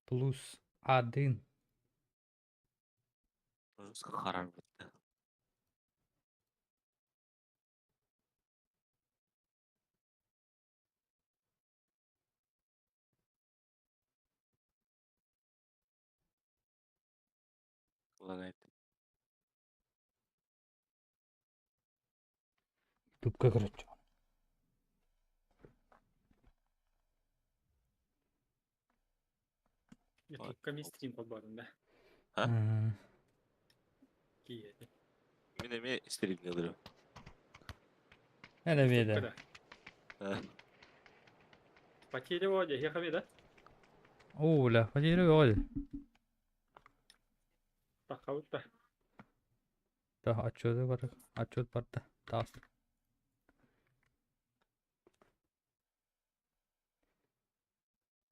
Плюс один. Харарбыт. Лагает. Ютубка короче. Ютубка ми стрим холбоотум да? А? М, Киэти. Мин эмиэ стримни ылырым. Эн эмиэ Ютубка да. да. Потеря воде, ехали, да? Оо, бля, потеря бөҕө дии. Таххабыт да. Да, отчеты бар, отчет барда. Таас.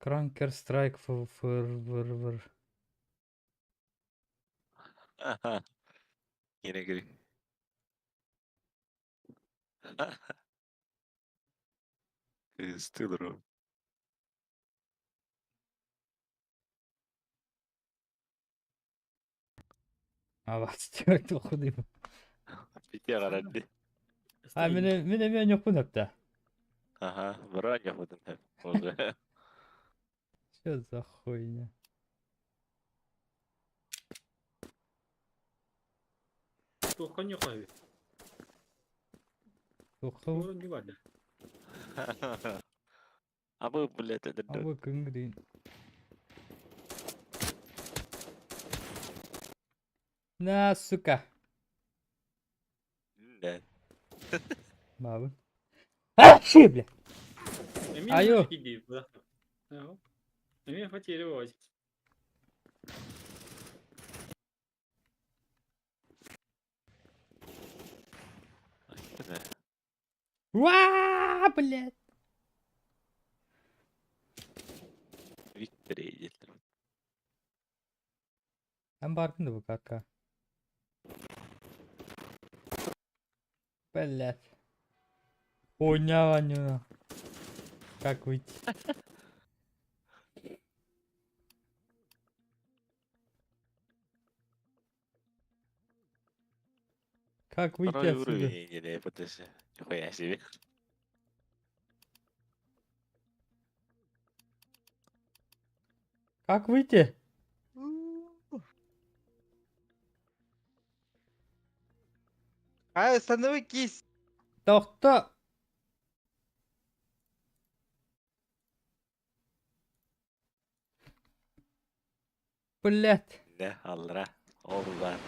Кранкер страйк ф фр вр вр. Аха. Yine gri. Кыыстыылар ол. А 24 okudayım. Бити аҕарарди. А Стрим. мин мин эмиэ ньуккун өптө. Аха, бара ньахутун хэп. Уже. Что за хуйня? Туохха ньухай. Туохха Туох не барда. Абы, блядь, это абы күнгүдүн. На, сука. Да. Бабы. А, ши, бля. Эмиэ Айо. иди, да. Эмиэ потеря воде. Да. Уа, блядь. Виктор едет. Эн бардын да бу катка. Блядь. Хуйня вонюна. Как выйти? Как выйти Второй отсюда? уровень или подожди. Нихуя себе. Как выйти? А, останови кисть. Тохто. Блядь. Да, алра. Ол бар.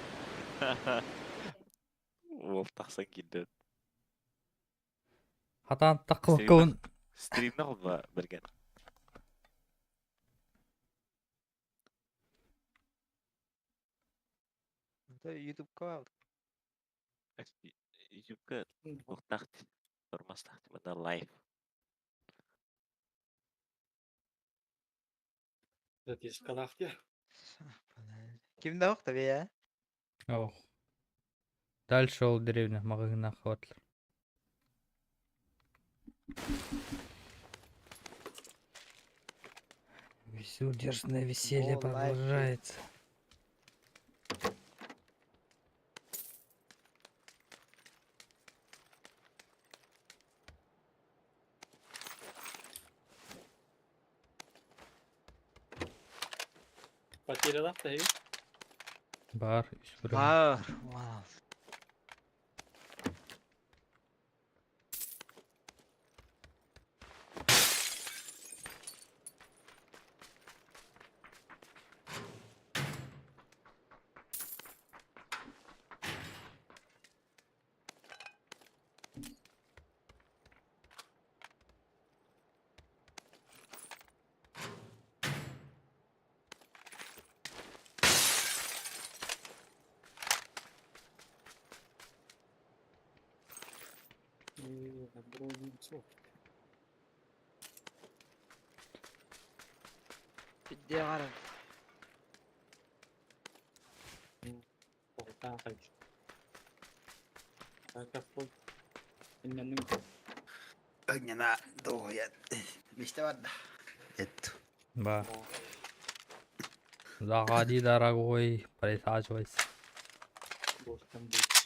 Ол тахсан киирдэ. Хатаан таххыбаккабын. Стримна холба берген. Это YouTube-ка. Ютубка уктахт. Тормастахт мына лайв. Затискалахте. Ким да охта бе, Ох. Дальше ол деревня маҕаһыына хабатлар. Безудержное веселье О, лайк. продолжается. Потерялахта, эй. Бар, үс бұрын. Бар. Вау. Бидде гаран. Огнена долго. Мечта барда. Это. Бар. Заходи, дорогой, присаживайся. Бостон будет.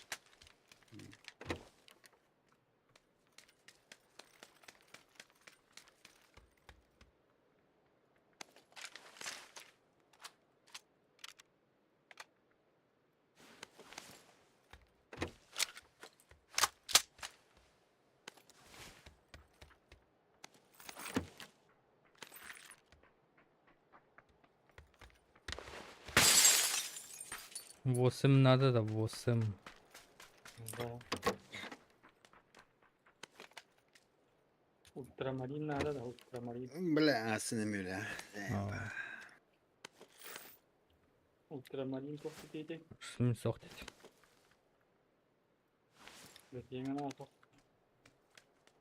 Восемь надо, да, восемь. Да. Ультрамарин надо, да, ультрамарин. Бля, синемюля. А, Ультрамарин туох диэтий? Мин суох диэтим. Бэтиэҥэ наада.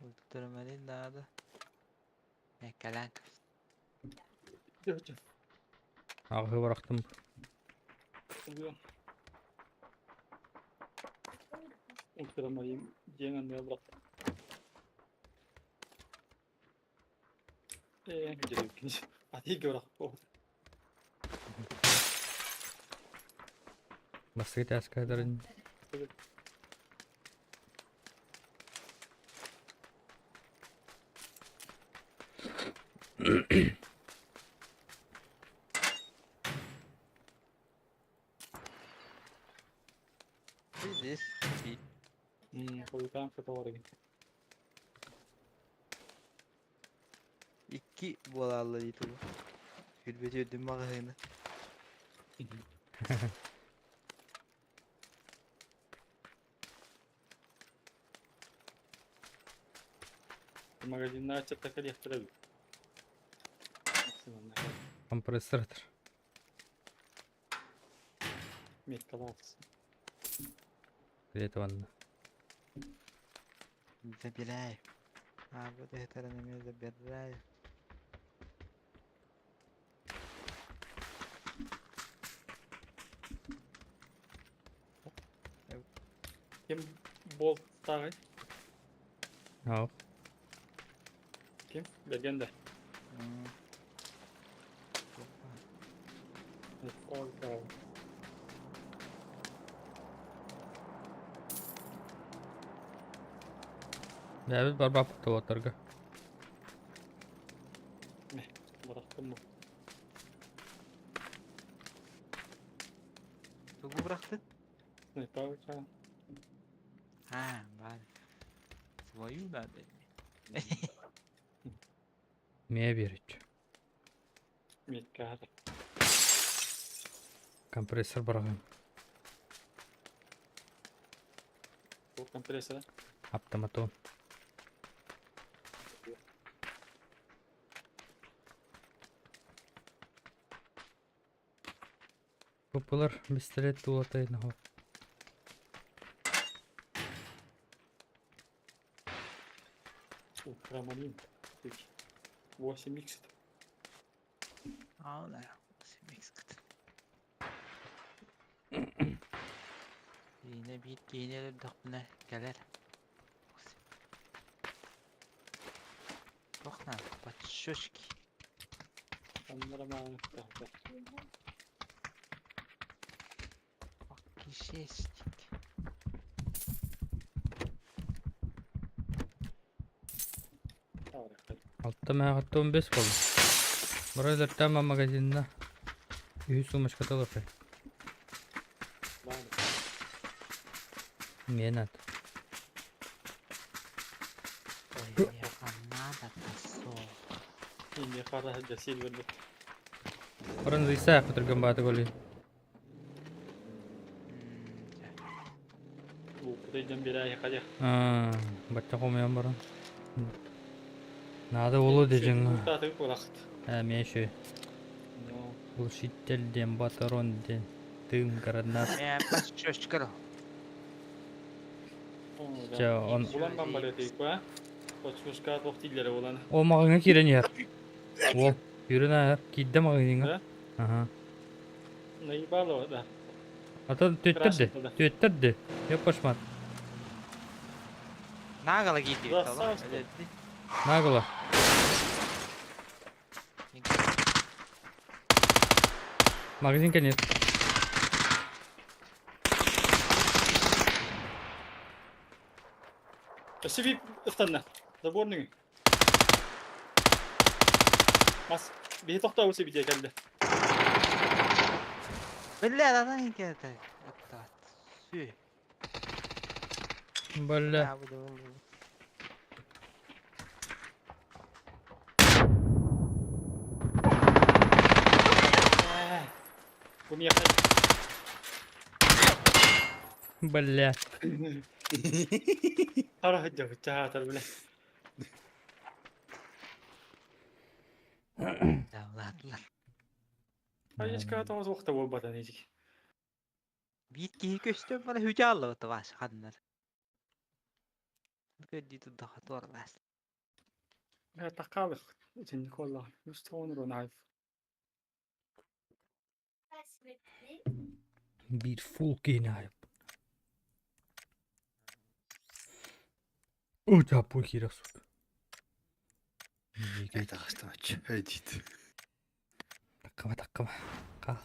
Ультрамарин надо. Кэлэн Аҕыһы бырахтым. Ультрамарин диэн анныга бырахтым. Ээ, дьэ, атыыга бырахпыт. Бастакы тааскаадарын This be Хойутаан фотолоригин. Икки буолаалла дии тугу. Күлбэти үрдүм маҕаһыына. Магазиннар аччатта кэлиэхтэрэ эбит. компрессор Меткалаатыс. Где-то ванна. Забирай. А, вот это на меня забирай. Ким болттааҕый? Ау. Ким? Бэргэн да. Бэйэбит барбаппыт уолаттарга. Бырахтым бу. Тугу бырахтын? Снайпа А, бар. Свою надо. Миэ биэриччи. Метка. Компрессор быраҕыам. Бу компрессора. Автоматон. Купылар бистэлэт тулатай наһо. Ультрамарин. 8 икс. Аана, микс Киинэ биир киинэ өлөрдөхпүнэ кэлэр. Туох наада? Подщечки. Кишечник. Алта мээҕитте он бес буолла. Бары өлөртөөм магазинна. Үһүс сумочката олорпай. Миэнэ ат. Ой, надо посол. Баран зыйсаах көтөргөн бааты голи. Аа, бачча хомуйан баран. Наада болу дежиҥ. Ээ, миэ үчүгэй. Глушитель диэн, батарон диэн, тыын гранат. Ээ, подщечка Чэ, он Ол маҕаҥҥа киирэн иһэр. Уол, киирэн ааһар. Киирдэ маҕаһыыҥҥа. Аһа. Атын түөттэр де, түөттэр де. Yok башмат. Наголо киирдибит Наголо. Магазин кэннит. Өссө биир ыстанна. Заборный. Мас. Биһи тохтообут сибитиэ кэллэ. Биллэ анан кэлтэ. Оттаат. Сүй. Бля. Бу миэхэ Бля. хара сылдьабыт чаһаатар бile. Давлаатылар. Айышка тоҕус уохта буолбатан ичик. Биир киһи көстөн бара хүчэ аллыбыт Вася ханнар. Көрдүү турдаха туоралаас. Таккалык итинник буоллаҕа. Үс тоҕун рунаев. Биир фул киһини аайып. О, таппой киирэх сук. Таҕыстамаччы өйдүүт. Таккаба, таккаба. Хаал.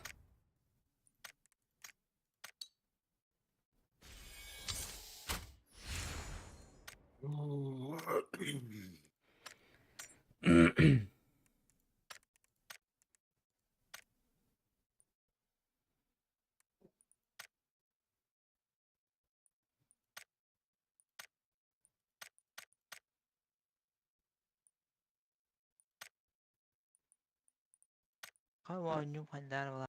Хай оонньуу хандаан була.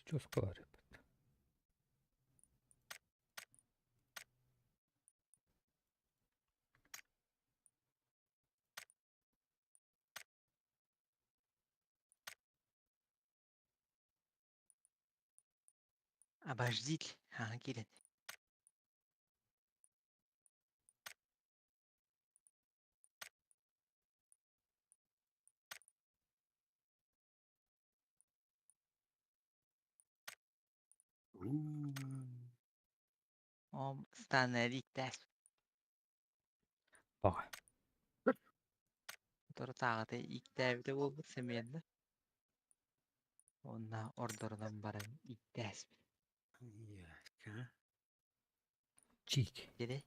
Прическа бар. Обождите. Ага, киирэн. Om станариктэс. Баҕа. Соторутааҕыта ииктээбитэ буолбут сэмиэннэ. Уонна ордорунан баран ииктээспит. Чик. Дири.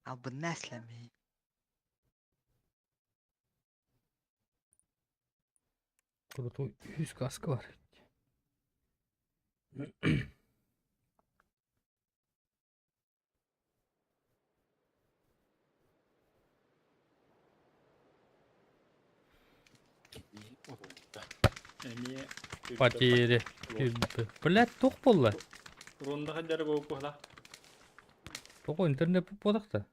Албыннаас лами. Крутой үс каска бар. Эмиэ Потери. Блядь, туох буолла? Ронда хаддары буолла. Тоҕо интернет буолбатах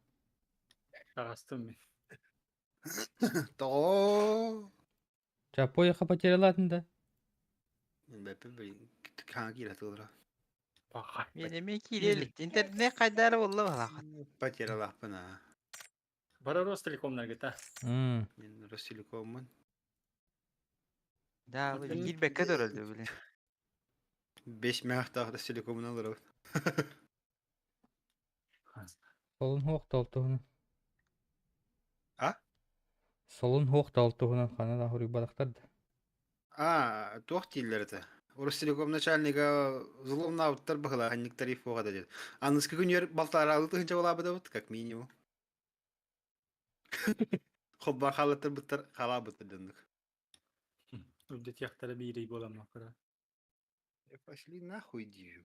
Таҕастым мин. Тоҕо? Чапояха потерялатын да? Бэппин хаҥа киирэ тылра. Баха. Мен эмиэ киирэ Интернет хайдары буолла балахан. Потерялаахпын аа. Бара Ростелекомнаргыта. Мин Ростелекоммун. Да, били киирбэккэ турар били. Беш мэхтаах Ростелекомун олоробут. Солун хуох туһунан. А? Солун хуох туһунан хана да хуруйбатахтар да. А, туох дииллэр этэ? Ростелеком начальнига взломнаабыттар быһылаах тариф буоҕа да диэн. Аныскы күнүгэр балтараалы тыһыынча балаабыдабыт, как минимум. Холбоон хааллаттарбыттар, халаабыттар дьоннук. Үрдэтиэхтэрэ биирий буоламмаккара. Пошли нахуй диир.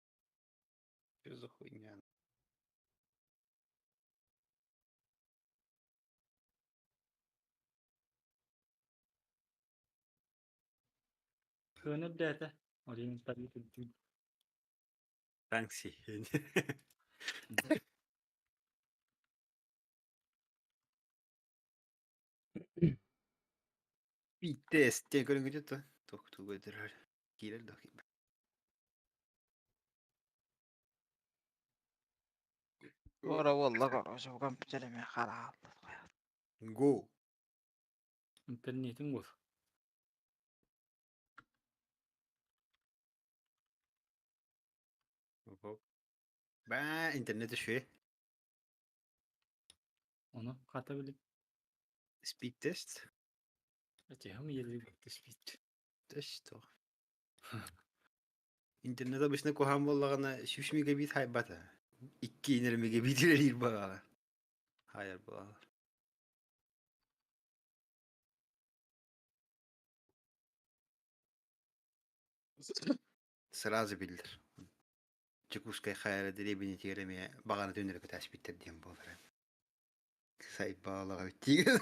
Что за хуйня? Сыана үрдээтэ. Орин тариф үрдүүр. Санкции. Бииттэс диэн көрүҥҥүтүт дуо? Туох тугу өйдөрөр? Киирэр дуо? Ора буолла короче бу компьютер эмиэ хараалла. Го. Интернетиҥ буол. Баа, интернет үчүгэй. Ону хата били Speed test. этиһим иэллибит түспүт. Тест туох. Интернет обычно куһаҕан буоллаҕына сүүс мегабит хайбата. Икки инер мегабит үлэлиир баҕала. Хайар буолалар. Сразу биллэр. Дьокуускай хайа эрэ дэриэбинэтигэр эмиэ баҕана түннэри көтөөспүттэр диэн буолар. Сайбаалаҕа тиигэн.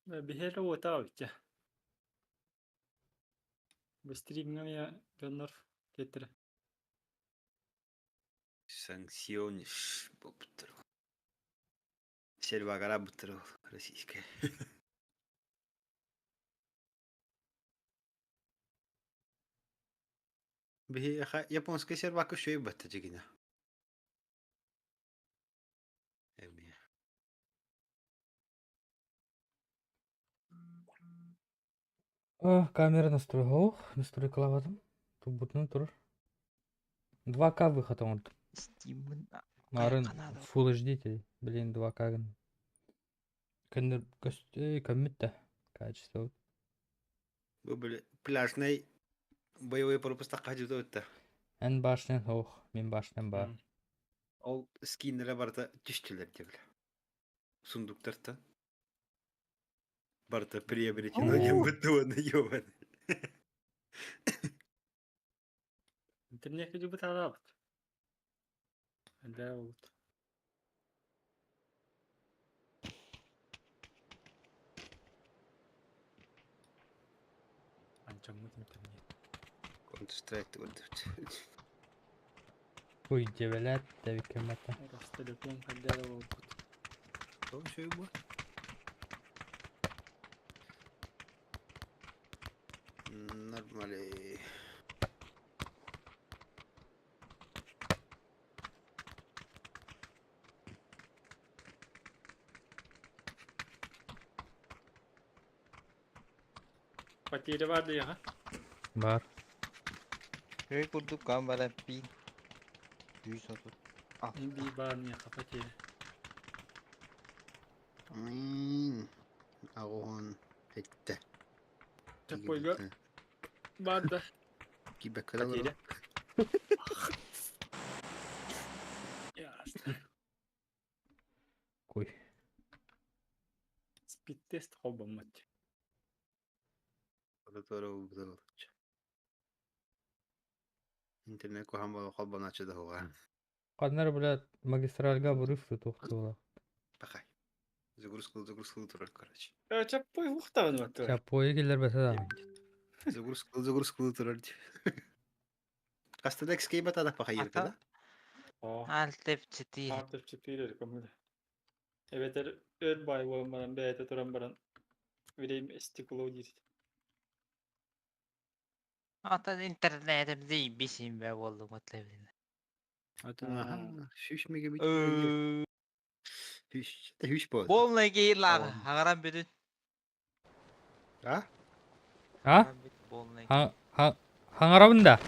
Биһиэхэ уота очча. Бу стримҥа эмиэ дьоннор тиэттэрэ. Санкциониш буолбуттар. Сервагара буттар российская. Биһиэхэ японскай сервакка үчүгэй батта дьигинэ. Эмиэ. А, камера настройка. Настройкалаабатым. Турбутунан турар. 2К выход оҥордум. Steam'ын Марын канала. Full HD дии. Блин, 2К гын. Көннөр көстө көммүт да. Качество. Бу били пляжнай боевой пропустахха дьута Эн башнен ох, мин башнем баар. Ол скиннere барыта түстүлэр диэбилэ. Сундуктарта. Барыта приобретено диэн бытты уонна ёбан. Интернетке дьубут араабыт. Элбээ буолбут. Анчаммыт интернет. Counter Strike көрдүбүт. Ой, дьэбэлээт тэбиккэммэтэ. Ростелеком хайдара буолбут. Тоҕо үчүгэй буо? Нормали. Потеря бар диэҕэ. Бар. Өй курдук кам баран пин. Дүй сотут. Мин биир баар миэхэ потеря. Аҕуһун эттэ. Чаппойга баар да. Киирбэккэ да Потеря. олорор. Ясно. Куй. Спид-тест холбоммут. Интернет куһаҕан буола холбонооччу да суоҕа. Ханна блядь, магистральга обрыв туохтуула. Пахай. Загрузка загрузка турар короче. Чаппой ухтаҕын баттыга. Чаппойы киллэрбэтэ да. Загрузка загрузка турар. Хаста да XK батада пахайырка да? Оо. Alt F4. Alt F4 көмүлэ. Эбэтэр өр баай буолан баран бэйэтэ туран баран время стекло диир. Atan интернетим дейбисин бе болду мотлебин. Аха, сүүс мегабит. Сүүс, сүүс буолла. Полный кейлар. Хагаран бүтүн. А? А? Хагаран бүт полный. Ха ха хаҥарабын да.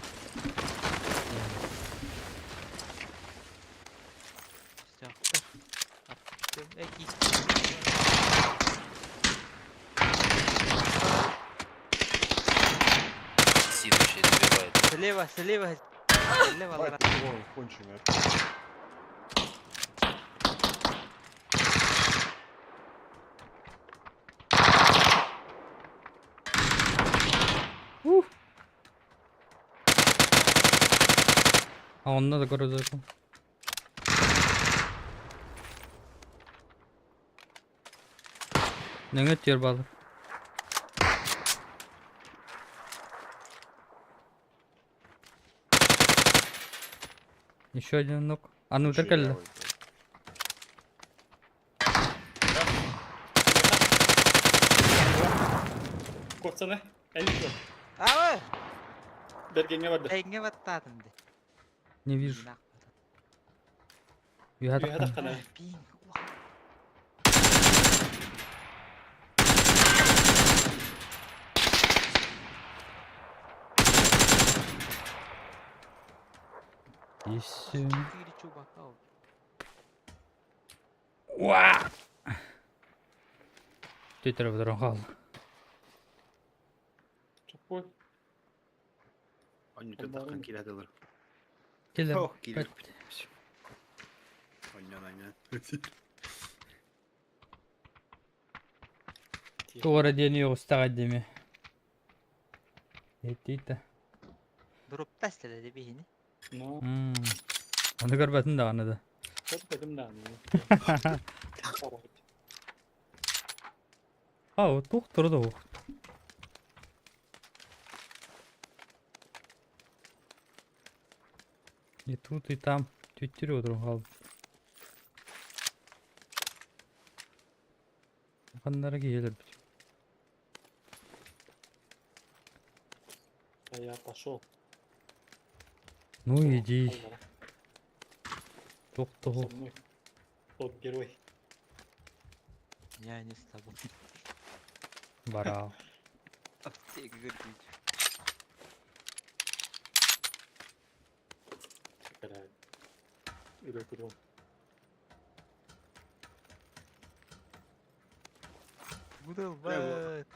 Сид вообще добивает. Слева, слева. Слева. Ебать, вон, конченый. Ух! А онно да көрөдө. Нөҥө түөр баалар. Еще один нок. Аны утар кэллэ. Куотсана. Элик бар. Ава! Бергеҥҥэ барда. Эйгэ баттаатым дии. Не вижу. Үһэ Үһэ таххан. таххана. Пиин. Есім. Четыре чувака. Уа! Төтөрө бұдырын қалды. Чоппой. Онньутун таххан киирэ сылдьар. Келер. Ох, киирэр. Онньон, онньон. Туора диэни оҕустаҕа диэми. Эттиитэ. Дурупта эстэлэри биһини. Но. Ону көрбөтүн даҕаны да. Көрбөтүм даҕаны. А, туох турда ух. И тут, и там. Түттүрү отырон қалды. Ханнара киһилэр бит. А я пошел. Ну иди. Туох Со мной. Тот герой. Я не с тобой. бараа. Аптека көрдүүр. Үлэ турун. Будалбат.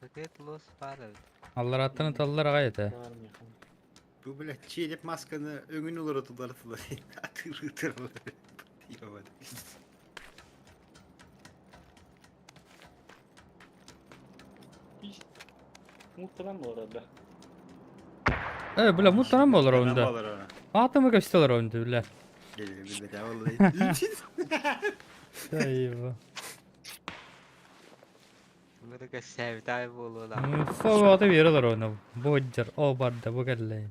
Пакет лос пара. Аллараттан таллар аҕай этэ. Баар миэхэ. Бу бля челеп масканы өҥүн уларытылар тылар. Атыырытыр. Ебать. Муттанан буолар да. Э, бля, муттанан болар онда. Болар ана. Атымы көстөлөр онда, бля. Билбете vallahi. Айва. Бұны сәбітай болула. Фо аты берелер оны. Боджер, о барда, бу кэллэ.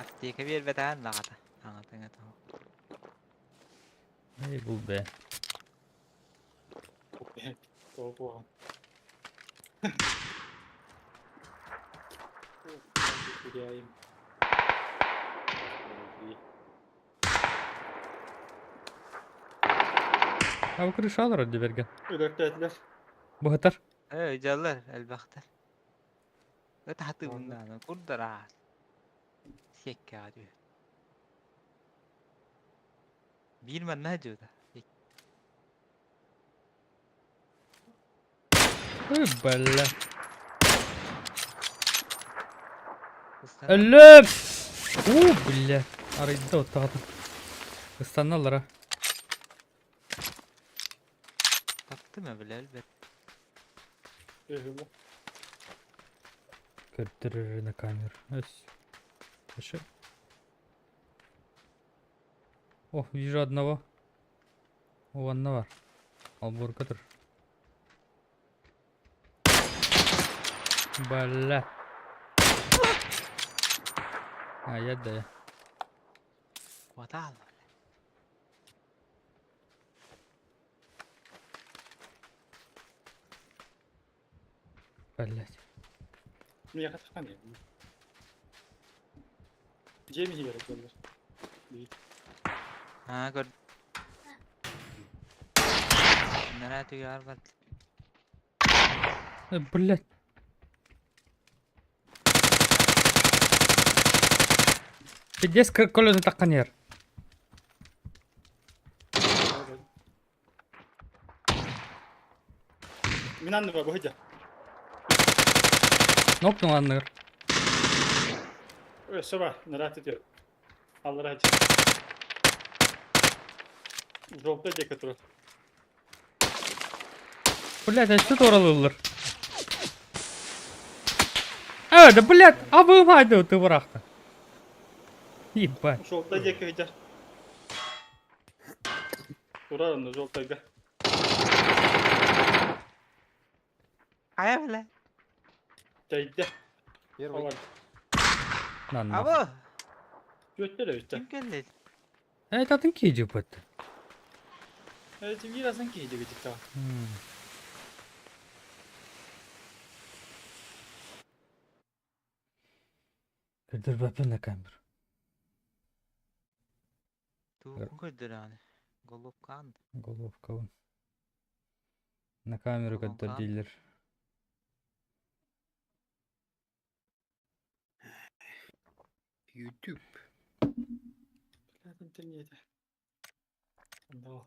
Аптека бербетään лағата. Аңатыңа тау. Эй, бул бе. Тоҕо Теряем. А бу крышалар өдө берген. Өлөртөөтүлэр. Бу хатар. Э, жаллар, әлбәқтер. Өт хаты бұндан, курдара. Секке ады. Бир манна жуда. Ой, бля. Өллөм! У, бля. Арыйда оттаҕата. Ыстанналлара. Таптым біле әлбәт. Өһү Көрдөрөр на камеру. Өс. Хорошо. О, вижу одного. О, одного. Алборка тур. Бля. А, я да. Куатал. Блять. Миэхэ таххан Дьиэм иһигэр этэллэр. А, көр. Нара түгәр бар. Блять. Пиздец, колесо такканер. Мин анныга бу сылдьар. Нокнул анныр. Өссө бар, нара түтүө. Аллара сылдьар. Жолта диэки турар. Блять, а что туралылар? Да блядь, а вы майды ты бырахта. Ебать. Желтай диэки сылдьар. Турар онно желтайга. Хайа бile. Тэйдэ. Первый. Алар. На, на. Абы. Түөттэр эбиттэр. Ким кэллэ? Э, атын киһи бытты. Эти биир асан киһи диэки тиктаҕа. Көрдөрбөппүн на камеру. Тугун көрдөрөөнү. Головкан. Головка. На камеру Головка. көрдөр дииллэр. YouTube. Блядь, интернете. Да.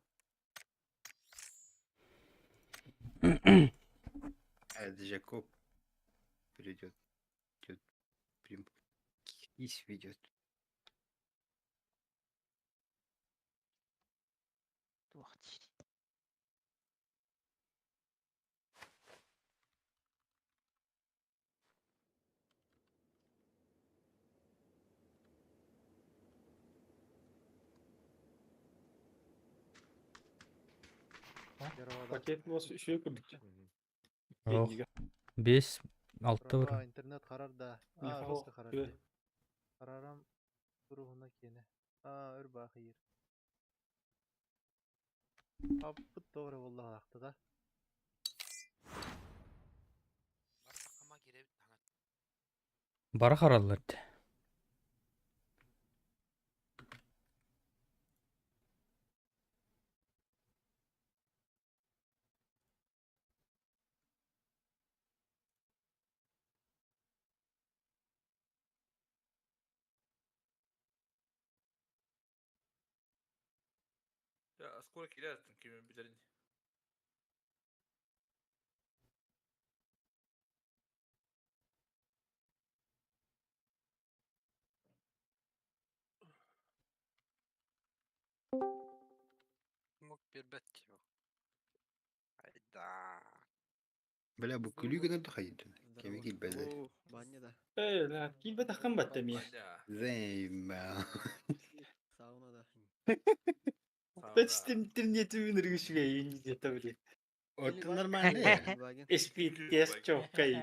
Это Жакоб придет. Идет. Прям кись ведет. Туох диир. Здорово, да. Пакет бас үшөө курдук. Ох. Бес, алты Братва, бір. интернет харар да. А, Михаил, жестко харар. үө. дии. Харарам туруһуна киэнэ. А, өр баахыйыр. Аппыт тоҕо буоллаҕа да. Бара хараллар. Ya скоро киирээттин кими билэрин. Мог биэрбэт киһи. Айда. Бля, бу күлүү гынар да хайдын. Кеми килбелер. Баня да. Э, ла, килбет аххан батта мия. Зейма. Сауна да. Тэч интернети үнэргүшүгэ энэ дета били. Это нормально. SPS чоккай.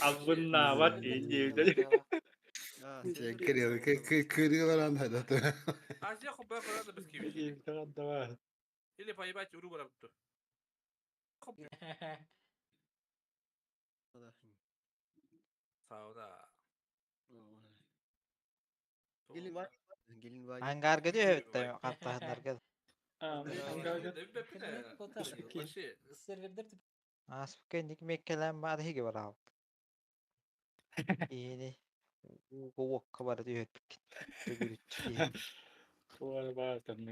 Абыннаабат энэ. Кырыл кырыларан хадаты. Азия хобба карада без кими. Давай. Или поебать уру барабытту. Сауна. Ангарга түһэбиттэ хаттаһыннарга. Ааспыкка инник меккэлээн баар иһиги бараабыт. Иини уокка бара түһэрбиккит. Төгүрүччү киһи.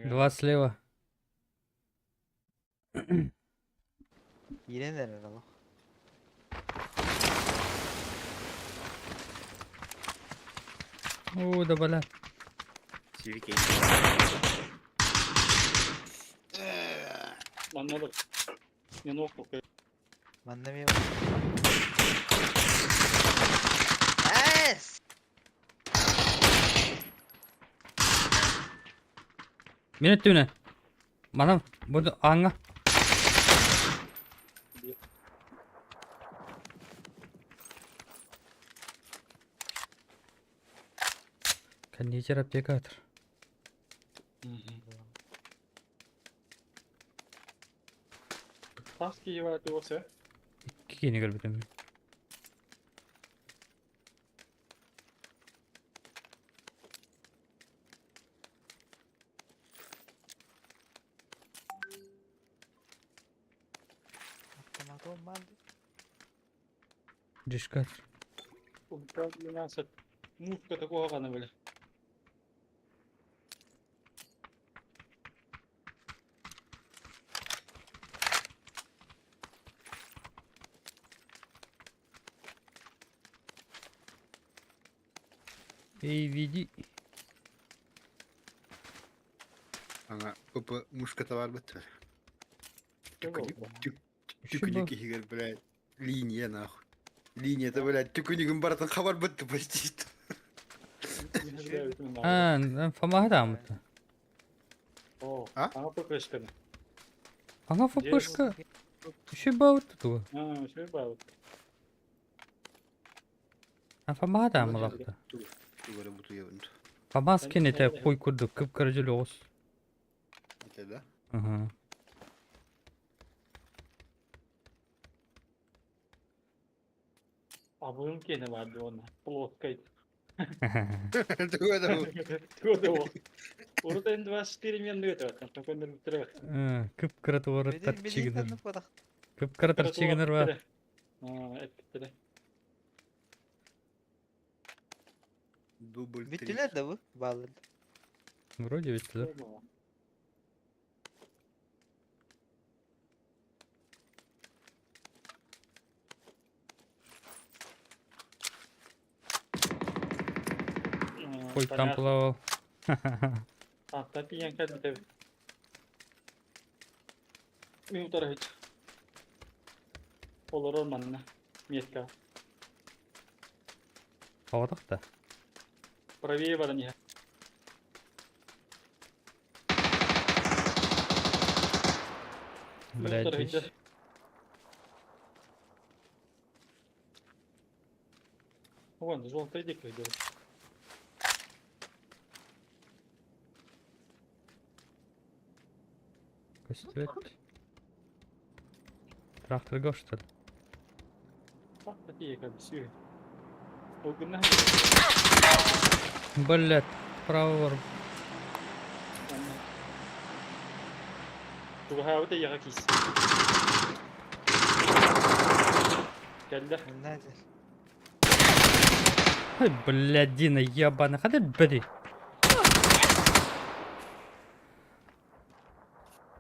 Два слева. Киирэн эрэр олох. О, да бля. Сивики. Манна да. Мен оқып Манна мен Эс! Мен өттүнэ. Манам, буду аңа. Кондитер аптекатор. Тас кийіп болса. Кикини көрбүтүм. Автоматон барды. Дишкатор. Управление музыка такого гана были. Эй, веди. Ана пп мушка товар быттыр. Түк Түк түк кихигер, блядь. Линия нахуй. Линия-то, блядь, түкүнүгүн барытын хабарбытты почти. А, Фомаға дамыты. О, А? ана ППшканы. Ана ФПшка. Еще бауты туга. А, şey bağlı. А Фомаға дамылақты. Тугары буту ебінді. Фомас кенете қой күрдік, кіп кіржіл оғыз. Это да? Ага. Абым кені vardı ona. Плоскайdı. Тугары бу. Тугады о. Orada енді 24 мен өтіп жатқан. Көндір бітіріп. Кіп кірі туары Бедин тартчигінер. бедин подах. Кіп кірі тартчигінер бар. А, эппиттере. Дубль три. Бүтүлер да бу баллар. Вроде ведь, да? Қой там плавал. Hatta bir yenker bir tabi. Минутара hiç. Olur olmanına. Метка. Қауадақ та. Правее бара не. Блядь, Минутара здесь. hiç. Вон, желтый дик идет. Костюм. Тракторга что ли? Так, такие как все. Ол күннә Блядь, право бар. Туга да яга кис. Келді. Нәзер. Ай, блядь, Дина, ебаный. Ходи, бери.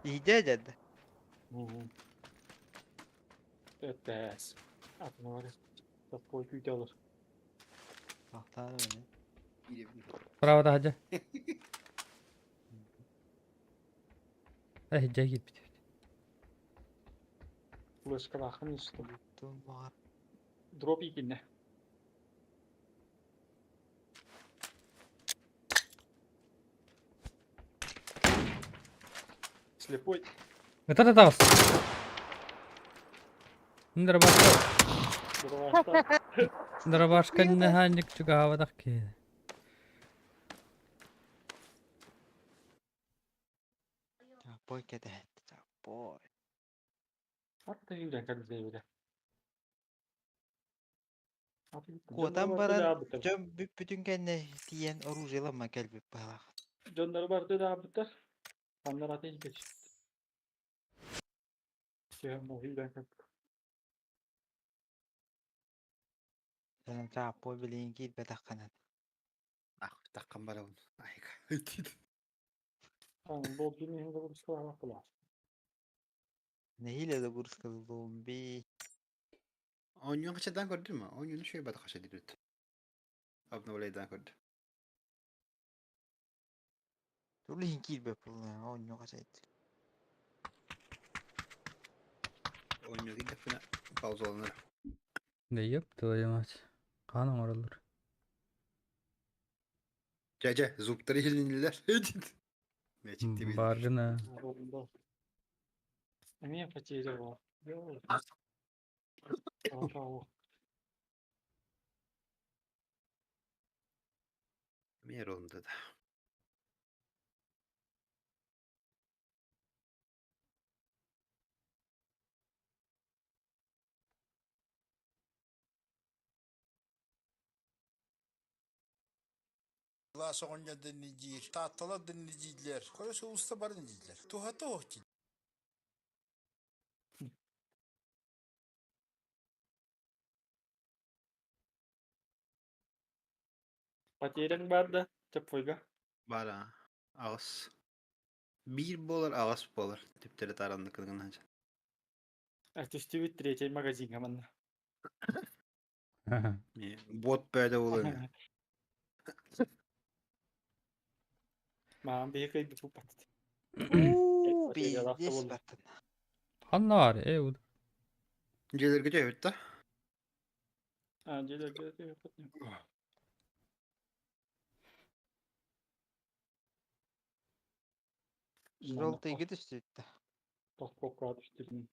Иде деді. Өттәс. Атына бар. Такой күйте алыр. Бақтары мені. Право да хаджа. Эй, жай кетпейді. Флешка лақын ішті. Тун бағар. Дроп екенне. Слепой. Это да тағыс. Дробашка. Дробашта. Дробашка неханик чугавадақ ке. Бой кетет. Бой. Атты үйрен кәдізе бере. Куотан баран жон бүтүн кэннэ тиийэн оружиелама кэлбит баһалаах. Дьоннор барды да абыттар. Аннар атын кеч. Сен бу үйрен кәп. Сэнэн чааппой билигин киирбэтэх ханан. Нахуй, таққан барабын. Айка. Ан бу билмейм да бурыска алак була. Нэһиилэ да курскалылуум би. Ойнуун қашадан көрді ма? Ойнуун шөй бата қаша дейді. Обновляйдан көрді. Улиһин киирбэт буолла оонньуу хасайт. Ойнуун кидефина паузаланыр. Да ёб твою мать. Қан оңырылыр. Жа-жа, зубтары хилинилер. Мечикти бил. Баргына. Эмиэ потеря бар. Мер онда да. Ла соғынja дінні таатталар дінні дийлер, көресі ұлыста бар дінні дийлер. Тухаты оқ дейді. Потеряң бар да, чапойга. Бара. Ағыс. Бир болар, ағыс болар. Түптері таранды кылгын ханча. Түстүбүт третий магазинга манна. Бот бәді болар. Маан бейі кыйды пупат. Уу потеря лахта пиздец болду. баттын. Ханна бар, эй, уд. Дьиэлэргэ түһэбит да? А, дьиэлэргэ түһүөххүт. Желтыйга түстүттэ. Тохпокко түстүм.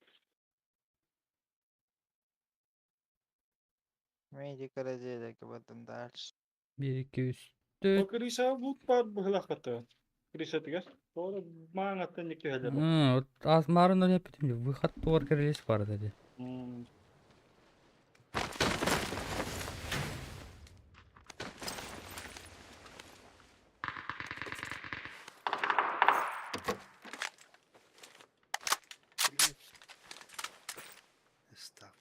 Медик разделяки потом дальше. 1, 2, 3, 4. Крыша бут бар быһылаххата. Крышатыгар. Тоҕо мааңаттан икки түһэлэр. Вот азмарын öyle yapayım. Выход туар кирилис бар dedi. Став.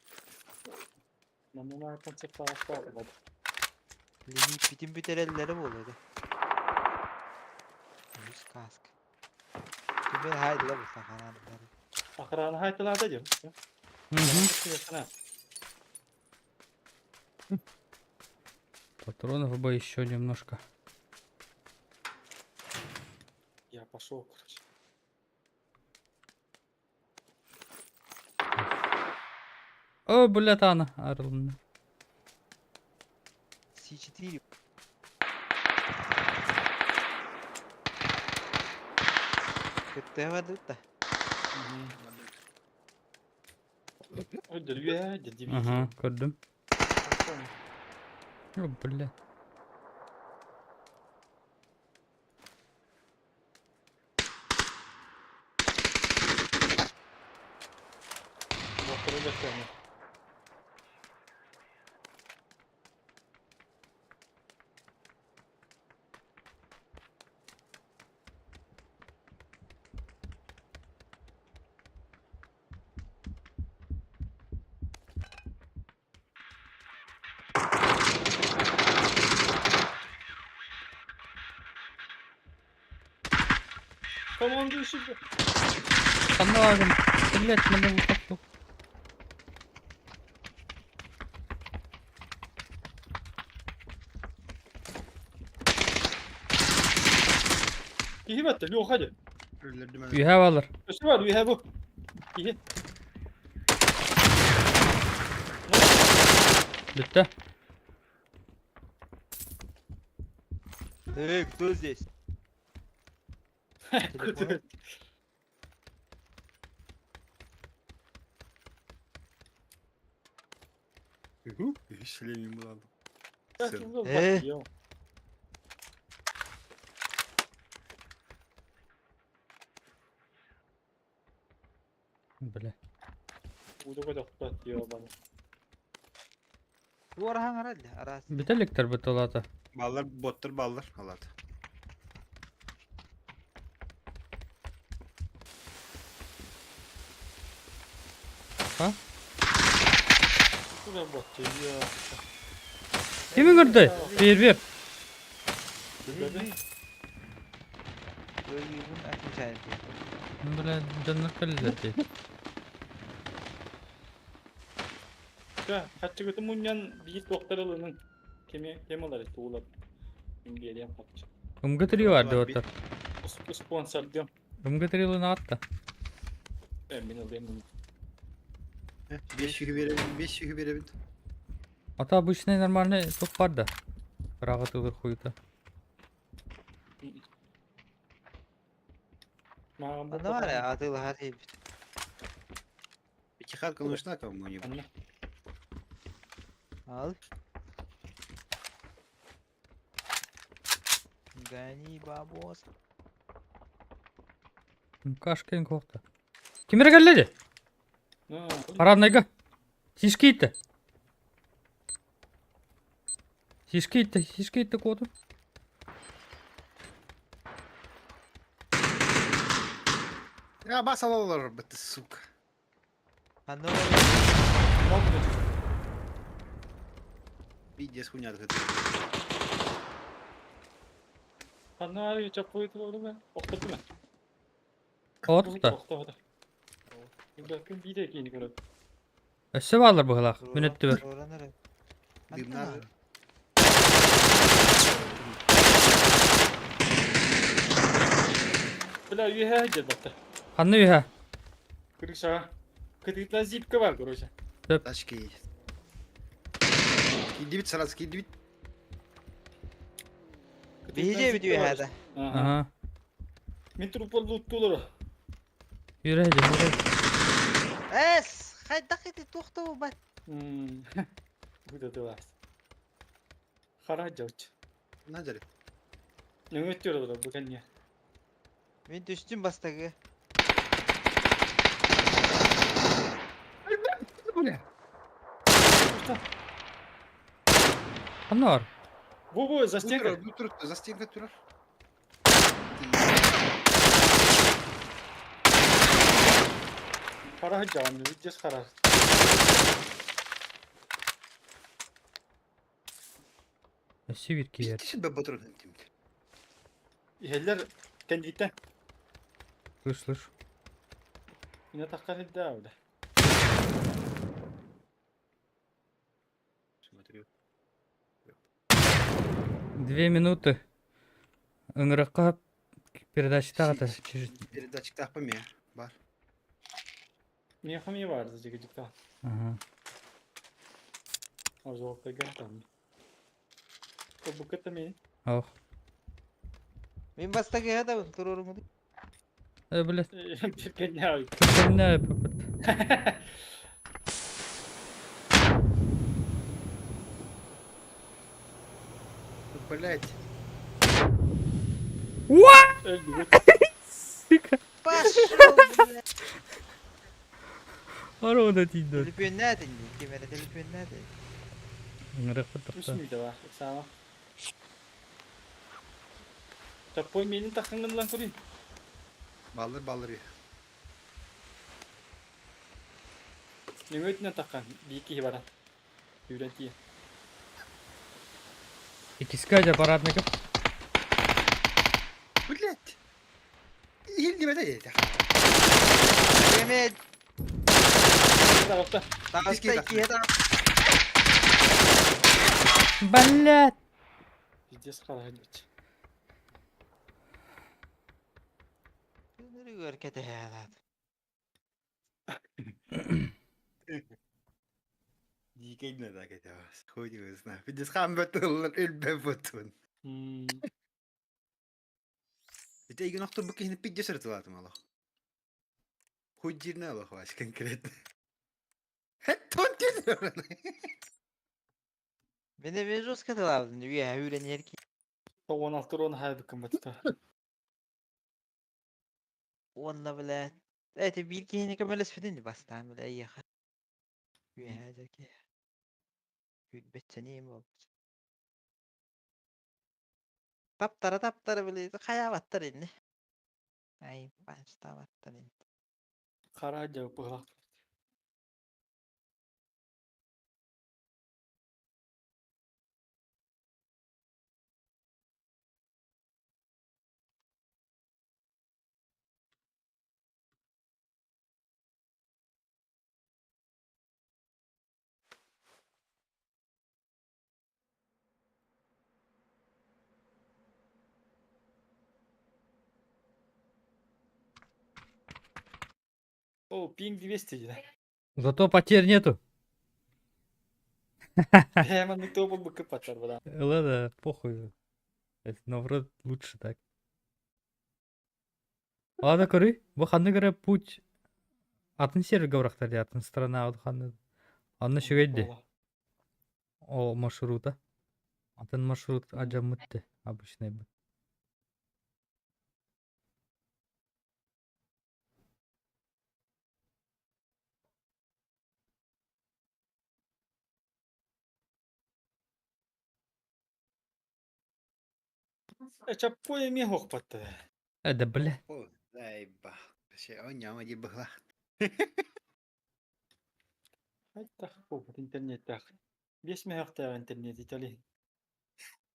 Манна концепт Лиһи бүтүн бүтэрэллэрэ буолуо да. Үс каска. Түмэн хайдыла бу саханааннар. Охрана хайталаата дьэ. Патронов бы еще немножко. Я пошел, короче. О, бля, Тана, Арлын. С4. Кытта барда. Ага, көрдүм. О, бля. Командующий. Ханна Блять, мене выход. Киһи батта, Леха дьэ. Өллөрдүм Үйе алыр. Өссө бар, үһэ бу. Киһи. Bitti. Эй, кто здесь? Телефон. Шлемим буладым. Э. Бля. Туорахан аралла, араас. Бителиктер бытылата. Баллар, боттар баллар. Алат. Ha? Kimin gördü? Bir bir. Өлүүбүн отвечает. Бля, дьоннор кэллилэр дии. Хаччыгытын мунньан биир туохтар ылының. Кеми кем ылар туулар. Мин биэриэм хаччы. МГ3 бар деп отыр. Спонсор диэм. МГ3 ылын атта. Э, мин ылыам. 5 yüкü беребин, 5 yüкü беребин. А то обычный нормальный топ бар да. Рағатылыр хуйта. Маған Аны бар атыылаһар иһибит. Пятихатка нужна кому-нибудь? Ал. Гони бабос. Кашкин кофта. Кимер келледи? Парадныйга. Сишки итти. Сишки итти, сишки итти коду. Я бас алалар, бит, сука. Аны Пиздец хуйня. Ханна чаппыт болду охтоту мен. Отта. Охтода. Күн биде кейini көрөт. Өссө балар быһылаах. Мүнөттү бер. Дымнар. Бля, үйе жер батта. Ханны үйе. Крыша. Кытытла зипка бар, короче. Сөп. Тачки. Киирдибит сразу киирдибит. Биһиги эбит үөһээдэ. Ага. Ага. Мин труппар лууттуулар. Yürü hadi yürü. Эс! Хайдах ити туох да буолбат. Бу да тылаас. Хара дьауч. Назар. Нөҥөттүөр олорор бу кэннэ. Мин түстүм бастакы. Ханна бар? Бу Бу застенка. турар, бу турар, застенка турар. Хара дьаҕан, видишь хара. Өссө bir киэр. Биттисин бе батырын тимт. Иһэллэр кэнниттэн. Слышь, слышь. Мине таххар илдээ бile. Смотрю. 2 минуты. Ыҥырыкка передача тағата. Передатчик тахпа ме. Бар. Миэхэ эмиэ баар дьиги-дьикта. Ага. Арзуоппайга там. Букета ми. Ох. Мин бастакыга да туруоруммут. Э, блядь. Кэннэ. Кэннэ папат. Блять. Өлдүгүт. Сука. Пошел, блядь. Орона тиийдэ. Төлөпүөннээтин дии, ким эрэ төлөпүөннээтин. Ыҥырыкка Үс тахса. мүнүүтэ баар. Саама. Чаппой миинин таххаҥҥын ылан көрүй. Баллыр баллыр. Нөҥүөтүнэн таххан биир киһи баран. Үүрэн тиийэн. Иккискэ аппаратников. Блять. Иһиллибэтэ дии. Эмэ Таҕыста. таҕыста иккиһэ таҕыста. Блядь. Пиздец хара дьач. Күнүрүгэр кэтэһээнат. Дикей не так это. Хуй его знает. Пиздец хам бэтыл өлбө бутун. Это иген охтор бу кихини пиздец ыртылатым алах. Хуй жирне алах ваш конкретно. Хеттон тез. Мен эмиэ жестко тылаабытын үөһэ үүрэн ки. 16 рон хайбыккын батта. Уонна блядь. Эти биир киһини көмөлөспүтүн дии бастаан бля эйиэхэ. Үөһэ дьэки. Үүрбэт сэниэм буолбут. Таптара таптара били хайаабаттар инни. Ай панчтаабаттар инни. Хара дьа быһах. О, пинг 200 дии. Зато потерь нету. Ээ, маннык топ быкы паттар бада. Ладно, похуй. Это наоборот лучше так. Ладно, көрүй. Бу ханнык эрэ путь атын сервер барахтар дии, атын страна ханны. Анны үчүгэй О маршрута. Атын маршрут адьаммыт обычный бы. Э, чаппой эмиэ хуохпатта. Э, да бля. О, дай ба. Вообще, он няма ди бахла. Хайдах буолбут интернеттээх. Биэс мөһөхтээх интернет итали.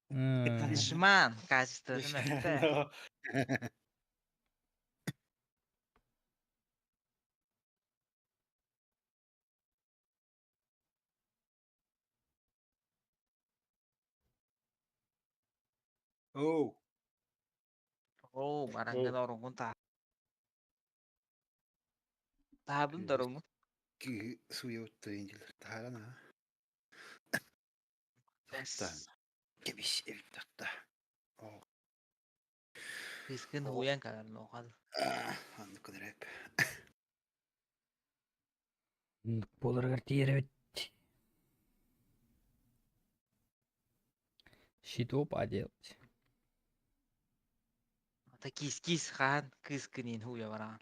Дешман качествосын өттө. Оу. Оо, барангын ороҥун таа. Таабын да ороҥун. Кыыһы сууйабыт дииллэр. Таһааран аһа. Эс. Кэбис эбит татта. Оо. Кыыскын уйан кэлэр нуохал. Оннук гынар эп. Буоларыгар тиийэр эбит. Что поделать? Ата кис-кис хаан кыыскыныын һууйа бараҕын.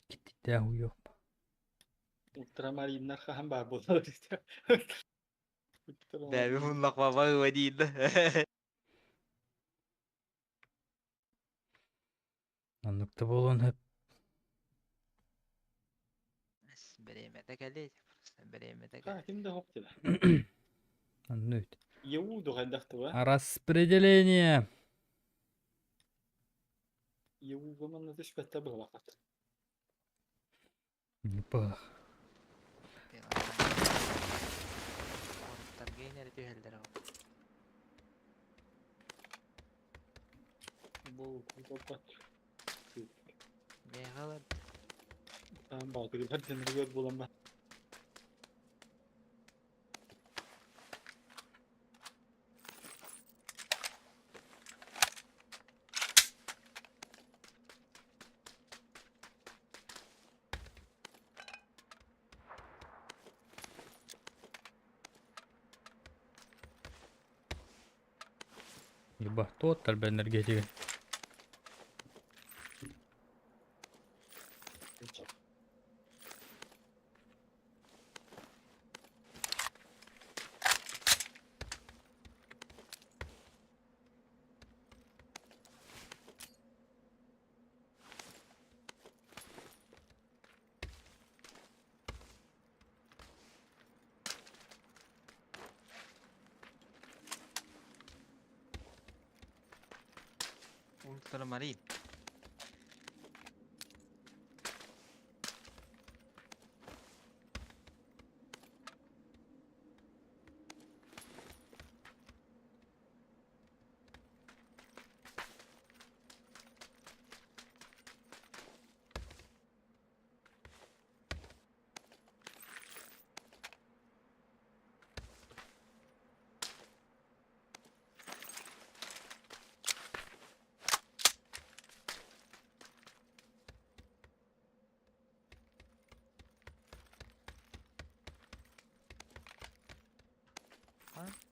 Киттиттээх уйуох. Ультрамариннар хаһан баар буолалар Бэби муннах баба ыва диир да. Оннук да буолуон сөп. Бириэмэтэ кэлиэ, просто бириэмэтэ кэлиэ. Ким да хоп дила. Оннук. Еуду хайдах туга? Распределение. Еуга манна түспэттэ быһылахат. Бах. Таргейнери түһэллэр ол. Бу куппат. Мегалар Там балтыгылар дэнэргэр буолан ба. Еба, тот энергетика. Ultramarin.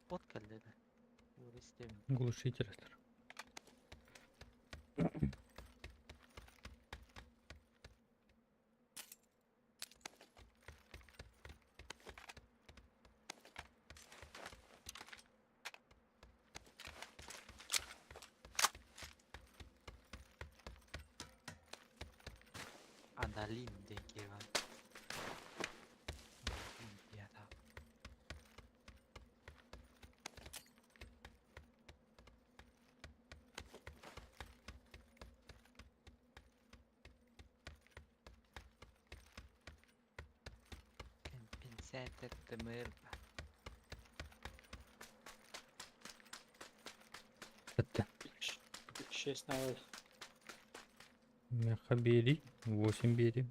Бот кэллэ да. Юрист Глушитель. Адалин диэн киһи баар. Компенсатор тымыр. Это. 6 надо. Меха бери. 8 бери.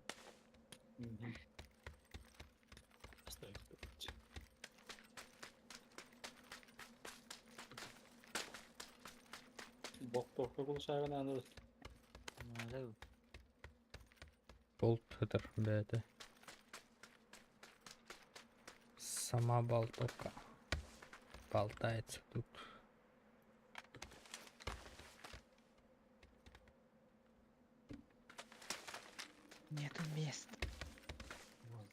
Бок-бокка булышагын аны. Алло. Болт хытыр бәті. Сама болтовка. Болтается тут. Нету места. Вот.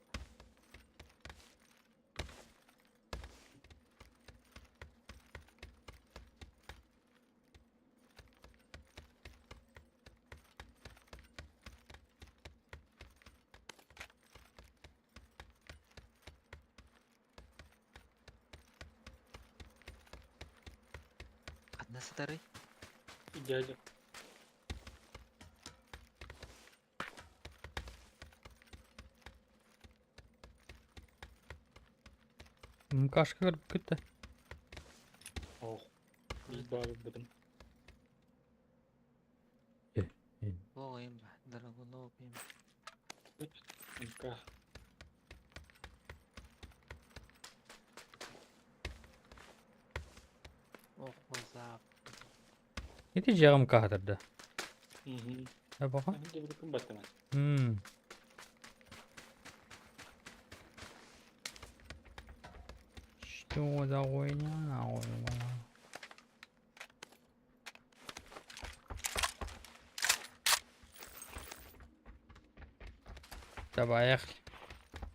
Одна сытарый. Дядя. Кашка көріп кетті. Ох. Biz bağırıp dedim. Оҕойум ба, Драгунов им. МК. Ох, базап. Ити дьиэҕим каһатырда. Мгм. Эбаха. Дебиликин баттаман. Что за хуйня нахуй? Давай, ехали.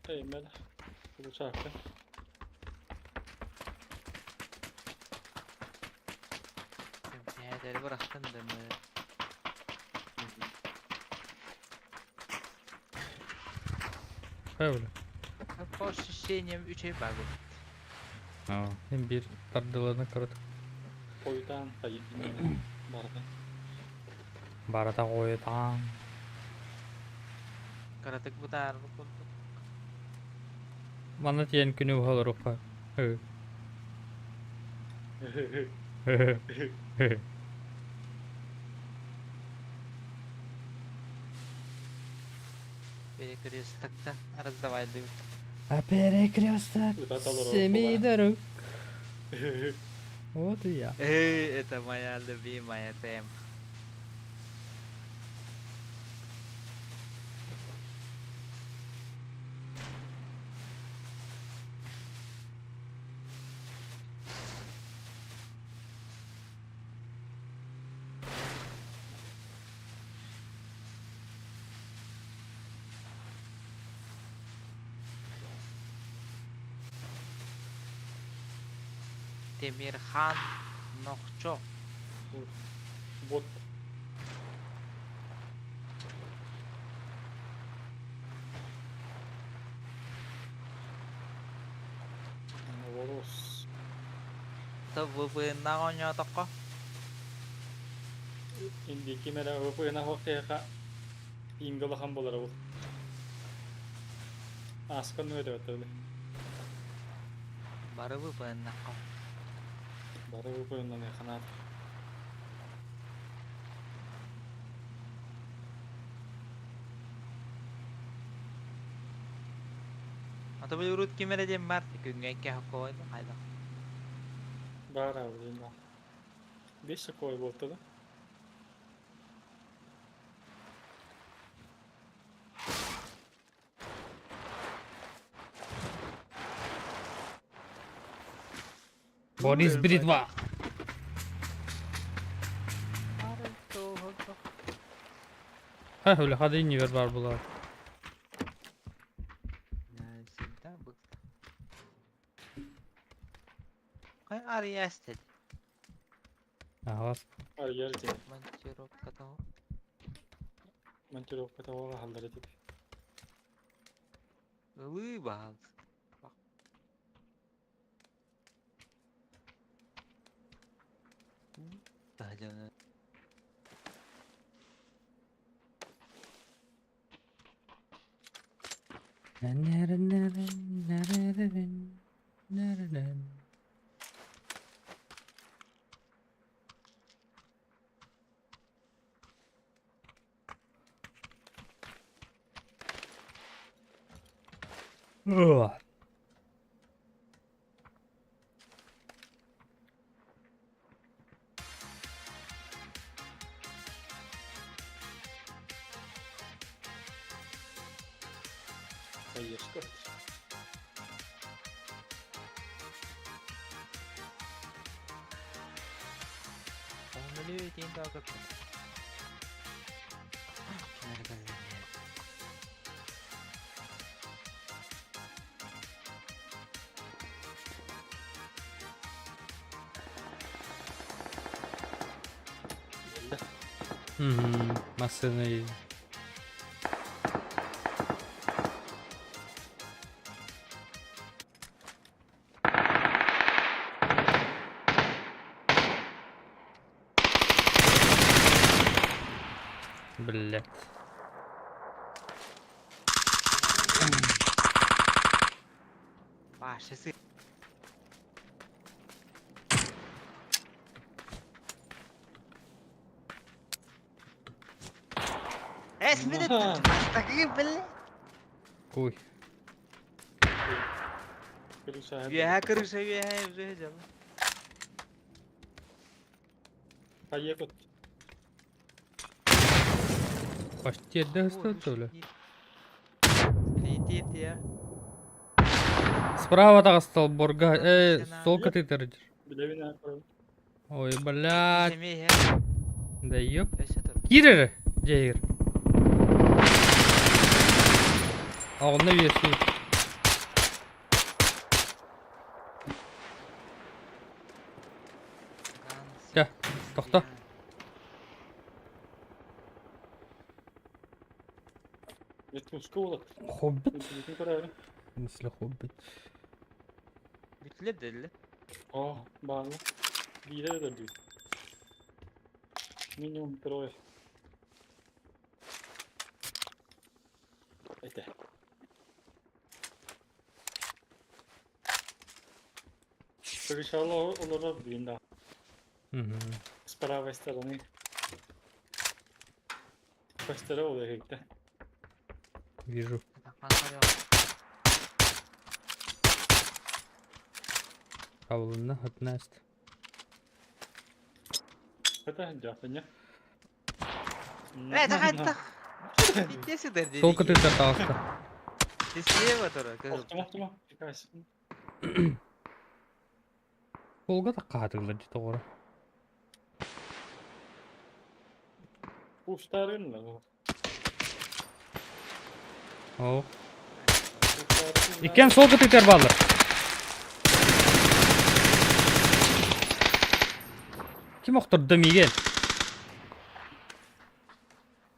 Эй, мел. Получака. Бэйэлэри бырахтын да мы. Хайа бля. По ощущениям үчэй багы. Им бир тардыланы корот. Койтан тайып барда. Барата койтан. Каратык бутаар бу курдук. Манна тиэн күнү уһаларухха. Перекрестокта раздавай дым. А перекресток семи дорог. Вот и я. Эй, это моя любимая тема. Темирхан Нохчо. Бот. Новорос. То выбына оньотокко. Инди кимера выбына хоқеға пингалахан болар ол. Аскан өте өтөлі. Бары выбына. Бары выбына механат. Ата бу урут кимере дем бар күнгө ке хокой хайда. Бар абы дейм. Беш кой болду да. Борис Бритва. Ха, öyle hadi iniyor var bular. Всегда был. Кай ариястед. Ага. Арияр дейм. Монтировка того. Монтировка того халдары деп. Ылы бал. Тажаны. Ugh. Поездка. Өмүлүү дейин дагы көп. Угу. Машина едет. Блять. Башысы. Эс минут. Такие, блин. Куй. Үөһэ крыша үөһэ үөһэ дьала. Поехать. Почти эрдэ ыстыт өлө. Летит я. Справа таҕыста олборга. Э, сол кытыытар. Ой, блядь. Да ёп. Киир эрэ, дьэйир. Оҕонно үөскүү. Чэ, тохто. Хоббит? В смысле хоббит? Бүтле дели. О, баалы. Биирэ өлөрдүү. Минимум трое. Это. Крышала олорор блин да. С правой стороны. Көстөрө ол эһигитэ. Вижу. Хабылынна, хатнаст. Это дьафыня. Э, давай, так. Иди сюда, Сколько ты таҕыста? Ты слева тоже. Охтума, охтума. Прекрасно. Суолга да хаатыллар дии тоҕоро. Кустарын ла. Оо. Иккиэн суол кытыытыгар бааллар. Ким охтордо миигин?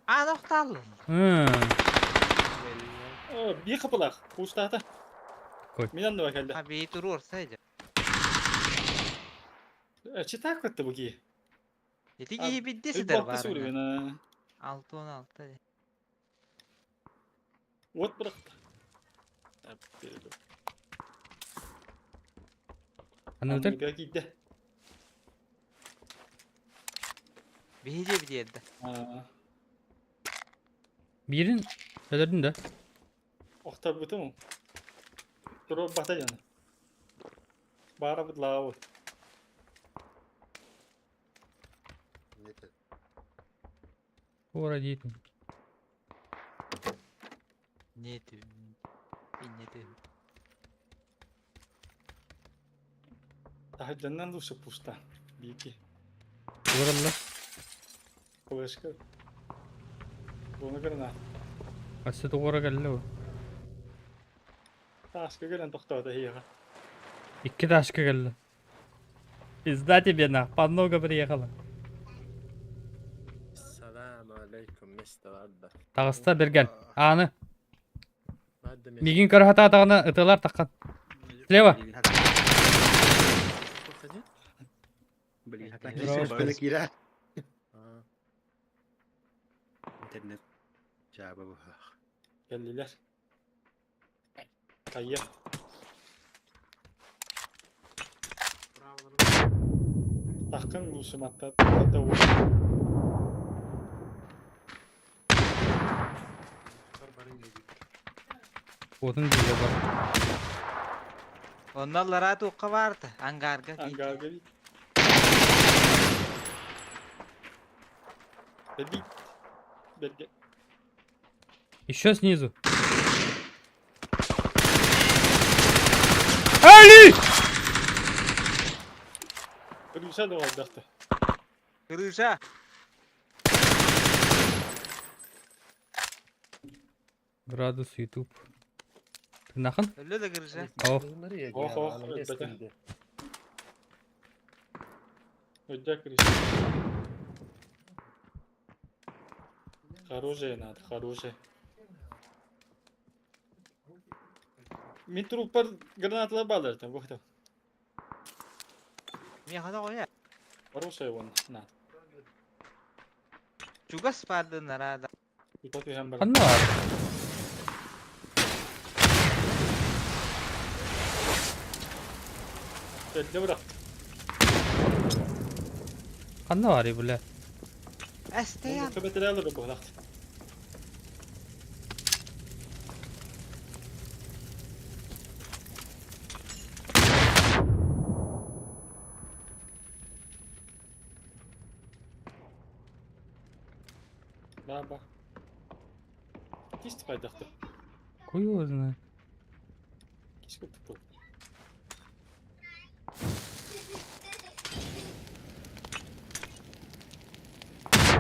А, тохтааллын. Биир хапылаах кустаата. Кой. Мин анныба кэллэ. А бии туруорса дьэ. Читак кытта бу кии. Ити киһи бидде сытар Бакты баар. суруйна. 6-16. Вот бырахта. Аныгытыр Аныга киирдэ. Биһиги бидиэрдэ. биирин өлөрдүн да. Охторбутум. Туруор бата дьоно. Баарабыт лаабыт. Туора диитин. Нет. Иннети. Таһырдьаннан лучше пуста. Биики. Туоралла. Флешка. Буну гранат. Өссө туора кэллэ бу. Тааска кэлэн тохтоото эһиэхэ. Икки ташка кэллэ. Пизда тебе нах, по много приехала. Салам алейкум, мистер Арда. Таҕыста бэргэн. Ааны. Мигин көрө сатаатаҕына ытылар таххан. Слева. Блин, хатан киирэ. Интернет жаба быһах. Кэллилэр. Хайа. Таххын лусуматта это Уотун диилэ бар. Онно аллараа туохха баарта? Ангарга. Ангарга бит. Бит. Берге. Еще снизу. Али! Крыша доҕордохто. Крыша. Градус YouTube. Тынахын? Өллө да крыша. Ох. Ох, ох, өлбөтө. Өйдө крыша. Оружие надо, оружие. Мин труппар гранаталар баалар этэ, бухта. Миэхэ тоҕуйа. Оружие вон надо. Чугас баардын нараада. Тута түһэн баран. Ханна бар? Эрдэ бырах. Ханна бар бля? Эстеян. Муннукка бэтэрээ олорор буолаахт. Ба-ба. Кис хайдахты. Хуй его знает. Кис курдук буолла.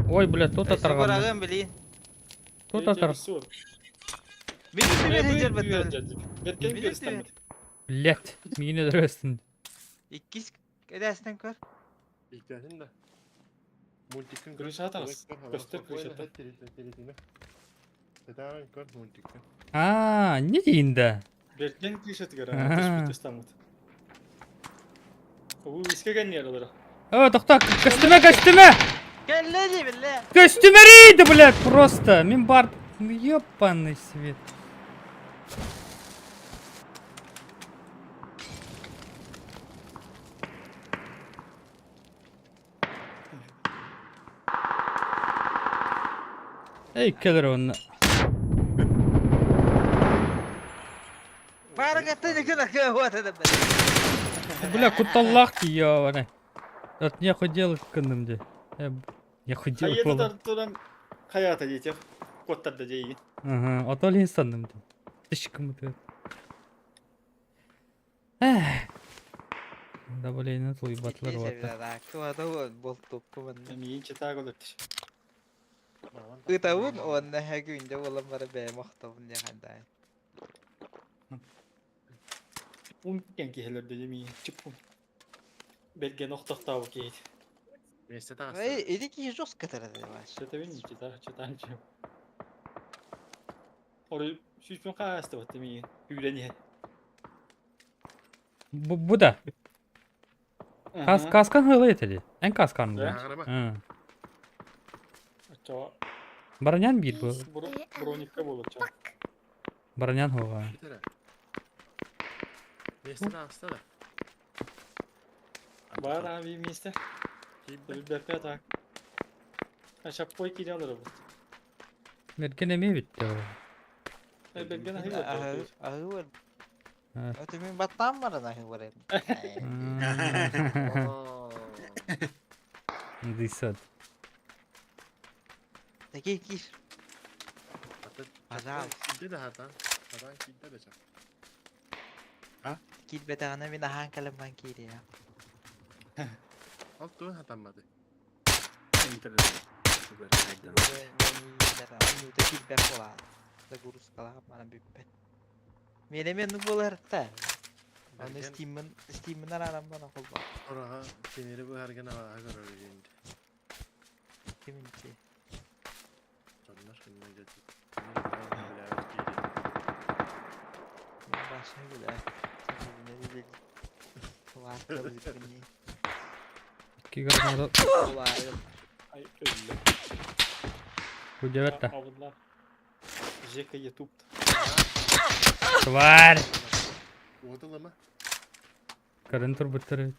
Ой, бля, тут Өссө оторвал. быраҕыам билиин. Тут отор... Мин үтүбэр сылдьарбыттан. Беркен Мин көрүстэммит. Блять, миигин өлөрөстүн. Иккис эдээстэн көр. Ийтәһин да. Мультикын Крыша атаҕас. Көстөр крышата. Тетаан көр мультикын. А, не дейін да. Беркен крышатыгар Аха. түспүт ыстаммыт. Уу иске кэнниэр олоро. О, тоқта, көстүмэ, көстүмэ! Кэллэ дии биллэ. Көстүмэ блядь, просто! Мин бар... Ёпаный свет. Эй, кэлэр онно. Баарыгаттан үкүн акыа хуата да Бля, куталлах ёбаный. От нехуй делать кынным де. Нехуй делать Хайыта буолла. туран хайата диэтэх. Куоттарда дьэйигин. Ага, ото лин санным де. Тышкым ты. Эх. Да блин, тулуйбатылар уота. Куата болтукку манна. Миин чытааг олордуш. Ытабын уонна хэгүндэ буолан бара бэйэм охтобун диэхэндай. Ун кен киһилер дьэ миин чыппун. Берген охтохтообу киһит. Месте Эй, таҕыста. эти киһи жестко тарадылар. Сөтөбүн чытаа чытаан чым. Орой сүүспүн хаастыбат миин. Үүрэн иһэн. Бу, бу да. Кас, каскан хылы этели. Эн каскан Да? бу. Ааҕырама. Ы. Оччоҕо Баранян биир бу. броникка буолар чоҕо. Баранян хоға. Битере. Месте таҕыста да. Бар аби миесте. Киирдэ. Билбэккэ так. Ашаппой киирэ олоробут. Мерген эме битте ол. Берген аһыы Аһы олорбут. аһы бар. А. Өтө мин баттаан баран аһы бар. Дысад. Таки кир. Ата. Пожалуйста. Киирдэ да хатан. Хатан киирдэ да чак. Кир бетаҕына мин аһаан кэлэн бан киириэ. Ол тугун хатаммады. Минута киирбэт буолаан. Загрузкалаах баран бүппэт. Миэнэ мен буолар та. Аны Берген Steam'ин Steam'ин арааран баран холбоо. ораҕа тимири быһаргын абаҕа көрөр үйүндэ. Киминчи. Дьоннор ханна дьэ билээбит киирии. Мен баша билэ. Сахабына билэ. Улаатта билбини. Икки граната. Улаары. Ай өллө. Кудебетта. Абыллар. Жека ютуб. Тварь! Уотулама. Көрөн турбуттар. Ыл.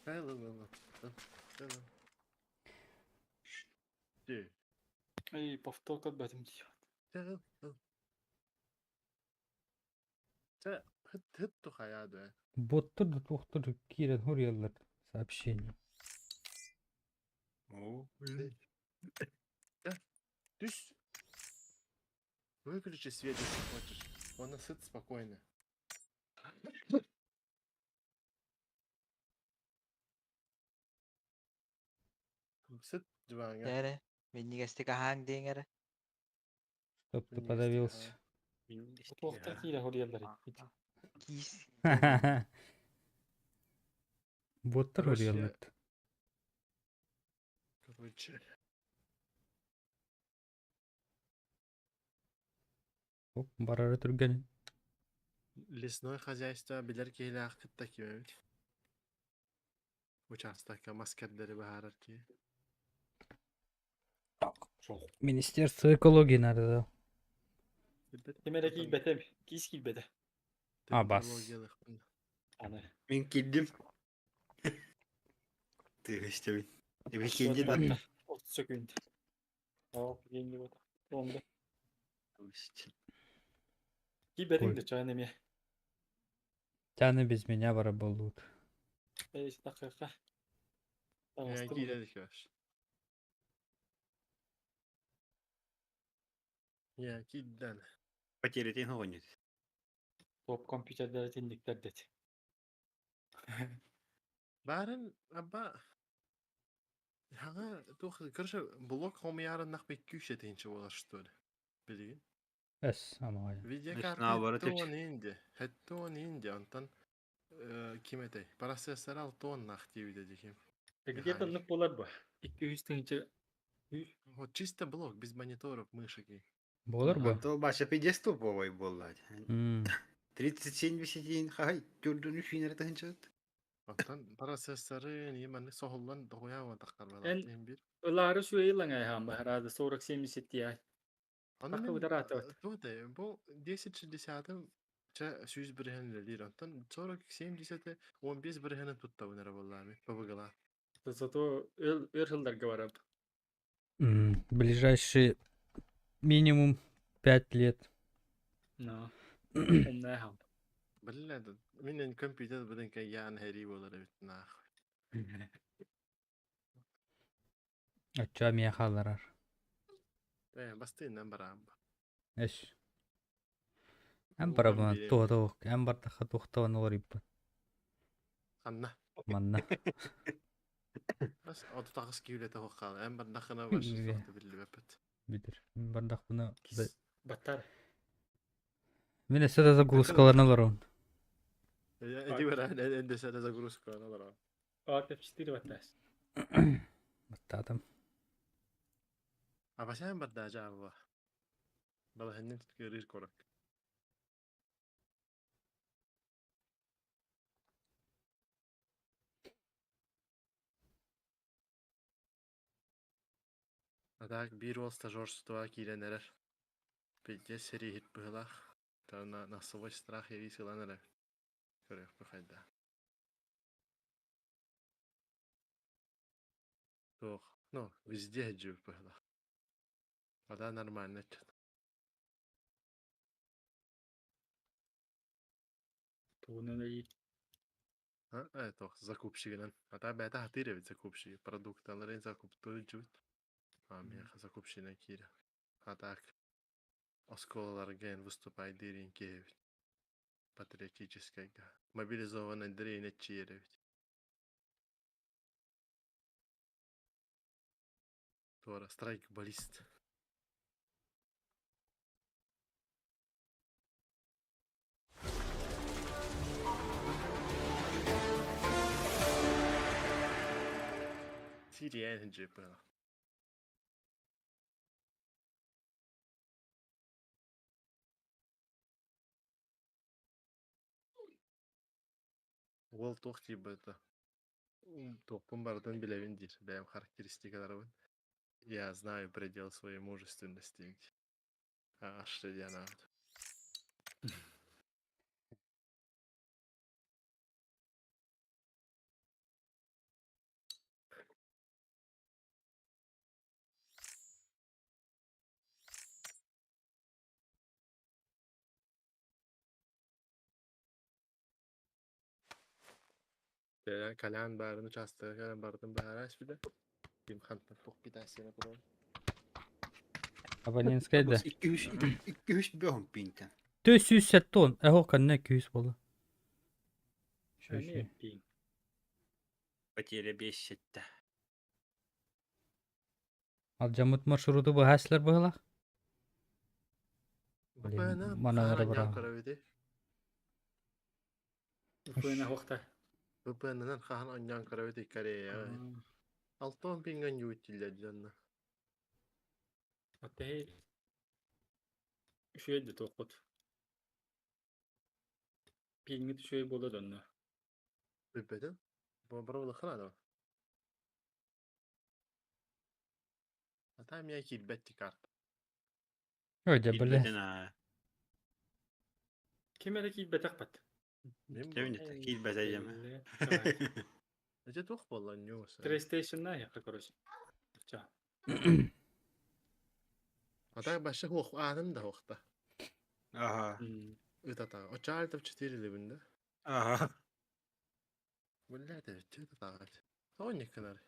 Ыл. Дьэ. Ай повтор көрбөтүм дии. Ыл. Ыл. Чэ хыт хыт тухаяа дуэ. Боттур да туохтур киирэн хуруйаллар сообщение. О, Түс. Выключи свет, если хочешь. Он сыт спокойно. Сыт диваҥҥа. Дээрэ. Минньигэстик аһааҥ диэҥ эрэ. Чтоб ты подавился. Туохтар киирэ хоруйаллар. Киис. Боттар Короче, хуруйаллар. Короче. Оп, барары түргэн. Лесное хозяйство билэр киһилээх кытта кимэбит. Участокка маскердери баһаарар киһи. Министерство экологии надо. Да. Билбэт. Ким эрэ киирбэтэ. Киис киирбэтэ. А, бас. Технологиялыхпын. Аны. Мин киирдим. Ты истэбин. Эби киирди да. 30 секунд. Оо, киирди бот. Онда. Киирбэтиҥ Ой. да чаан эмиэ. Тяны без меня барабалут. Эй, такыка. Э, киирэр киһи. Я киирдэн. Потерятин оҕонньут. Топ компьютердары тинниктер дет. Баарын абба Хаҥа туох короче блок хомуйаарыннах 200 тыһыынча буолар что ли билигин. Эс амаҕай. Видеокарта Наоборот, 70 инди. 70 инди онтон ким этэй? Процессор 6 диэбитэ дии ким. Где-то оннук буолар бу. 200 тыһыынча Вот чисто блок, без мониторов, мышек и. Буолар бу. То баша пиздец туповой буолла. 3071 хай түрдүнү финер тыһынчат. Оттон процессоры не маннык соһуллан доҕуйаама таххар Эн балаат бир. ылаары сүөйүлаҥ айаан баһараада 40-70 тиай. Аны Тахха мин удараатабат. туох этэй, бу 1060 чэ 100 бырыһан үлэлиир, онтон 4070 15 бырыһаны туттабын эрэ буоллаами, ПВГ-лаах. Зато өр сылларга барап. Ближайшие минимум 5 лет. Но. Умная хам. Биллэ, мин компьютер быдан кайяан хэрии буолар эбит нахуй. Оччо миэхэ хаалларар. Э, бастыынан бараам. Эс. Эн Уутан барабын биэриэм. туох эн бардахха туохтабан олоруппун. Ханна? Манна. Бас 38 киилэтэ хаала. Эн бардаххына вообще суохта биллибэппит. Бүтэр. Мин бардахпына Баттар. Мин өссө да загрузкаларына олоробун. Эти баран эндесene загрузка олорор. Alt F4 баттас. Баттаатым. Абасян барда жаабы. Балаханнын кырыр корок. А так биир уол стажерствоҕа киирэн эрэр. Пиздец сэрииһит быһыылаах. На свой страх и риск ылан эрэр. Көрүөхпүт хайда. Туох, ну, везде сылдьыбыт быһыылаах. Вода нормально чё-то. Тугунан ый А, туох, закупщигынан. А та бэйэтэ сатыыр эбит закупщик. Продукталарын закуптуу сылдьыбыт. А миэхэ закупщина киирэ. А так оскуолаларга выступайдыыр киһи эбит. Патриотическайга. Мобилизованный дрейнетчиер эбит. Туора страйкболист. CDN было. Уол туох тиийбэтэ. Туохпун барытын билэбин диир. Бэйэм характеристикаларыбын. Я знаю предел своей мужественности. Аш диэн аат. Калян баарын учаастага кэлэн барытын баара испитэ. Ким хантан туох питассияны турар. Абонентская да. 2-3 бөһүн пинтен. Тө 170. Эһо канна 200 болу. Эмиэ пиң. Потеря 5 7. Алдьаммыт маршруту быһааччылар быһыылаах. Блин, ВПН манан эрэ хаһан быраҕа. көрөбүтүй? VPN хуохта. VPN-нан хаһан онньоон көрөбүтүй Корея. Алтон пинган юутиллер дьонно. Атей үчүгэй да туохпут. Пииҥҥит үчүгэй буолла донно. Билбэтим. Бу быраҕылаххына А там я киирбэт карта. Ой, дьэ, бля. Киирбэтин аа. Ким эрэ киирбэтэх бат. Мин Ким киирбэтэ дьэм. Эти туох буолла ньуус. PlayStation-на яха короче. Ча. А так башы хуох аанын да хуохта. Ага. Ытата. Очаальтов 4 либин да. Ага. Блядь, это так. Тоник кынар.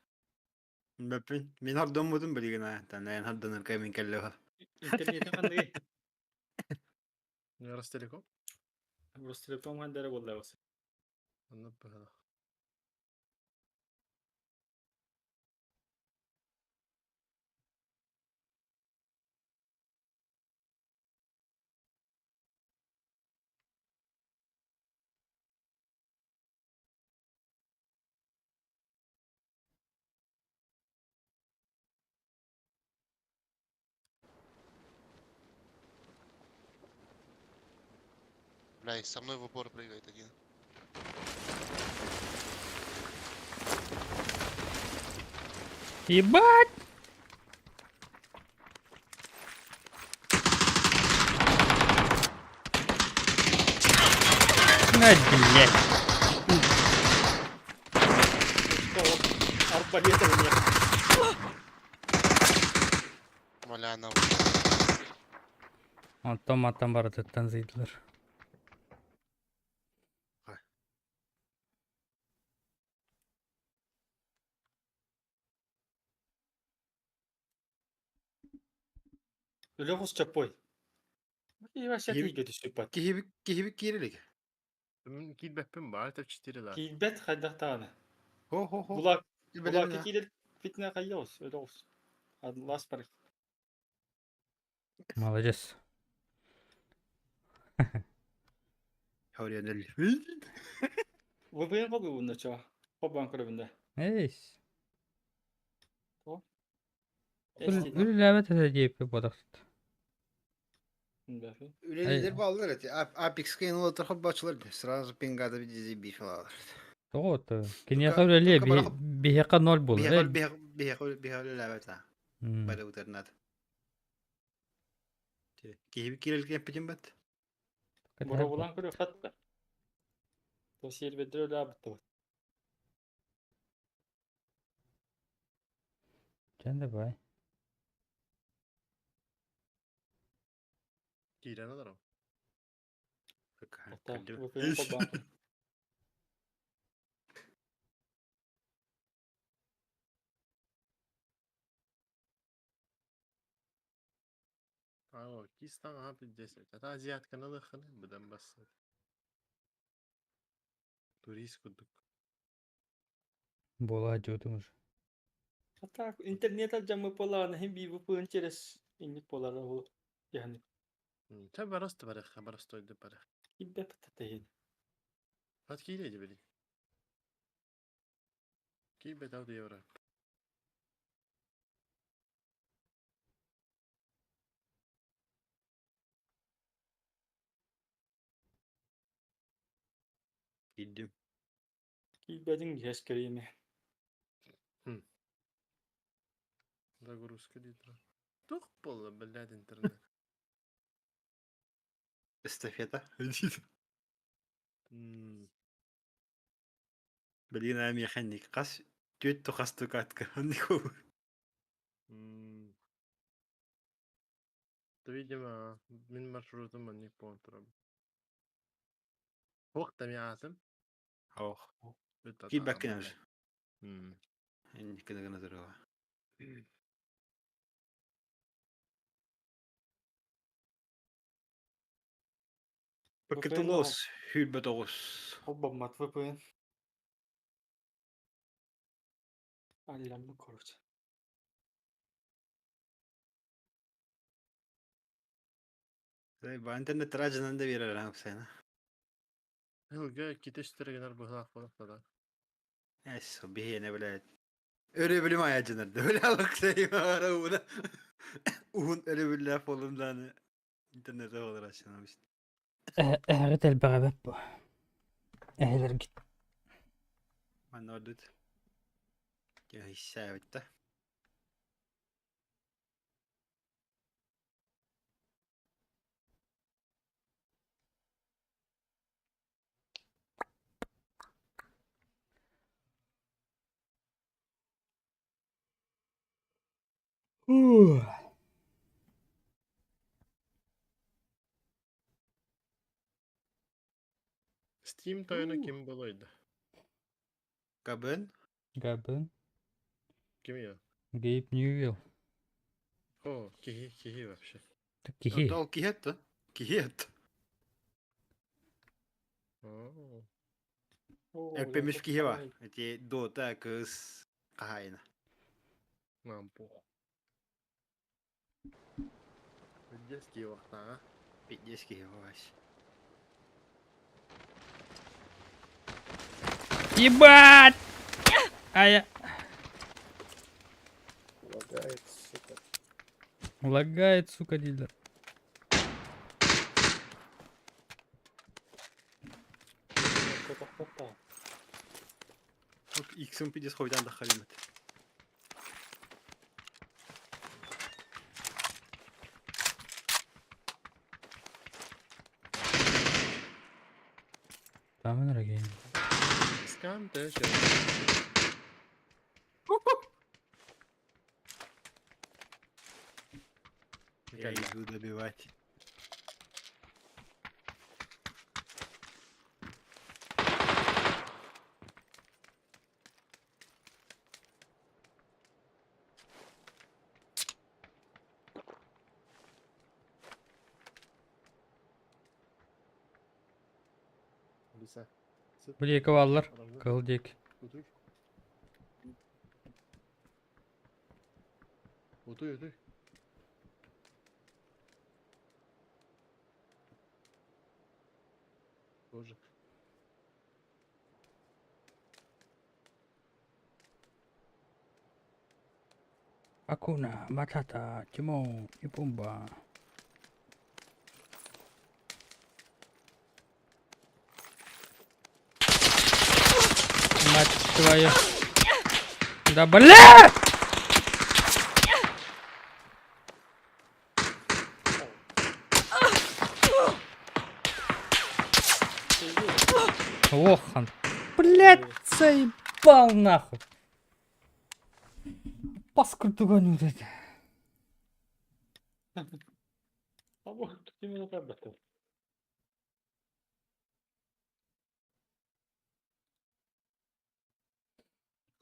Бэппин. Мин хардоммутун билигин аа. Танайан хардонар кэмин кэллэха. Интернетин ханныгый? Ростелеком? Ростелеком хандара буолла. Онно быһалах. Бля, со мной в упор прыгает один. Ебать! На, блядь. Арбалета у меня. Маляна. Онтон мантан барытыттан зыйдылар. Үлэ хос чаппой. И вообще тиийгэ түспүт. Киһибит киһибит киирилик. Мин киирбэппин баар F4 да. Киирбэт хайдах даҕаны. Хо-хо-хо. Булак Билэбин булака а. киирэр фитнэ хайыус, өлө оҕус. Лас бар. Молодец. Хорионел. VPN холбуубун чо. Холбоон көрөбүн да. Эй. То. Эстин. Үлэлээбэт этэ диэппит буолахсыт. Бэфи. Үлэлиилэр бааллар эти. Apex кыйын олотор хоббачылар сразу пингада бидизи бифалалар. Тоҕо то? Киниэхэ Только үлэлиэ только барах биһиэхэ ноль буолар биһиэхэ э. биһиэхэ биһиэхэ биһиэхэ үлэлээбэт а. Бары утарнат. Киһибит киирэлген питин бат. Боробулан көрө хатта. То сервердер өлө абытты. Чэн давай. Киирэн олорор. Ата VPN холбоон. Аа, кистан аха пиздец. Ата азиатканы лыхыны быдан бассат. Турист курдук. Буола дьуутум уже. Ата интернет жамы поланы хим би VPN через инник болар ол. Яғни Ча барасты барах, барастойды барах. кибе пататайын. Хат киирэ били. Киирбэт ауды евро. Киирдим. Кибедин ес кереме. Загрузка дейді. Тух болла, блядь, интернет. Эстафета. Блин, а механик қас төт тухасту катка. То, видимо, мин маршрутум манник понтурам. Вақта ми атым. Ох. Бүт Киирбэккин атаҕым, уже. блядь. Инникини гына туруга. VPN Пакетолос хүрбэт оҕус. Холбоммат VPN. Алламы короче. Ба интернет ражынан да берер аңсайна. Хылга китеш терегенер быһаах болах да. Эс биһиэне блядь. Өрө билим аячынар. Өлө алыксай ара уна. Уһун өрө биллэ болумданы интернет олар ачына бит. Эһэҕит элбэҕэ бу. Эһэлэргит. Манна ордут. Кэ битта. Steam тойона ким болойду? Кабын. Габын. Ким я? Гейб Ньюэлл. О, киһи, киһи вообще. Киһи. Ол киһи этті. Киһи этті. О, Эппемиш киһи ба. Эти дота кыз кахайна. Нам похуй. Детский вахта, Пиздец киһи вась. Ебать! А я... Лагает, сука. Лагает, сука, дилер. Иксым пиздец хойдан да халимет. Там энергия. Скам ты, че? Я иду добивать. Лиса. Бу диэки бааллар. Кыһыл диэки. Утуй. Утуй, утуй. Тоже. Акуна, Матата, Тимон и Пумба. Мать твою. Да бля! Ох, он. Блять, заебал нахуй. Паскульту гоню вот это. Або ким көрбөтүм.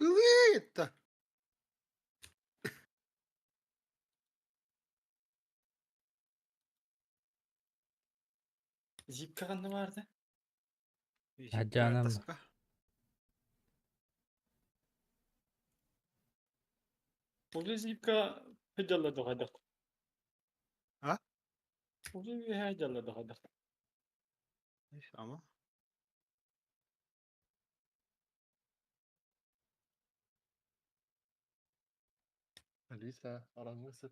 Ылыйытта. Зипка ханна барды? Адьанам. Уже зипка хыдьалла дохайдах. А? Уже хыдьалла дохайдах. Ама. Алиса, арамысы.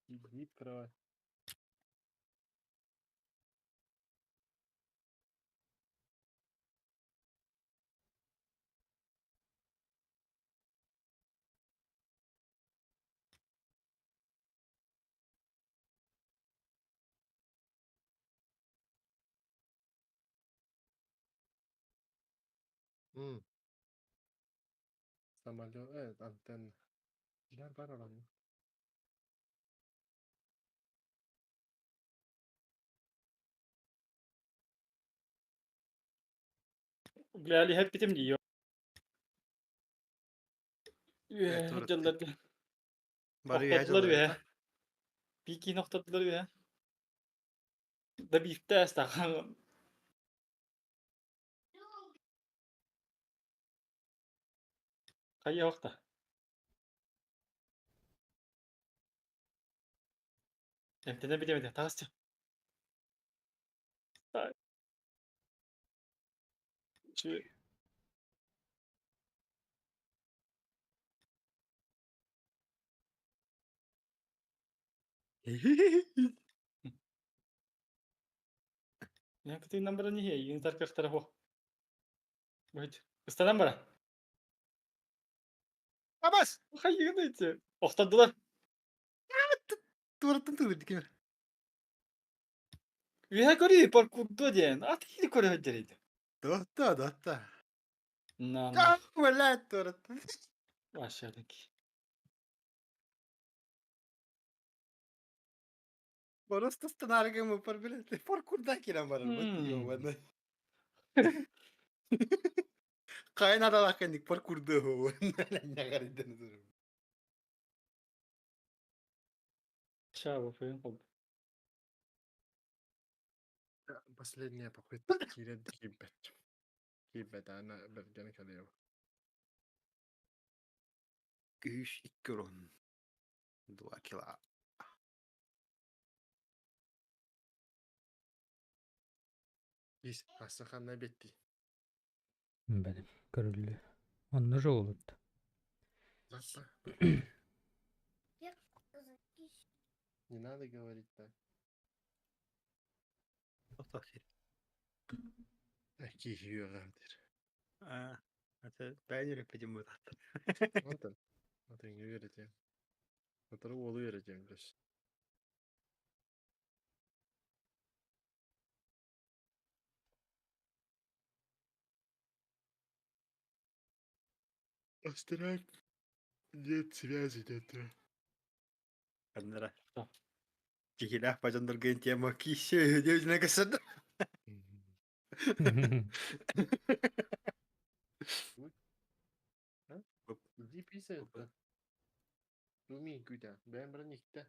Ебни кровать. М. Самолет, антенна. Жар бар арамы. Бля, hep bitim diyor. Хыдьалла. Бары Охтодулар үһэ. Пики нохтодулар үһэ. Да бифтэ астахан. Хайа охта. Эмтене битемете тагысчы. Şu Якытыынан баран иһэ, игин таркахтара хо. Быт. Ыстанан бара. Абас! Хайыгын эти. Охтодулар. Тураттан турбит ким. Үһэ көрүй паркурдо диэн. Ат хили көрө хөддерейdi. Дотта, дотта. На. Да, блядь, тураттан. Aşağıdaki. Просто станарга мы блядь. Паркурда кирен барар. М. Кайнадалах кенdik паркурда. Нагариден. Ща, фен холб. Последняя попытка киирэн киирбэт. Киирбэт ана бэргэн кэлиэм. Күүс икки урон. Два кило. Ис хасса ханна бетти. Бэлим, көрүллү. Онно жоҕулут. Лаппа. Не надо говорить так. Тохтох сир. Киһи үөҕэм дир. А, это бэйнер педим бутат. Онтон. Атын үөрэтиэм. Отору уолу үөрэтиэм плюс. Астрак. Нет связи нет. Каннара. Да. Кихилях бажандаргын тема кисе дебизине кысады. Иди писай это. Думи күтә. Бән бір никтә.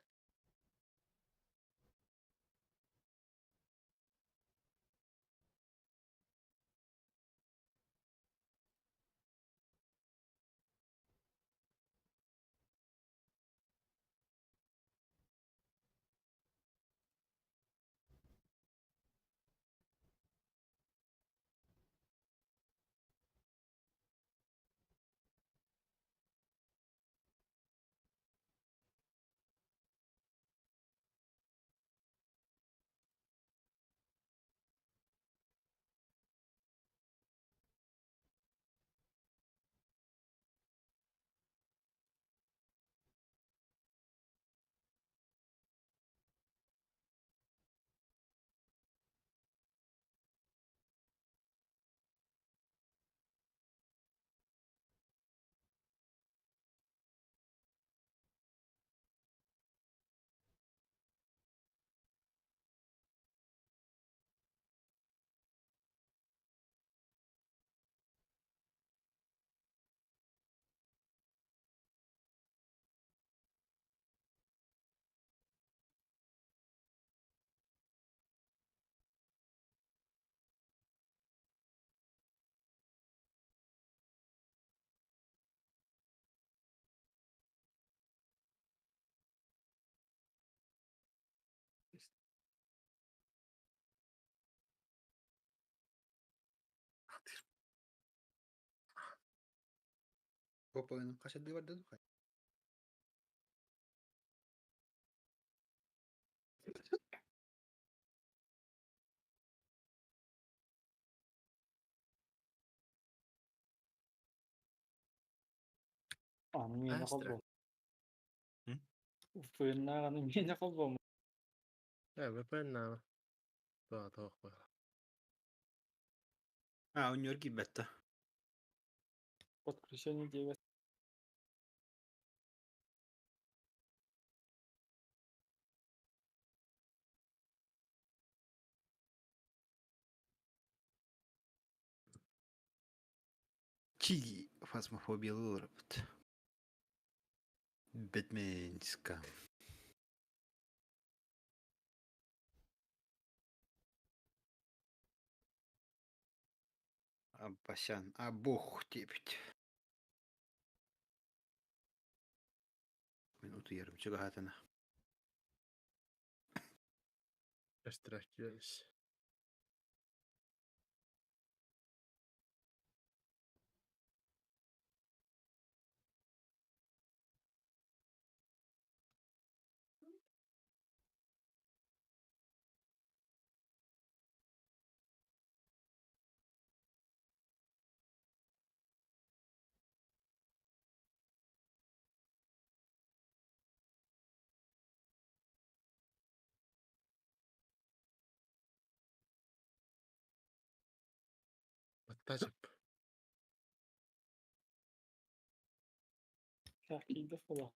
Попойнун кашады бар дедим. А, миэнэ Астра. холбом. М? Феннааҕаны миэнэ холбом. Э, VPN на. Да, тоқ бар. А, у нее кибетта. Подключение 9. Чиги фазмофобия лырыпт. Бэтменска. Абасян, а бог тепить. Минуту ярым чыгатына. Астрак киирис. Баттажып. Киирбэт буолла.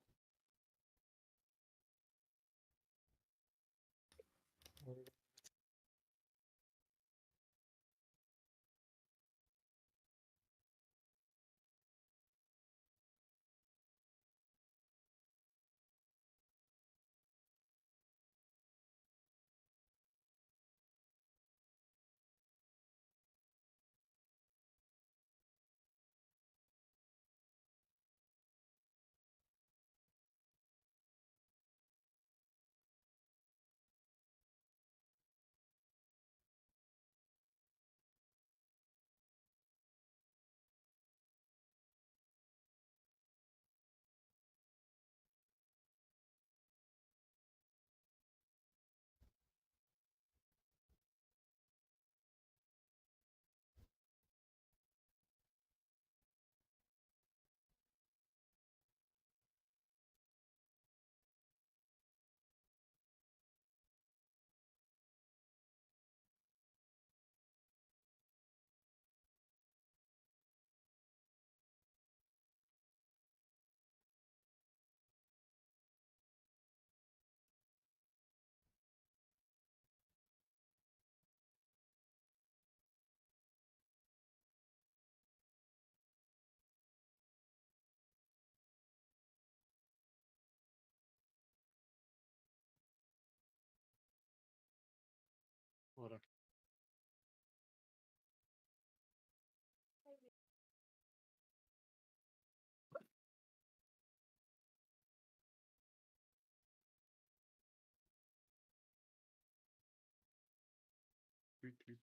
Күүт күүт.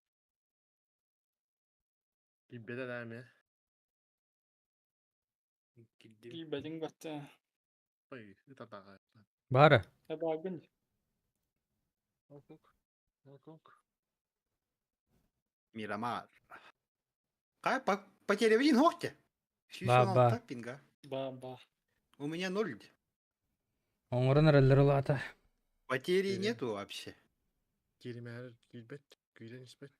Киирбэтэ да эмиэ. Кирдим. Киирбэтиҥ бачча. Ой, ытатаҕа. Баара. Табаагын. Окук. Окук. Мирамар. Кай потеря один хохте? Ба, ба. пинга. Ба ба. У меня ноль. Оҥорон эрэллэр улаата. Потери Киирэн. нету вообще. Кииримээр киирбэт. Киирэн испэт.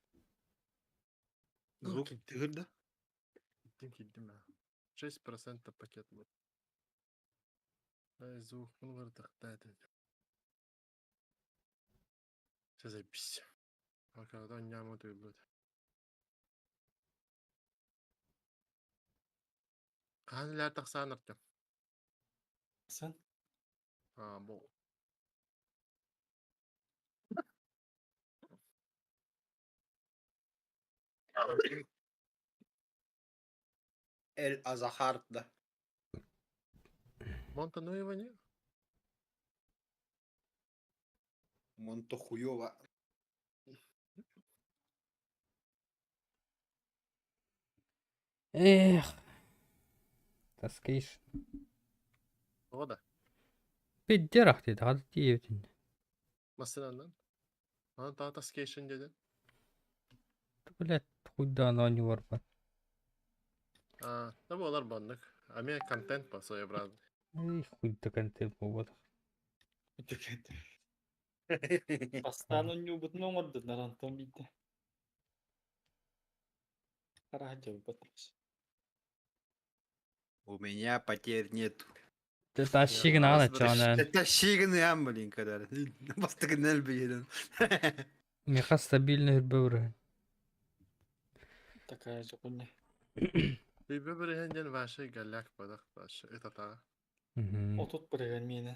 Звук тыгырда. Киирдим киирдим аа. 6% пакет был. Ай, звук ну бардахта это. Все запись. Пока да няма тыыллыт. Хаан илээр тахсаан Артем. Сан. Аа, бу. Эль Азахарда. Монтануева не? Монто хуёва. Эх. Таскейш. Тоҕо да? Пиддерах диэт, хата тиийэбитин. Массыынанан. Аны таа таскейшн диэтин. Блядь, хуйдаан оонньууларбат. Аа, да буолар баннык. Эмиэ контент по своеобразный. Эх, хуйда контент буолбатах. Бастаан онньуубутун оҥордуннар онтон биирдэ. Хараһа дьолбот. У меня потерь нету. Дэ тащигын аҕан аччаҕына. Это щигын блин, когда. Бастыгын элбиеден. Миэхэ стабильно үрбэ бырыһын. Такая же хуйня. Үйбэ бырыһын диэн ваша голяк бадах ваша ытатаҕа. Отут бырыган миэнэ.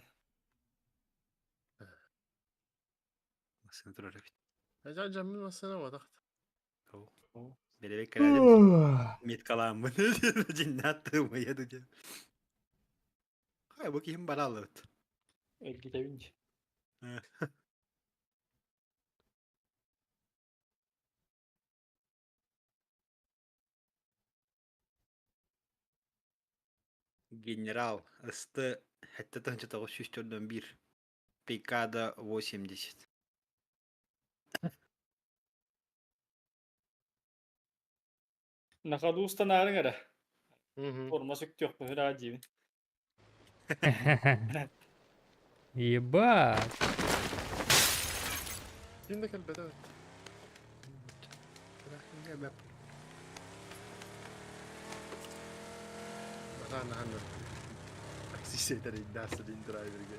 Массыына турар эбит. Эдьа дьаммын массыына буотах. Белебек кэлээдим. Меткалааммын. Дьиннаат тыымайа диэн. Хай бу киһим баралыбыт. Эргитэбин дии. Генерал СТ 7941. Пикада 80. На ходу устанаарыҥ эрэ. Форма сүктүөхпүн өрөө диибин. Ебать. Ким да кэлбэтэ. Наһаа наһаа такси сетер иддаасылин драйверге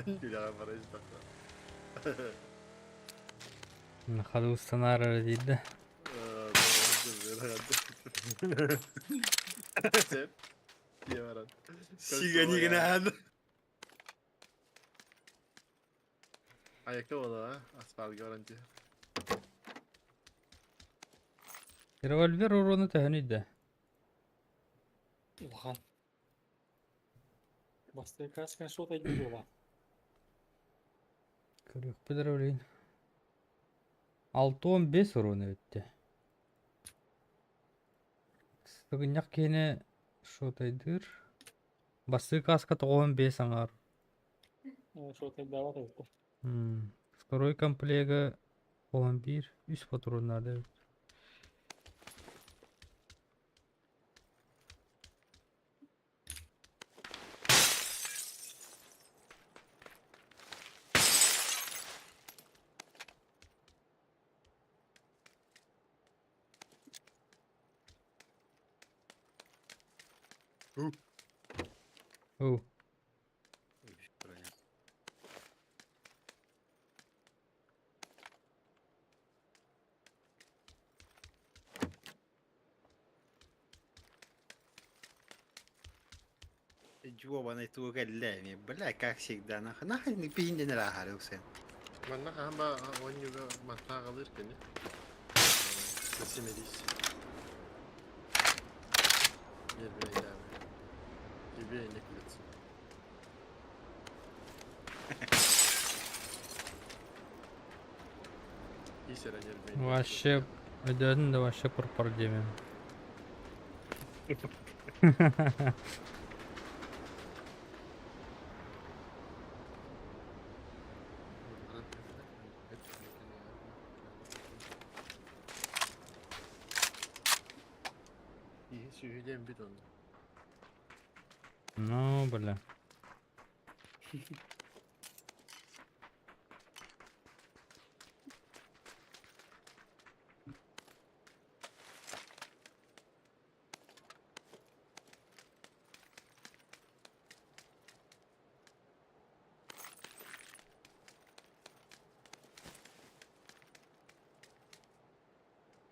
үлэҕэ бара истэххэ. На ходу устанаар диидэ. Сеп. Диэ баран. Сиганигнаан. Айакка буолла асфальтга баран түһэр. Револьвер уруона төһөнүй да? Улахан. Бастакы каскан шот айдыы буолан. Көрүөхпүт эрэ билигин. 65 уруона эбиттэ. Сыгынньах киһини шотайдыыр. Бастыы каска 95 аҥаар. Шотайдаабат эбит. Второй комплега 11 үс патроннаада эбит. Оу. Жуобанай туга кэллэ бля, как всегда, нах нах пиинден эрэ уксен. Манна хаһан ба оонньууга мантааҕалыыр кини. Симирис. Нервнейдээбэ. Тебе не к лицу. Бисера нервнее. Вообще, өйдөөтүн да вообще пурпар диэмин. Киһи сүһүлээн бүт онно. Ну, бля.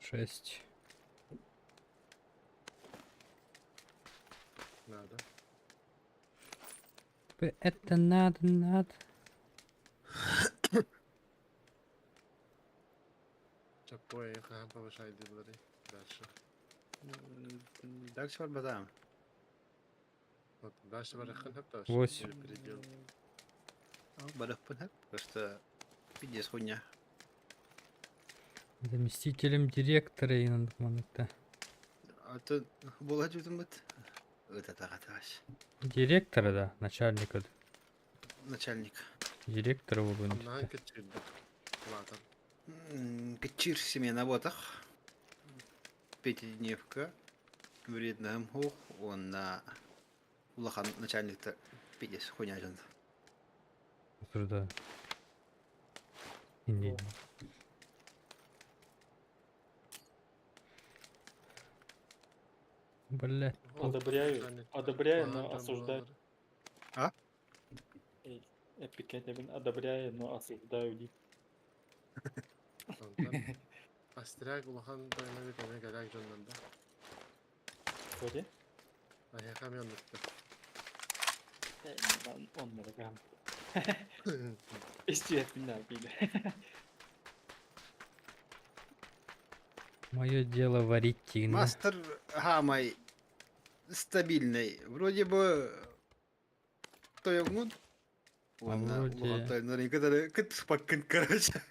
Шесть. Надо. Тебе Это надо, надо. Чапой, хаһан повышай дииллэрий. Дальше. Дальше барбатам. Вот дальше барыаххын сөп дальше. Восемь. Или передел. Барыахпын сөп. Просто пиздец хуйня. Заместителем директора и надо маныкта. А то була дьүтүммүт. Ытатаҕатаҕас. Директора, да, начальника. Начальник. Директора выбрали. Хамнаһын кыччыырбыт. Улаатан. Кыччыыр смена буотах. Пятидневка. Вредным хух. Уонна улахан начальниктар пиздец хуйня дьон. Осуждаю. Не. Бля. Одобряю, одобряю, но осуждаю. А? Эпикетебин одобряю, но осуждаю дип. Остряк улахан тойоно бүтэнэ кэлээк дьоннордо. Ходи. Эһиэхэ эмиэ оннуктар. Оннары кам. Истиэппин бииле. Мое дело варить тигн. Мастер хамай стабильный. Вроде бы тойоҥҥун. Уонна вроде- улахан тойоннорун кытары кытыспаккын короче.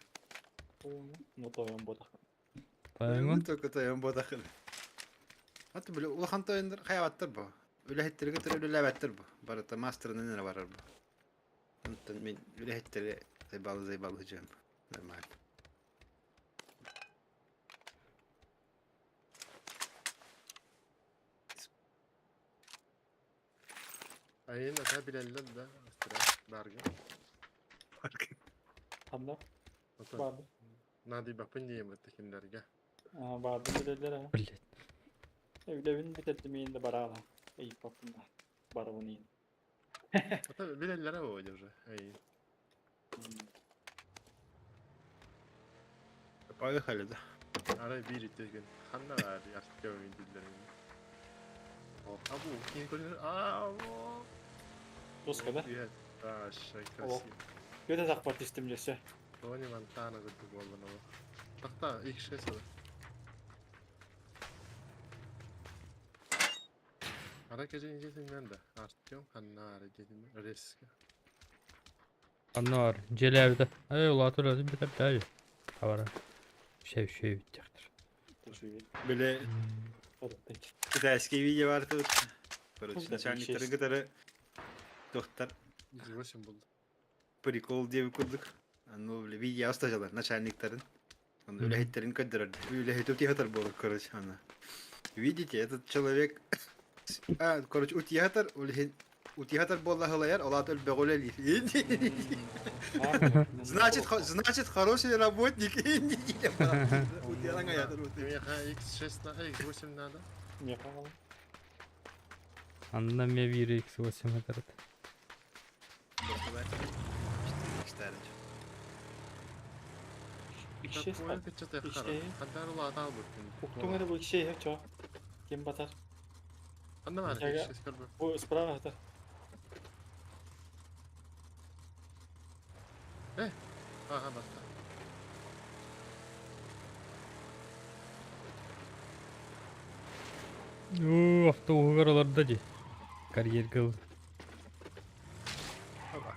Ну тойон ботах. Тойоҥун? Только тойон буотахын. Аты били улахан тойоннор хайабаттар бу. Үлэһиттэри кытары үлэлээбэттэр бу. Барыта мастерынан эрэ барар бу. Онтон мин үлэһиттэри зайбалы зайбалы дьиэм. Нормально. Айын ата билэллэр да остряк барга. Ханна Ото барды. наадыйбаппын диэм этэ кинилэргэ. Барды билэллэр а. Блять. Үлэбин бүтэрдим иин да бараала. Ыйыппаппын да. Барабын иин. Ото билэллэрэ буолуо уже. Айын. Поехали, да. Арай биир икки күн ханна баар Артем дииллэр ини. Абу киин көрүнэр аа Доска да? Үһэт Даша красиво. Көтө тахпар түстүм дьөссө. Тони Монтана курдук буоллун ол. Тахта X6 ылар. Ара кэжин дьиэтинэн да Артем ханна аара дьиэтинэн резко. Аннар, дьиэлээбитэ. Эй, улаатыр өлөтүн бүтэр Хабара. Шәй шәй бүттяхтыр. Били китайский видео бар тут. Короче, Куда начальниктары исчез? кытары доктор X8 булду. прикол диэбит курдук. Ну, били видео остажалар начальниктарын. Он Мгм. үлэһиттерин көрдөрөр. Үлэһит утиһатар буолар, короче, ана. Видите, этот человек А, короче, утиһатар, үлэһит утиһатар буолла хылайар, ол аата өлбөҕү үлэлиир. Значит, значит, хороший работник. Утиһалаҥ аятар ути. Миэхэ X6 на X8 надо. Миэхэ аҕалан. Анна мне вир X8 этот. X6 Такой кыччат X6. Хандар улаата албыттын. Уктуҥ эрэ бу X6 чо. Ким батар? Ханна баар Яга. X6 көрбө. Бу справа хатар. Аха баста. Уу, автобуһугар олордо дии. Карьерга ыл. Опа.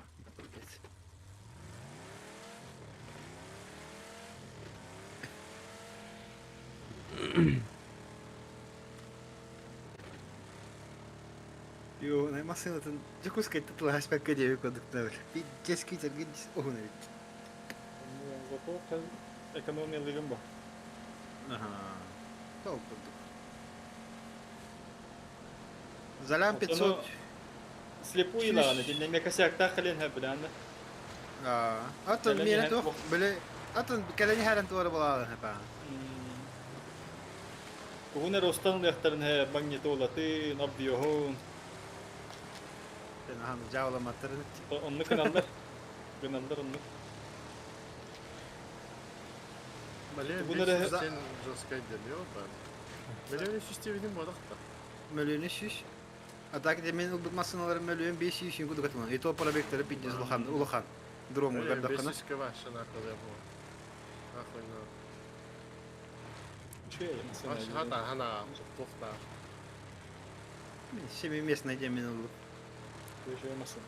Йоо, най массыынатын Дьокуускайта тылаһаспакка диэбит курдук Пиздец киитэргин уһун эбит. Зато экономиялыгым бу. Аха. Ол курдук. Залям 500. Слепую даҕаны итиннэ косяктаах кэлиэн сөп билэҕин да? Атын миэнэ туох били атын кэлэн иһэрэн туора булаалан хапаа. Уһун эрэ устан ылыахтарын һэ магнитолатын, объеһун. Ахан дьаабыламматтарын. Оннук гыналлар. Гыналлар оннук. Мөлүйүөн сен жесткай делио бар. Мөлүйүөн 300 бодохта. Мөлүйүөн 300. А так мен ылбыт массыналарым мөлүйүөн 500 кудук атылан. И то пробегтары пиздец улахан, улахан. Дрому Мөлүйүөн көрдөххүнэ. 500 вообще нахуй я был. Нахуй на. Үчүгэй Хата хана тухта. Семиместный дем мен ылбыт. Үчүгэй массына.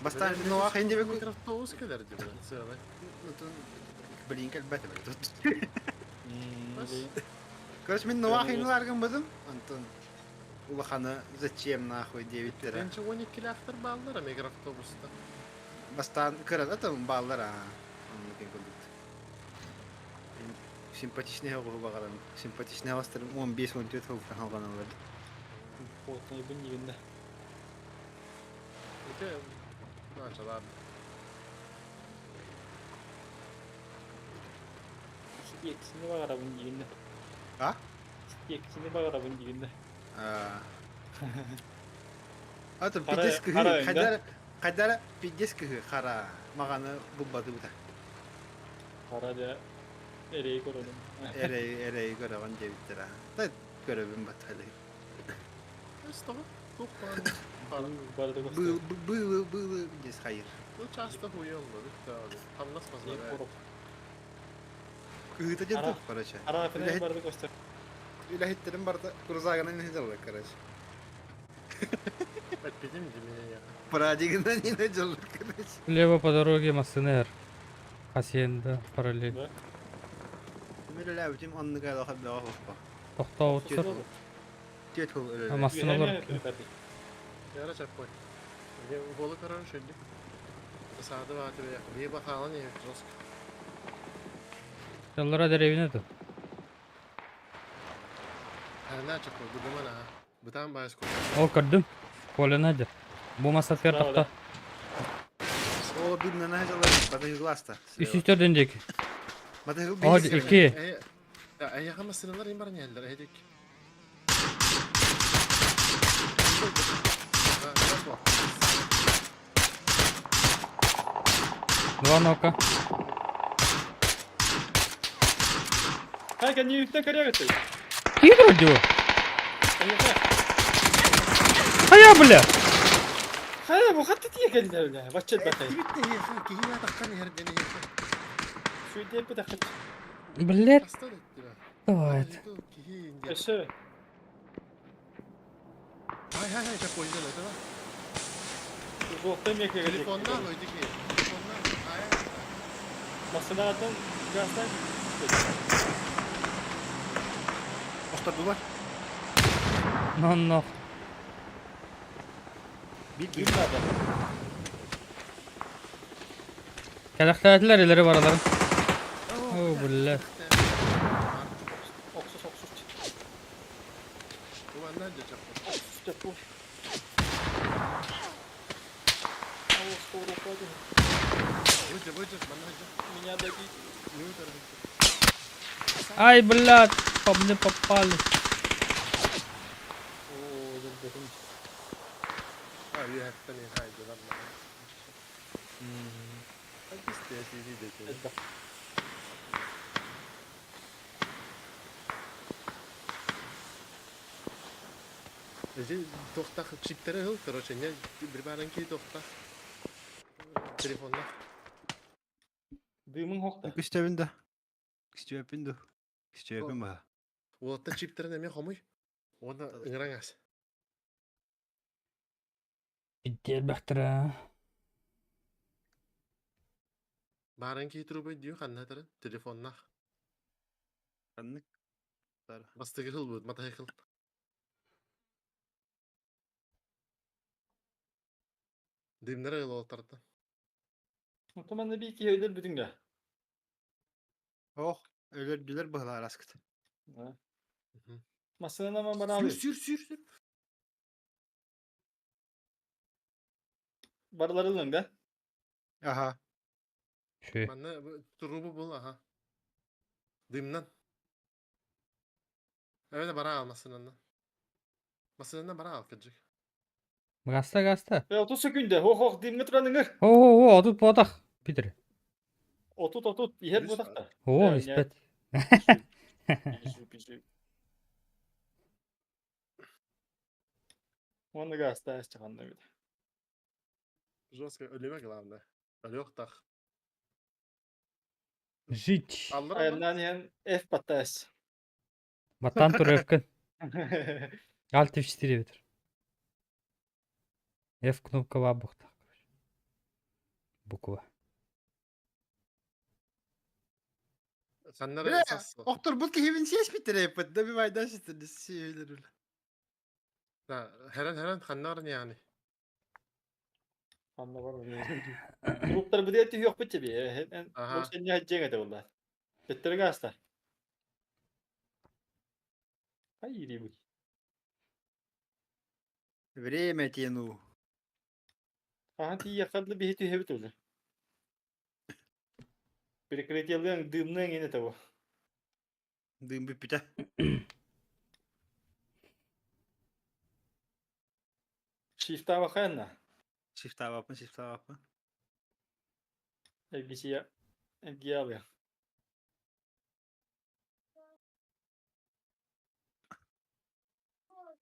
Бастаан нуах инде бе Автобус келер дип целый. Блин, кэлбэт эбит. Короче, мен нуах инларгын бызым. Антон улаханы зачем нахуй диэбиттэрэ. Бенче 12 лахтар баллар микроавтобуста. Бастаан кыран атым баллар а. Оннук курдук. Симпатичный оҕу баҕарам. Симпатичный бастарым 15-14 хылтан халҕаналар. Потный бын дигенде. Ите началар. Ексини баҕарабын дигенде. А? Ексини баҕарабын дигенде. Атым пиздец кыһы. Хайдара хайдара пиздец кыһы хара мағаны булбаты бута. Хара да эрей көрөдүм. Эрей эрей көрөҕөн диэбиттэр а. Та көрөбүн батталы. Что? Был было было пиздец хайыр. Ну часто хуёлно, да. Хамнас позволяет. Кыһыта дьэн туох, короче. Ара финал барды көстөр. Үлэһиттерим барда крузагынан не короче. Подпидим меня. Прадигынан не дьаллар, короче. Лево по дороге Массенер. Хасиенда параллель. Мүлеләбитим оннук айлаха бөҕө хоппа. Тохтообуттар. Түөт хыл өлөлө. Массыналар. Яра чаппой. Мне голы короче шелли. Саады бааты бе. Бие бахалан я жестко. Яллара деревне ту. Хана чаппой, будумана. Бутан байс ко. Ол көрдүм. Колена дер. Бу масаткар тохто. Ол биннен хажалар баты гласта. Үсүстөрдөн диэки. Баты О, икки. Аяга масыналар им бар неллер, эдик. Два нока. Хай, не үттен көрөбүт. Киир дю. Хая бля. Хай, бу хатты тие келди бля. Баччет батай. Шүйдеп бит Блять. Давай. Эше. Ай, хай, хай, чаппой, да? Жолта меке Телефоннан ойдики. Телефоннан. Ай. Масынатын газдан. Остардылар. Но но. Бил надо. Кэлэхтээтлер илери баралар. О, бля. Оксус, оксус. Уанна жа чаппой. Оксус чаппой. Алло, скоро упаду. Выйди, выйди, манна Меня добить. Ай, блядь, по мне попали. О, заберем. А, я это не хайду, ладно. Это. Здесь тохтах чиптере хыл, короче, не бир тохтах. Телефонна. Дымың хокта. Күстөбүн да. Күстөбүн да. Күстөбүн ба. Уолатта чиптерин эме хомуй. Оны ыңыраңас. Иттер бахтара. Баран ки трубы дию ханнатырын телефоннах. Ханнык. Тар. Бастакы хыл будет, мотоцикл. Дымнары ылы тарта. Онтон манна биир киһи өлөр бүтүҥ да. Ох, өлөрдүлэр быһылаар аскыт. Массыына Сүр, бараабыт. сүр, сүр, сүр. Барылары ылыҥ да? Аха. Шү. Манна трубу был, аха. Дымнан. Эве бара ал массынанна. Массынанна бара ал кыджык. Гаста гаста. 30 секүндэ. Хох-хох димҥэ туран ыҥыр. О, о, отут потах. Питер. Отут отут иһэр буотахта. О, испет. Пишу, пишу. Уонна гаста чаханна бит. Жестко, өлеме главное. Өлех тах. Жить. Аллар Айаннаан иһэн F баттаас. Батан туревкин. Alt F4 битер. F кнопка бабухта. Буква. Саннар Бля, сас. Охтор бут киһибин сиэспиттэр эппит, да бивайдан ситер сиэлер. Да, херен херен ханнар не яны. Анна бар. Групптар бу диэти юк бит би. Аха. Бу сен яджең эте булла. Беттерге гаста. Ай ири бу. Время тяну. Аха ти якадлы бихи түһэбит уже. Перекрытиелыың дымның ине того. Дым бүппүтэ. Шифта бакайна. Шифтабаппын, шифтабаппын. Эргисия. Эргиялы.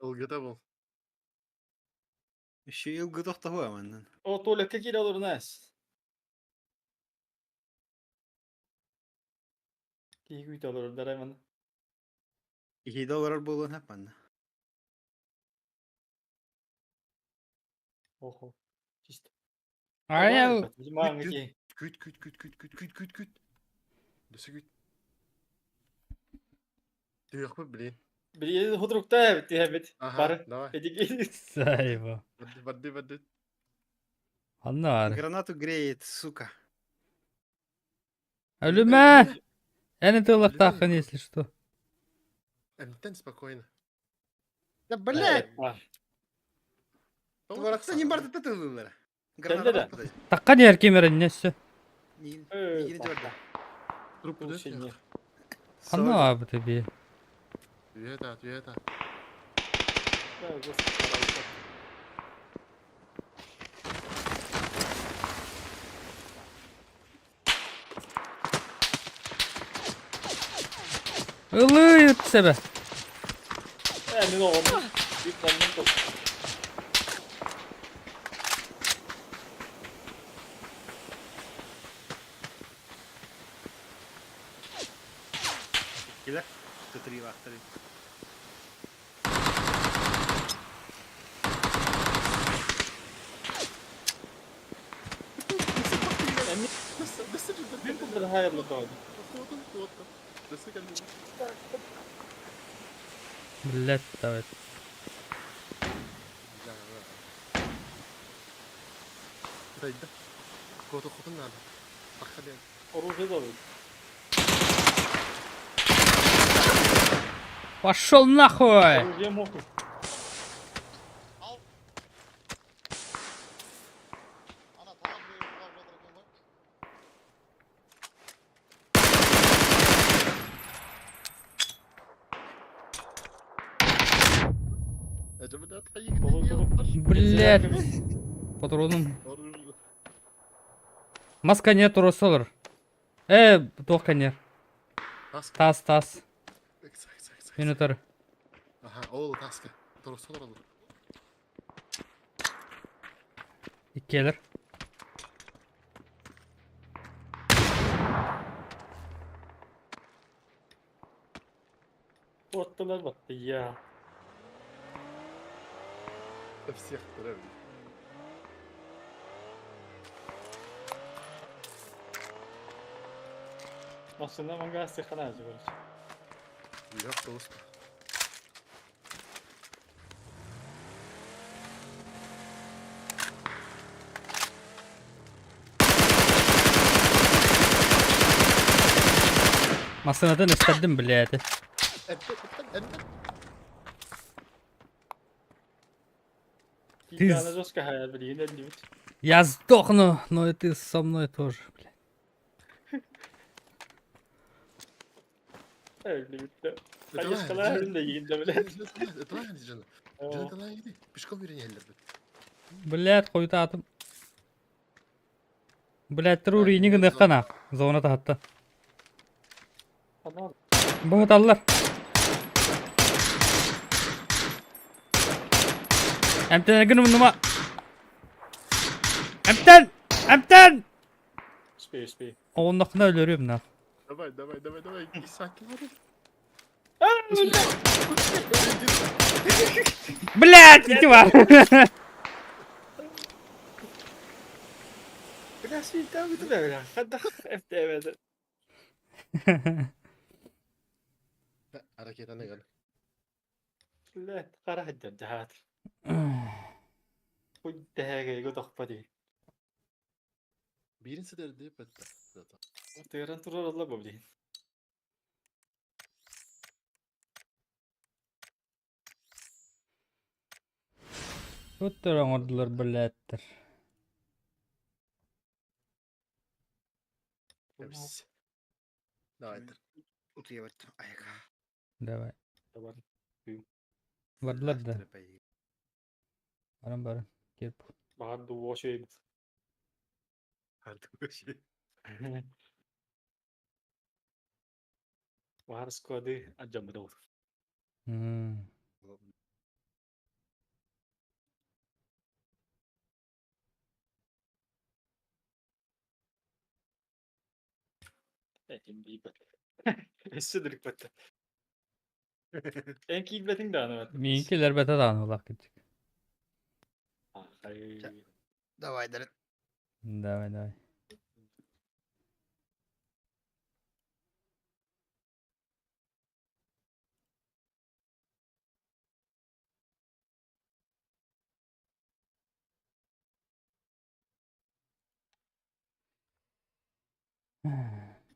Ылгыта был. Еще ылгы тохтоһуа маннан. О туалекке кире олор нас. Киһи күйт олорор дарайман. Иһиде олорор буолуон хөп манна. Охо. Чисто. Аял. Маңы ки. Күт, күт, күт, күт, күт, күт, күт, күт. Дөсө күт. Түйөкпү, блин. Били худруктаа бит бит. Ага, Бар. давай. Эдиги. Сайба. Барды, барды, барды. Анна бар. Гранату греет, сука. Өлүмэ! Эни тыллахтааххын, если что. Эмтен спокойно. Да блядь! Туаракса не барды тытылылар. Кэллэ да. Граната. Такка диэр кемер нессе. Нигин жорда. Трупы дөс. Ханна бар бу тебе. Түйөт а, түйөт а. Ылы себе. Мен оғым. Bir kanım top. Келер. Тытырыйлахтар. Bir kıldır hayırlı doğdu. Дөсө кэлли. Блять, давай. Дайда. Кото хотун надо. Тахха диэн. Оружие да Пошел нахуй! Оружие мокрый. Ана талап беріп жатыр екен ғой. Это, блядь, хайык. Блять. Патроном. Оружие. Маска нет, Росолар. Туох нет. Таска. Тас, тас. Экс, экс, экс, экс. Минутар. Аха, ол таска. Торсолар olur. Иккелер. Оттылар батты я. Всех травит. Машина маңга сыхана короче. Үһү автобус. Массыынатын эстэрдим, блядь. Эппет, эппет, эппет. Ты Киикаана жестко хайар билигин өллүбүт. Я сдохну, но и ты со мной тоже, блядь. Өллүбүт да. Хайыскалаа өлүн да игин да блядь. Пешком yürüyen Блядь, хуйтаатым. Блядь, трурини гыныаххана. Зона таһатта. Анан Быһыталлар. Эмтэнэргин умнума. Эмтэн! Эмтэн! Успей, успей. Оҕуннаххына өлөрүөм на. Давай, давай, давай, давай, Исаки. Блядь, ити бар. Бля, свинта бүтүлэ бля. Хадах FTV'de. Ракетаны ган. Бля, қара хаддан жахат. Хуй тэһээгэ тохпа дии. Бирин сидерdi бетте. Zaten. Тыыран турар алла бу блин. Туттар оҥордулар блядтар. Эбис. Давай. Утуйабат. Айка. Давай. Давай. Бардылар да. Баран баран. Кеп. Баар дуо шөйбүт. Баар склады аджамыда ол. Этим бийбэт. Өссө дүрүк батта. Эн киирбэтиҥ даҕаны бат. Миинкилер бэтэ даҕаны улаах кырдьык. Ахай. Давай, дарın. Давай, давай.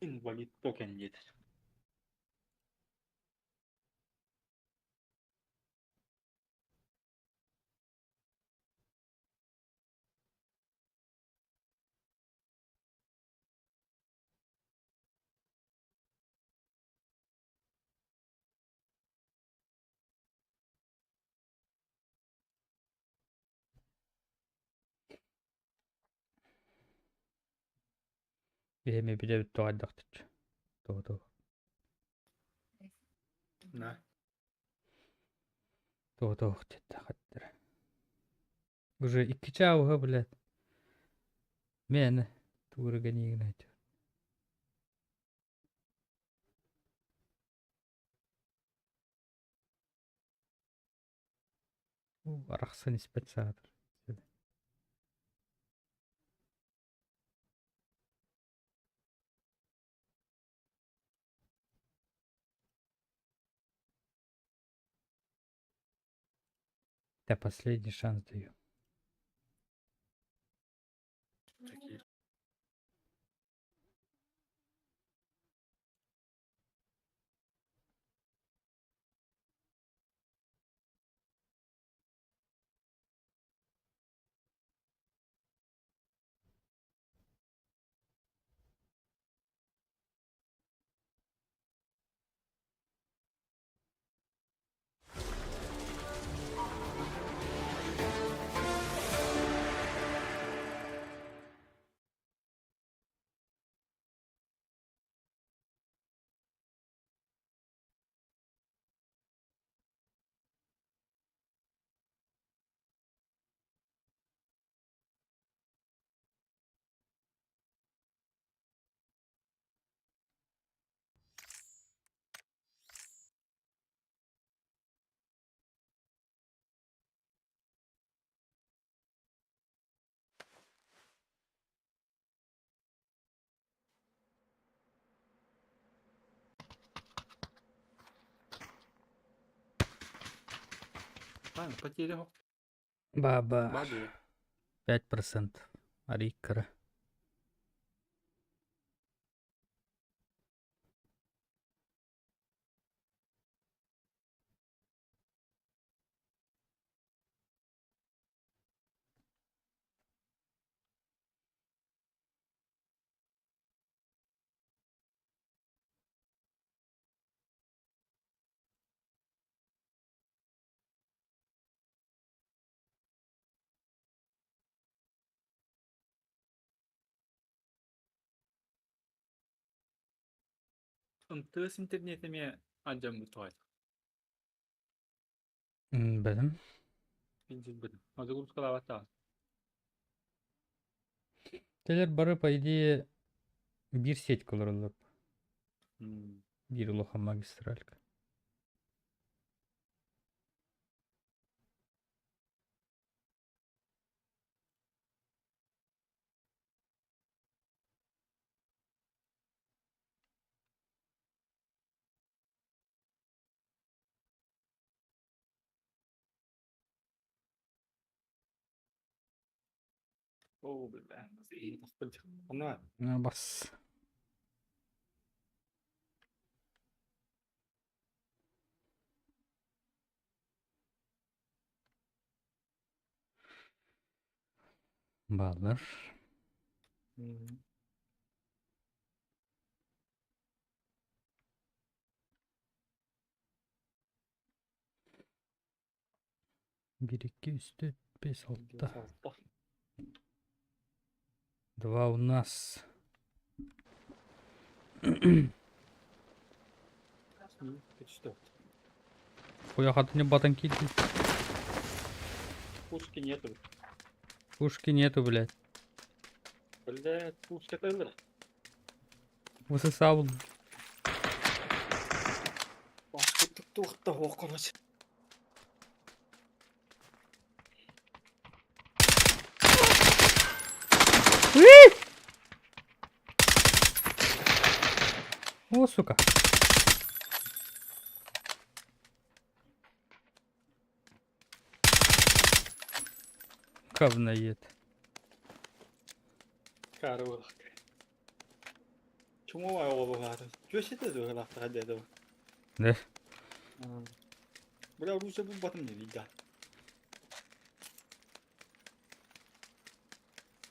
Инвалид токен диэтэр. Биһиэми билэбит тоҕойдохтуччу. Тугу На. тугу туох диэттэхаттара. Уже икки чааһа, блядь. Миэнэ тугу гэнигин Арахсан испэт саатар. Я последний шанс даю. Такие. А, потеря. Баба. Баду. 5%. Ариккара. МТС интернетиме анжам бутуай. Бэдим. Инжил бутум. Азы курскалабата. Телер бары, по идее, биир сеть олороллор. Биир улахан магистралька. О, бля. Она. Бас. Баллар. Бир, икки, үс, төрт, бес, алта. Два у нас. Хуя батан киди. Пушки нету. Пушки нету, блядь. Блядь, пушки это Высосал. Короче. О, сука. Говноед. Карвах. Чому оҕолугаары? Чүөсете дуһалаахтаха дедо. Да. Бля, оружие бу батым не вида.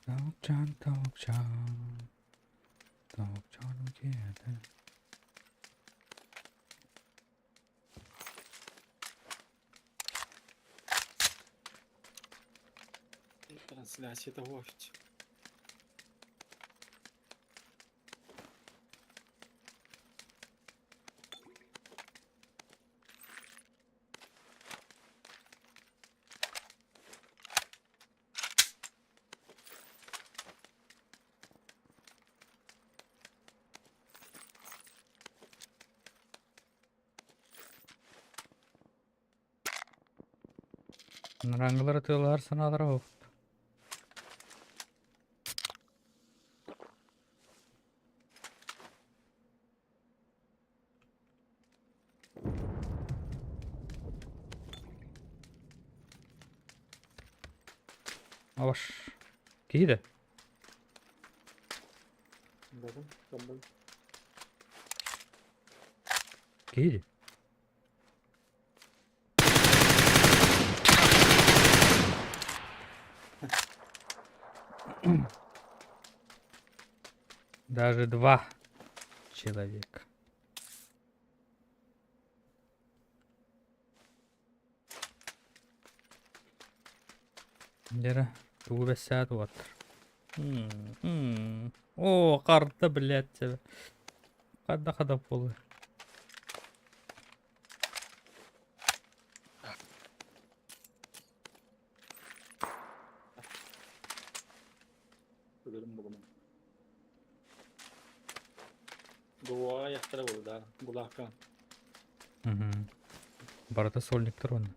Tavukcan, tavukcan. Tavukcanım geldi. Трансляция того. Rangalar atıyorlar sanalara hop. Аваш. Киһи Бадым, тамбай. Киһи Даже два человека. Лера, тугу бәсәт вот. О, карта, блядь, тебе. Када када полы. Өлөрүм булумун. Дуа яхтара болду да. Булакка. Угу. Барата сольниктер он.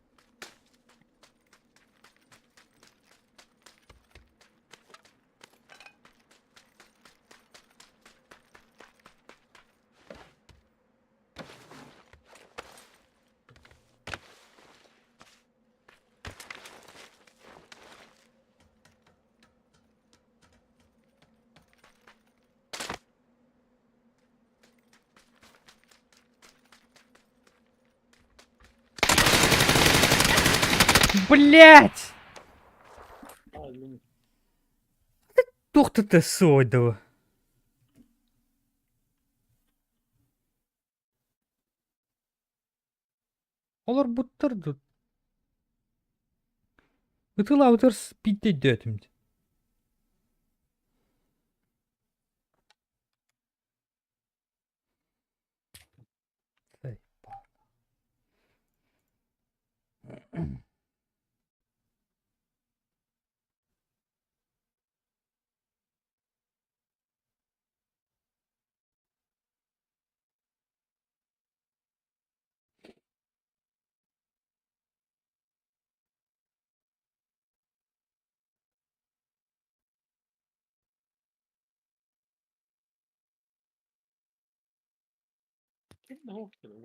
Блять! Туох да суойдуо? Олорбуттар дуу? Ытыалаабытыгар биирдэ өйдөөтүм дии.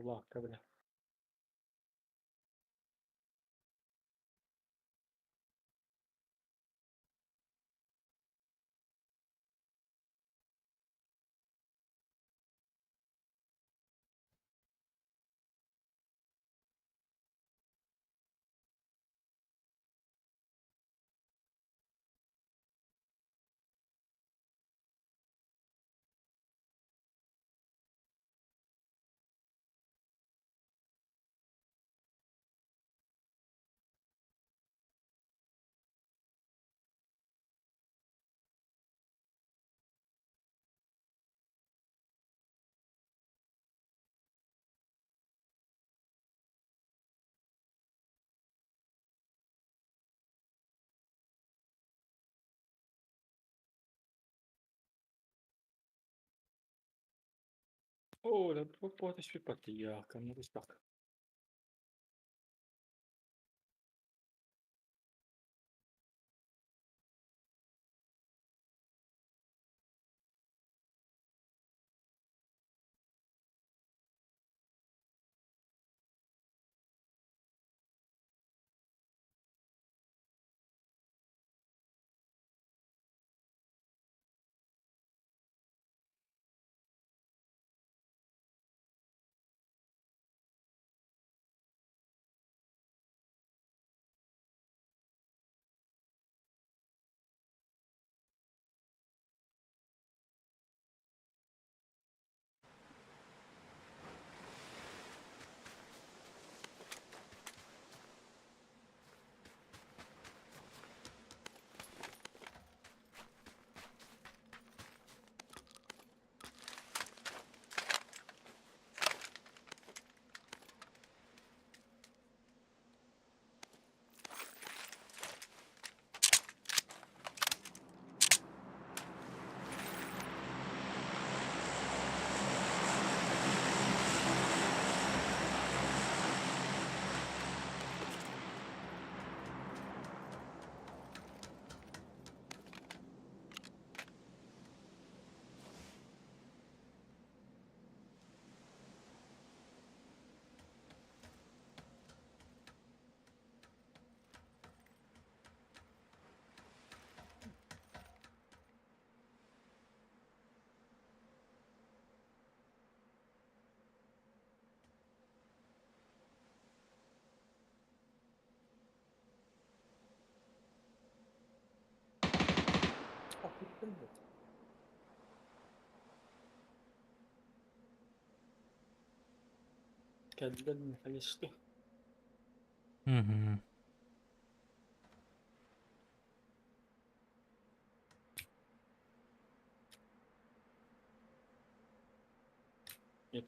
Улаакка бile. Оо, да түспүт кэмҥэ түспэт. Кэллэн конечно. Мгм. Нет,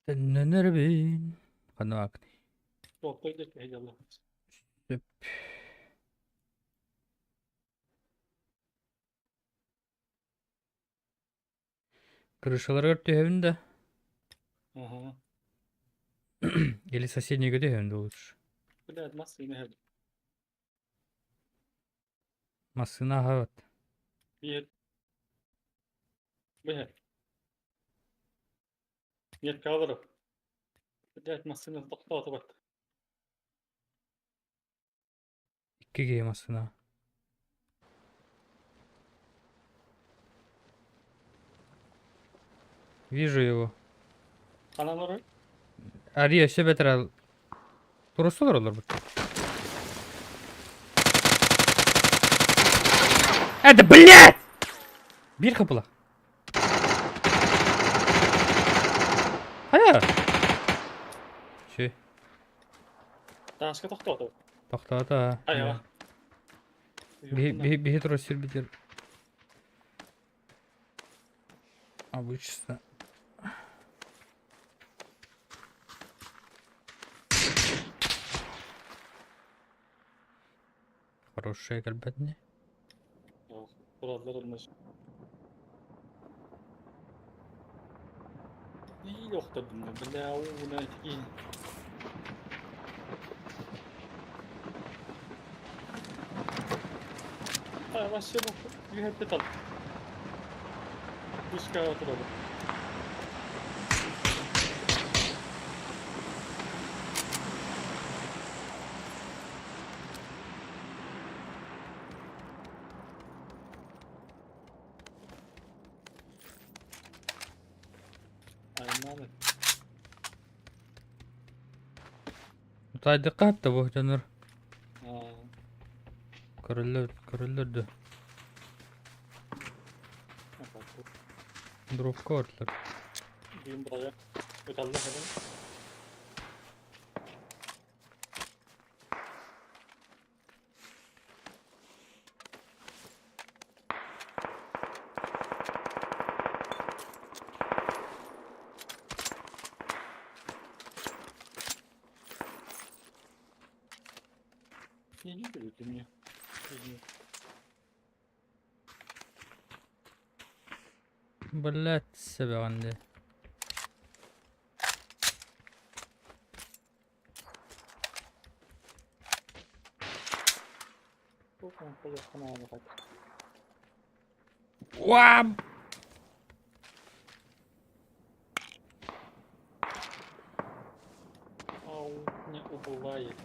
Төннөнөрбүн. Ханна баакыный? Суоппай да киһи дьоллоох. Сөп. Крышаларыгар түһэбин да? Ага. Или соседнийга түһэбин да лучше? Блядь, массыына иһэр. Массыына аһаабат. Биир. Быһа. Нет, кадров. Блядь, массыына тохтоотубат. Икки киһи массыына. Вижу его. Ханан олорор? Ария өссө бэтэрэ туруста олороллор бут. Это, блядь! Биир хапыла. Хайа? Ши. Тааска тохтоото. Тохтоото. Айа. Биһи турар сирбитигэр обычно Хорошая кэлбэт ини. Тураллар онно. Иил охтордум да, бля, ууна итигин. А, вообще, үһэтте тал. Пускай отырады. Айманы. Тайдыкка хатта бу дьоннор көрөллөр көрөллөр да дропка бардылар. Бүгүн бырайыак ыталла хабын. Не, не берет у меня. Блять, себеҕин дии. Уам! Ау, не убывает.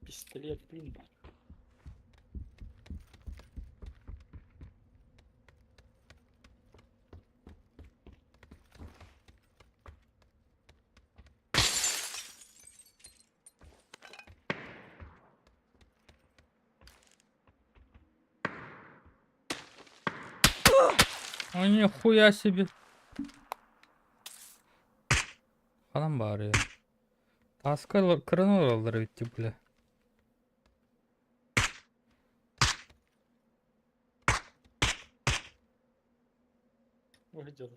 Пистолет, блин. А нихуя себе. Ханан баарый. Таска кыран олороллор эбит дии бля. Выглядел.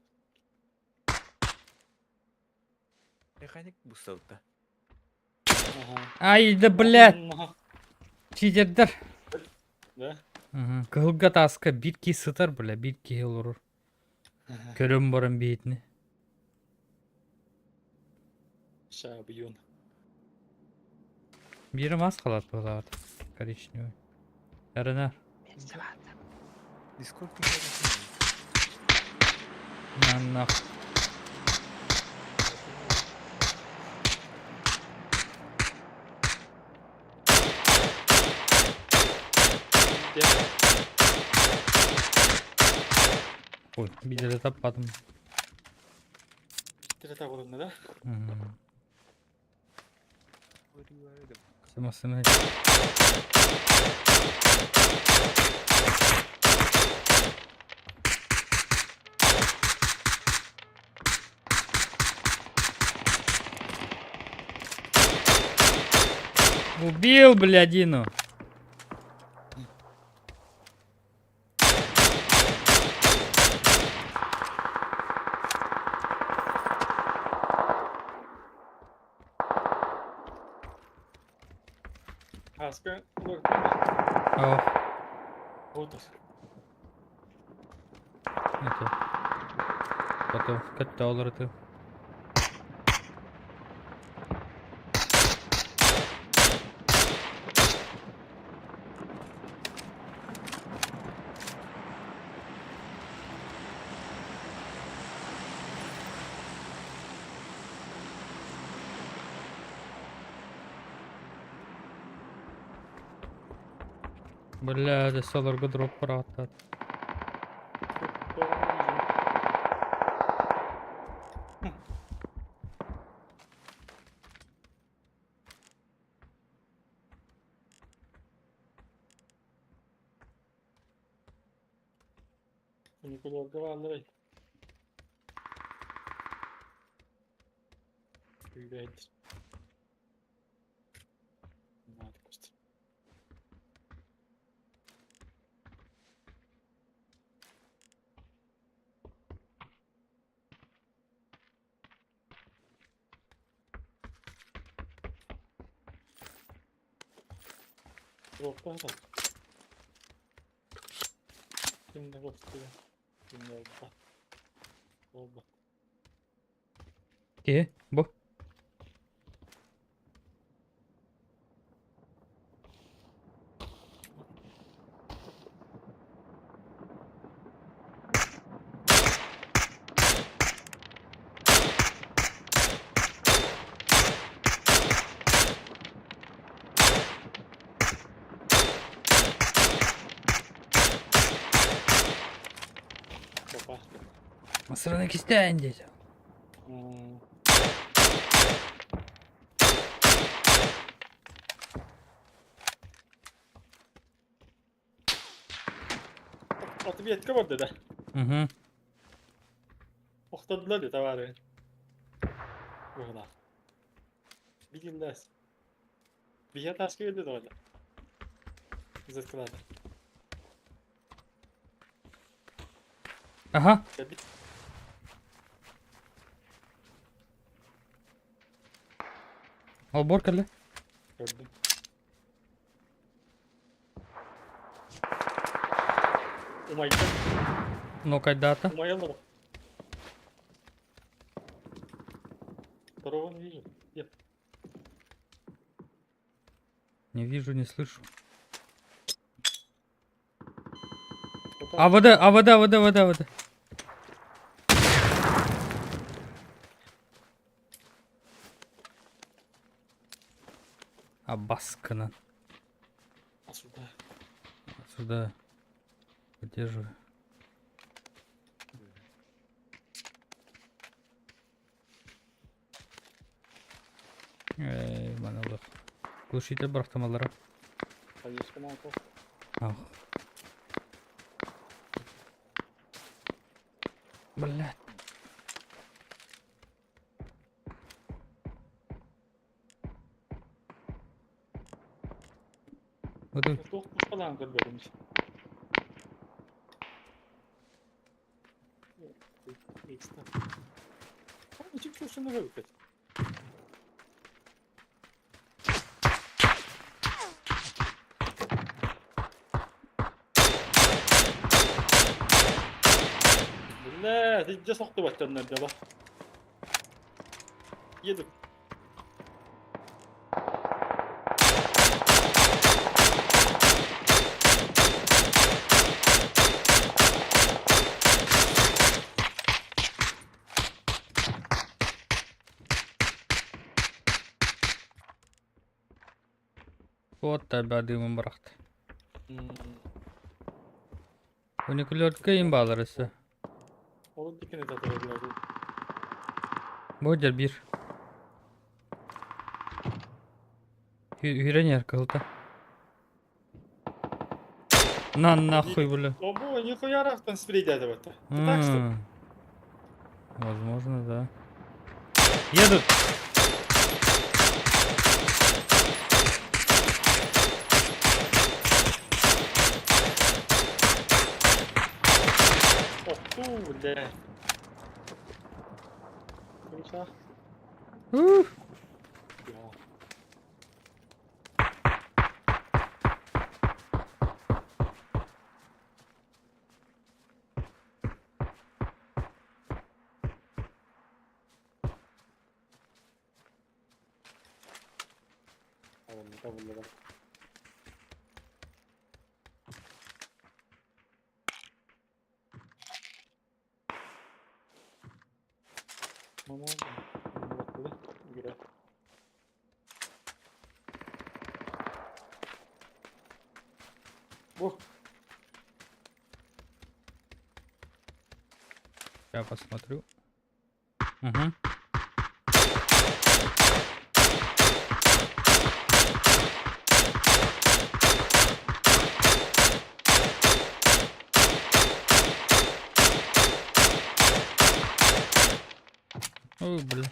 Механик бусталта. Ага. Ай да блядь! Читердэр. Да? Кыһылга тааска биир киһи сытар бля, биир киһи олорор. Көрөн баран биһитини. Шабьюн. Биирэ мас халат буолаат. Коричневый. Эрэнэр. Дискорд Наннах. Ой, биир таппатым. Тирete булunna да? Сымасыны. Убил, блядину! Хаска олордум. Ох, Вот. это. Потом кытта олорду. Бля, өссө олорго дроп быраҕаттаат. Николарга баалларай. Күүрэйдир. Наада көстөр. Дропта да. Ким да көстүбэ. Ким да oldu. Oldu. Киһи, бу. Опа. Масыраны кистээн диэтэ. Ответка барда да. Угу. Охтордулар дии табаарыһын. Быһылаах. Билиннээс. Биһиэ тааска кэллэ доҕоллор. Заткалаата. Аха. Кэлбит. Олбуор кэллэ. Көрдүм. Умайда. Нокайдаата. Умайаллар. Второго не вижу. Где? Не вижу, не слышу. АВД, АВД, АВД, АВД, АВД. Абаскана. А сюда. Сюда. Поддерживаю. Эй, маналых. Глушитель бырахтамалара. Поддержка молотов. Ах. Блядь. Вот тут. Туох пушкалаан көрбөтүм. Ичип чушуну көрбөт. Бля, илдьэ сохтубат дьоннор дьоло. Едут. Вот табя дымым бырахты. Уникулерка им баалар өссө. Ол дикини татырылар. Бу дьэр биир. Үүрэн иһэр кыһылта. На нахуй, бля. Обо, нихуя рахтан спрейдяды вот. Ты так что? М. Возможно, да. Едут! Бля. Крыша. Ух! Я. Табыллыбат. Я посмотрю. Угу. Ой, бля.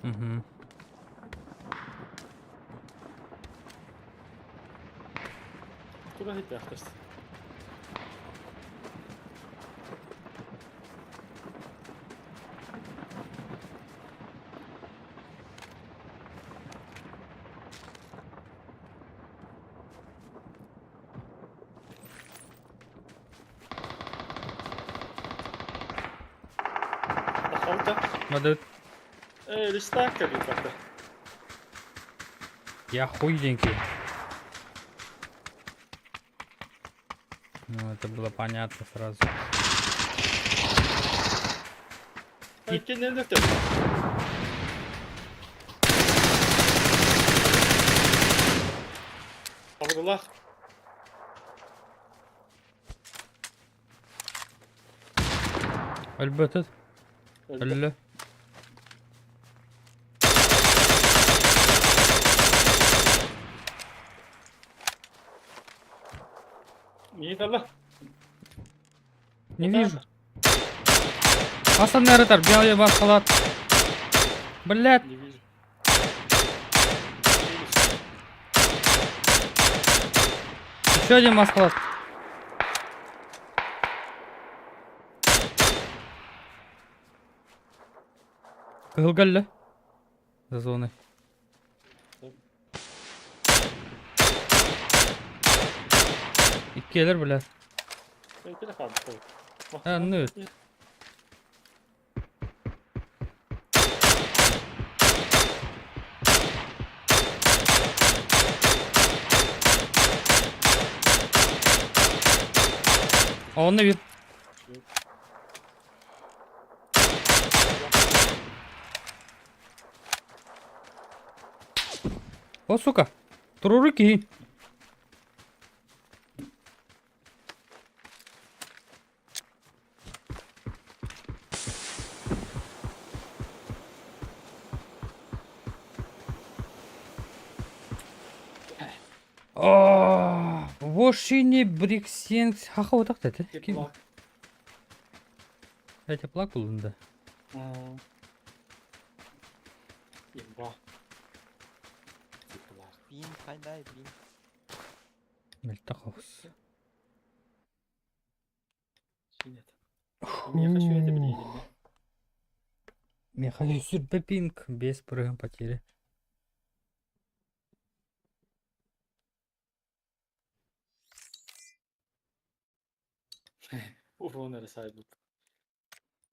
Угу. Тура хитяхтас. دخلت. Надо. ايه ليش تاكل؟ Я хуйненький. Ну, это было понятно сразу. Иккинен дөктөр. Абдуллах. Өлбөтөт. Өллө. Не дала? Не вижу. Основной ротор, белый вас халат. Блядь. Не вижу. Еще один масхалат. Кылгалля. За зоной. Иккиэлэр, блядь. А, ну. А он на вид. О, сука. Туруруки. О, Вошини Бриксинг. Хаха вот так это. Теплак. Я теплак был, да. Имба. Теплак. Бин хайдай бин. Мельтаховс. Нет. Меха что это блин? Михаил Сюрпепинг без прыгом потери. Урон сайбут.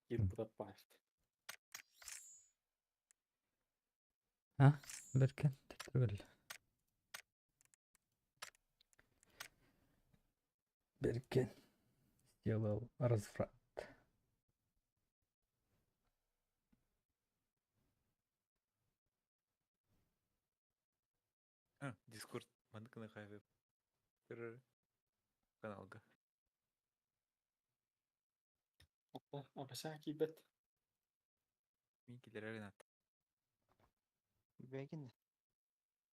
Кир пропасть. А, Беркен, төгөл. Беркен сделал разврат. Дискорд маныкына хайве. Каналга. Апаса кибет. Мин килерер генат. Бэгин.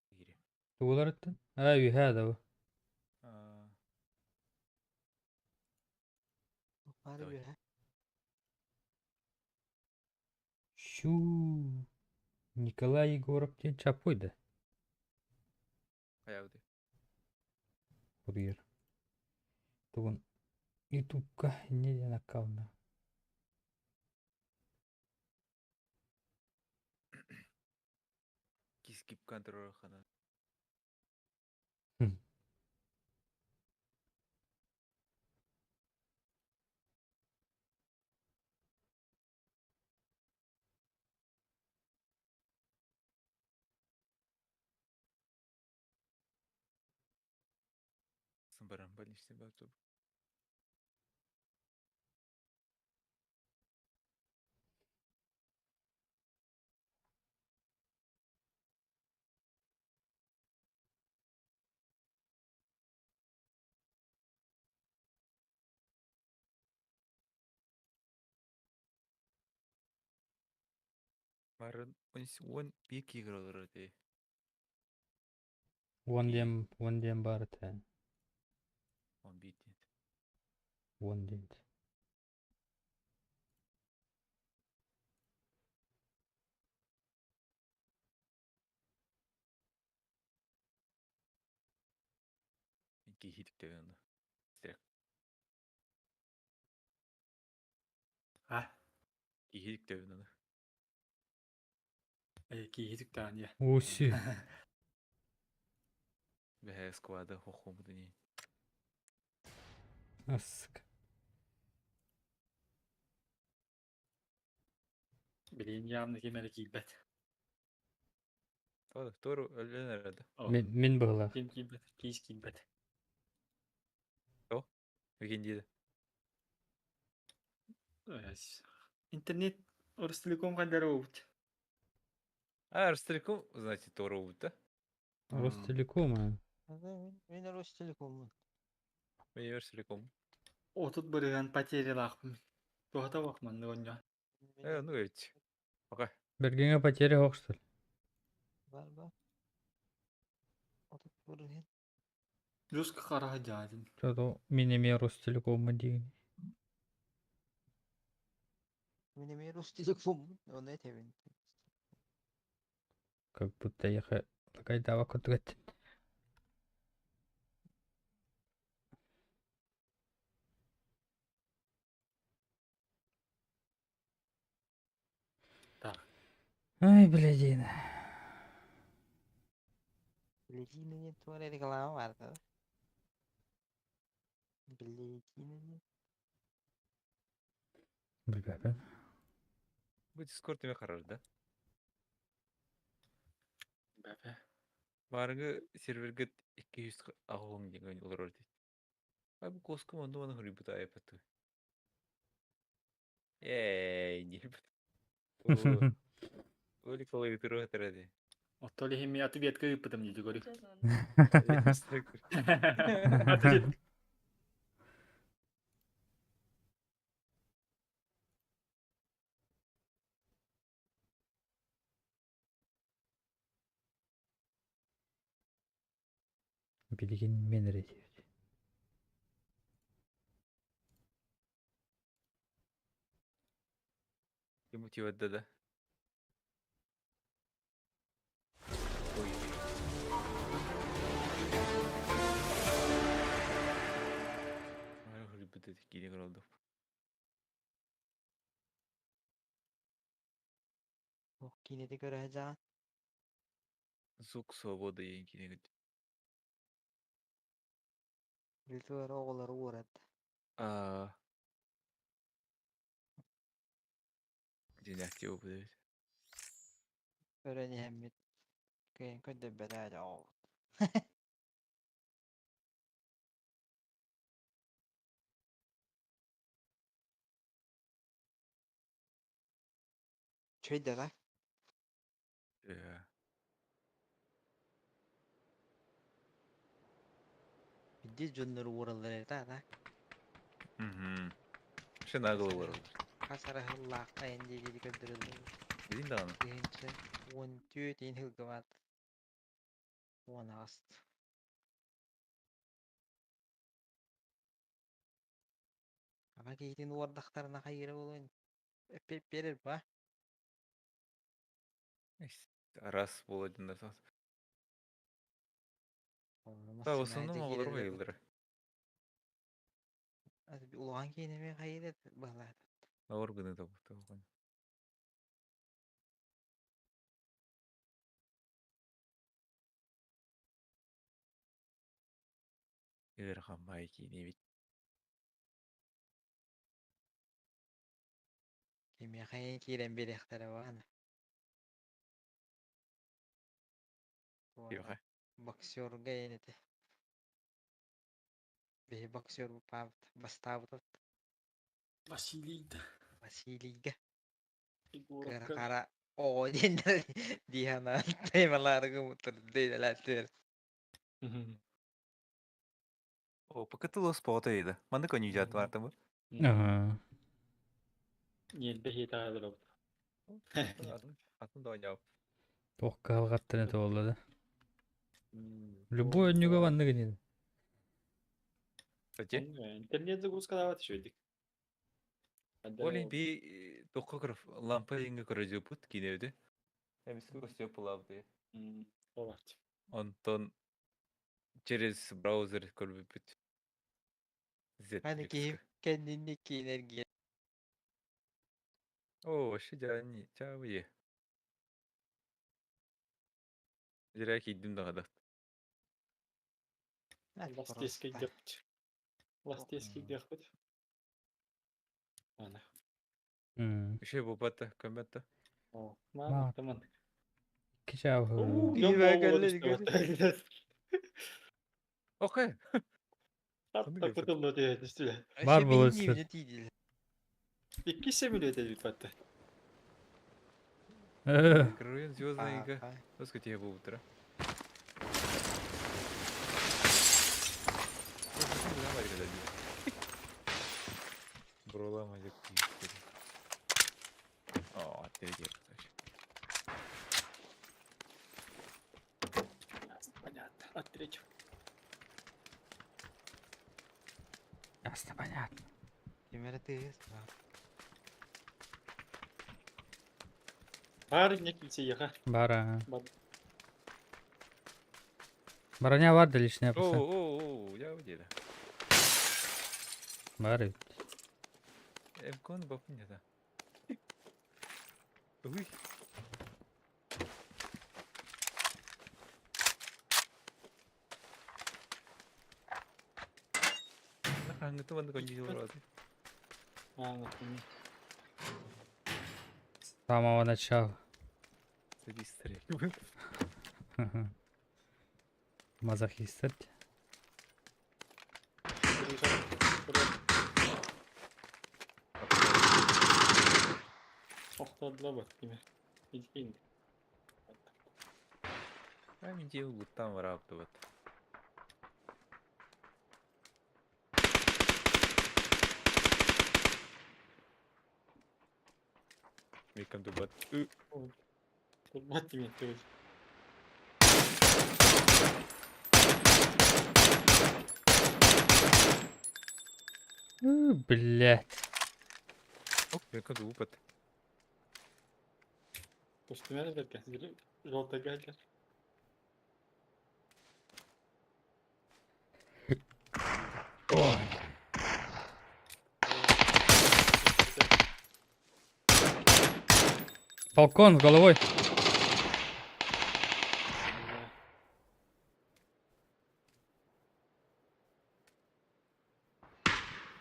Кире. Тугулар эттен? А, үйһә да бу. Бары бир. Шу. Николай Егоров ден чапойды. Хайабыты. Курьер. Тугун Ютубка инньэ диэн аккаунна. Кискип контроль хана. Баран больничный бар Марын он бир кигр олорор дии. Уон диэн баар этэ. 11 диэн. 10 диэн. Киһи түктебин ону. Стрек. А? Киһи түктебин ону. Киһи түктэҕин я. Оси. Бэһэ склада хохомутуни. Аск. Билин явно ким эрэ киирбэт. Тоже, тоже өлөн эрэ. Мин быһылаах. Ким киирбэт? Киис киирбэт. О, Викин диэди. Интернет Ростелеком хайдара буолбут. А, Ростелеком, значит, тоже буолбут, да? Ростелеком, а. Мин Ростелекоммун. Мин Ростелеком. 30% потерялаахпын. Туохата бах манны онньо. Ну ведь. Пока. Бергеҥҥэ потеря суох, что ли? Бар бар. 30%. Жестко хараха дядин. Что-то мин эмиэ Ростелекоммун диигин. Мин эмиэ Ростелекоммун. Ону этэбин. Как будто эйиэхэ лакайдаабат курдук эттин. Так. Ай, блядина. Блядина диэн туох эрэ реклама баар да? Блядина диэн. Билбэппин. Бу Дискорд эмэ харар, да? Бэбэ. Барыгы сервергэ 280 диэн олорор дейт. Ай бу коскум онду маны хуруйбут айапаты. Эй, диэбит. Оли колой туру хатыради. Оттол иһин мин ответка ыыппытым дии көрү. Ответ. Билигин мин эрэ диэбит. Ким утиватда да? Ой. Ай, хуруйбут киинэ көрөлдөх. Ох, киинэтэ көрө сылдьаҕын. Звук свободы диэн киинэ Билтуора оҕолору уорат. Аа. Дьиҥнээхтии буолбут эбит. Көрөн иһэммит кыайан көрдөрбөтөө ээ оҕобут. Үчүгэй да да? Ээ. Биирдии дьоннору уораллар этэ да? Мгм. Вообще нагло уораллар. Хас арыһыллаахха эн диэки көрдөрөллөр. Билин даҕаны. 1014 иин сылгыбаат. 18. Аҕа киһитин уордахтарына хайыыра буолуон эппиэт ба? Араас буола дьоннор. Да, в основном оҕолор хайыллара. Улахан киинэми хайыыр быһалаат. Оҕор гына да бу. Ыарахан баай киинэбит. Кимиэхэ киирэн биэриэхтэрэ баҕана. Киэхэ. Боксерга эн этэ. Биһи боксер бастаабыт Василийда. Василийга. Егоровка. Кыра оҕо диэннэр дии санаан таймалаарыгы мутурдыйдалааттыр. О, пока ты лос поҕото Манны конюжат бартымы. Ага. Ньиэлбэ хиэтаалар Атын да ойнау. Туох кыһалҕаттан этэ буолла да. Любой өннүгэ маннык ини. Кстати, Интернет загрузкалаабат үчүгүйдик. Олин би тоққа кырып лампа инге көрөжөпут кинеуди. Эмиске көстөп булабды. Оларт. Онтон через браузер көрбүпүт. Хани киһи кэннинни киинэргиэ. О, вообще жани, чабы. Зря кийдим дагада. Ластески деппит. Ластески деппит. Ана. Үше бупатта, көмөттө. О, мама, таман. Кича. Окей. Кутулла диye Бар болосу. Икки семилет эбит батта. Микрорайон Звездныйга. Өскө тие буутура. Бролама деп О, ты Понятно. От третьего. Ясно, понятно. Кимere тыыс. Бар не килсе яха. Бара. Бар. Броня бар да лишняя О, просто. о, о, я удела. Бар. Эмкон бапын да. Уй. Аңгыты манды коньи олорады. Аңгыты. С самого начала. Садист. Мазохист. Охтадла бak киме. Идин. А мен же луттан барап вот. Мекам дубат. Дубат тиме түгел. Блять. Ок, мекам дубат. Көстүмәне беркен. Жолта geldi. Ой. Балкон с головой.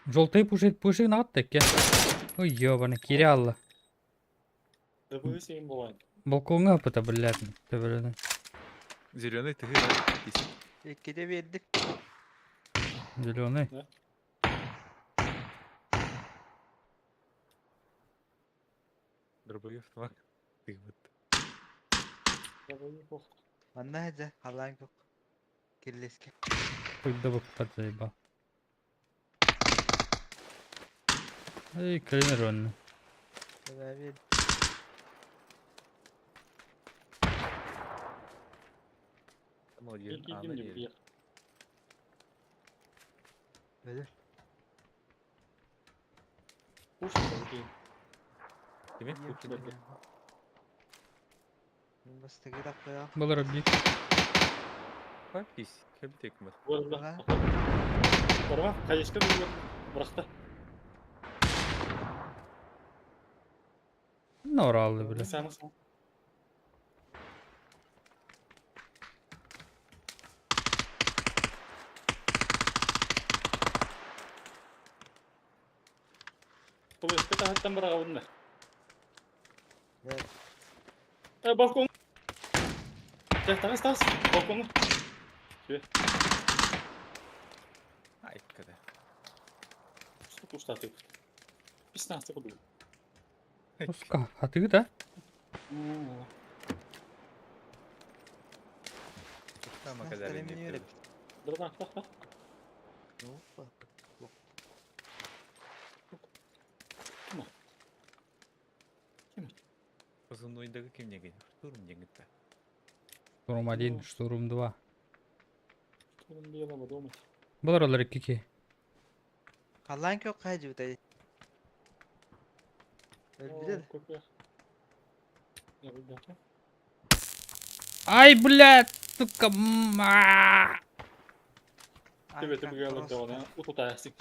Желтый пушит, пушит на атаке. Ой, ёбаный, кирялла. Да bu senin болан. Балконга пыта, блядь. Ты, блядь. Зеленый ты Иккиде бердик. Зеленый. Да? Дробовик автомат. Ты вот. Дробовик ох. Манна хәзә халан көк. Кирлеске. Хоть да под заебал. Эй, клинер он. Бер. Молодец. Кидим деп бир. Өлөр. Пушка окей. Кеме? Бастыгы да коя. Был рабби. Как есть? Кэбитек мы. Буолла. Барма, хайышка бырахта. Норалды бile. Саны сан. Повестка таһыттан быраҕабынна. Э, балкон. Чэ, таҕыс, таҕыс. Балкоҥҥа. Сүө. Айкада. Кустаатык. Писнасты курдук. Уска, хатыгы да? Тама кадары не Дырдан, так, так. Позывнойдагы кимнеген? Штурм дегенте. Штурм 1, штурм 2. Штурм белого дома. Булар олар кики. Халлаан көх хаажыбытай. Өлбүтэ да. Ай, блядь, сука. ма. Тебе тебе даҕаны утутаасык.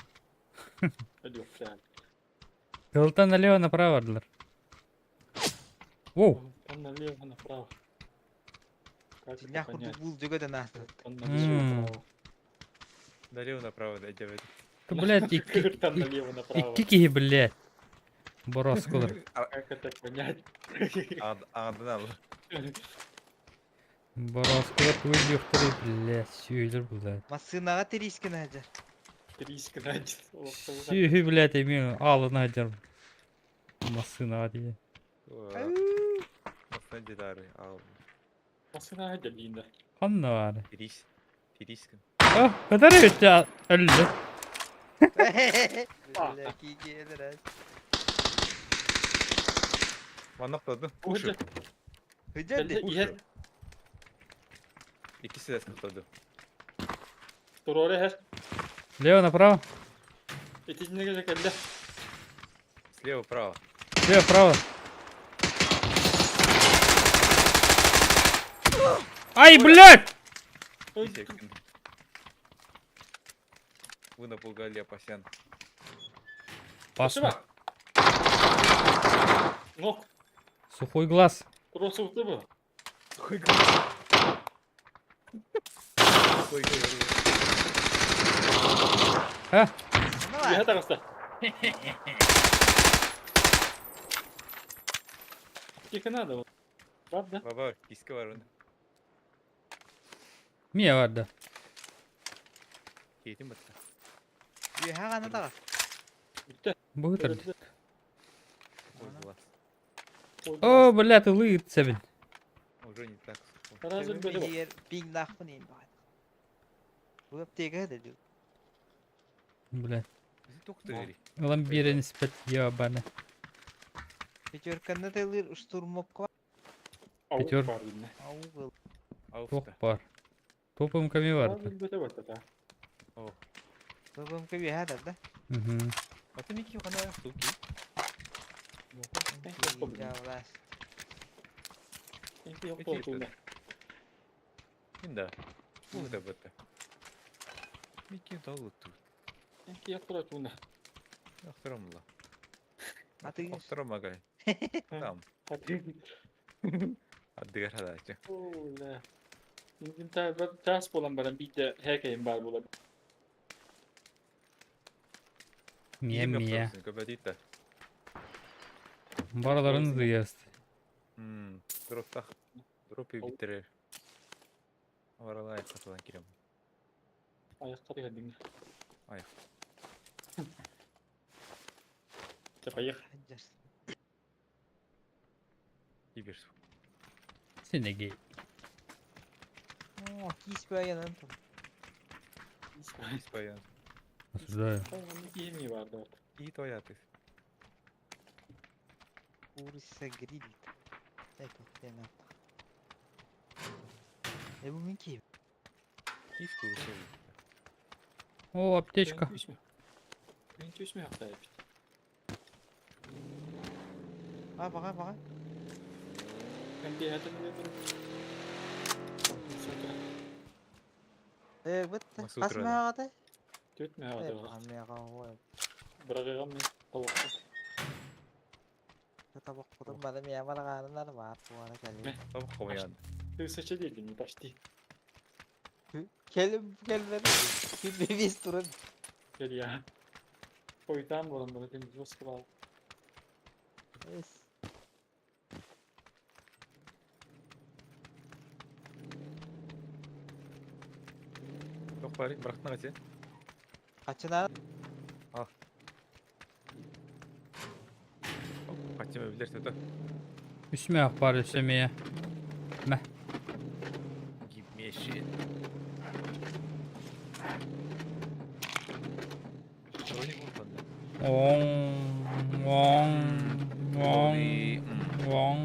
Өдүөхтээн. Кылтан налево направо бардылар. Воу. Там налево направо. Как это Дьиҥнээх курдук понять? буулдьуга да наастыбыт. Там налево направо. Налево направо да дебет. Ты, блядь, икки, Там налево направо. икки киһи, блядь. Бороскулар. Как это понять? Аадан ал. Бороскулар туйдуктары, блядь, сүйүлөр, блядь. Массыынаҕа тириискин сылдьар. Тириискин сылдьар. Сүйү, блядь, эми алына сылдьар. Массыына дии. Массыына дедары ал. Массыына сылдьар диинде. Ханна баары? Тирис. Тирискин. А, кытары өттө өллө. Бля, киги өлөрөөс. Манна охтоду. Пушу. Сылдьар дии. Иккиси да охтоду. Туруора иһэр. Лево направо. Итиннигэ кэллэ. Слева право. Слева право. Ай, блядь! Вы напугали опасян. Опасно. Нок. Сухой глаз. Туруосубута бу. Сухой глаз. Сухой глаз. А? Үөһэ таҕыста. Тихо надо. Правда? Баба, киска бар оны. Мия бар да. Кейтин батта. Үөһэ ханна таҕыс. Бүттэ. Быһытыр. Сухой глаз. О, блядь, ылыыт сэбин. Уже не так сухой. Таразы бөлө бар. Пиң нахпын иин баҕай. Бу аптека да дуу. Блядь. Тоқтыр. Ылан биэрэн испэт ебаны. Пятерканы тылыр штурмовка. Пятер. Ау был. Туох бар. Топом ками бар. Бөтө бар О. БМК үөһэ да да. Угу. А ты мики хана суки. Жабылас. Инда. Бу да бата. Мики долуту. Ахтарамла. Аты Ахтарамагай. Там. Аддыгар хадаачы. Таас буолан баран биирдэ һээкэйин баар буолар. Мия мия. Көбөдита. Бараларын зыяст. Дроптах. Дропи битерер. Арала аяққа кирем. Аяққа дегендиң. Аяқ. Чэ, поехали. Кибер. Сенегей. О, киис баянан там. Киис баян. Осуждаю. Ими бар да. И тояты. Курица гриль. Это хрена. Э, бу мики. Киис курица. О, аптечка. А, бага, бага. Э, бытты. Мас Хас утра. мөҕөтө? Түт мөҕөтө бар. Мөҕө Бырагыгам мен толукту. Табак кутум бары мия бараҕаарынар баар туора кэлин. Табак хомуйан. Тысяча дедим, почти. Келим келмedi. Күн бес турun. Кел я. Койтан болан бара тем жестко бал. Эс. Yok bari bıraktın kaçı. Kaçına Al. Kaçımı bilirsin de. Үс мөөх бар өссө мия. Мэ. Give me a shit. Броник болған. Оң, оң, оң, оң.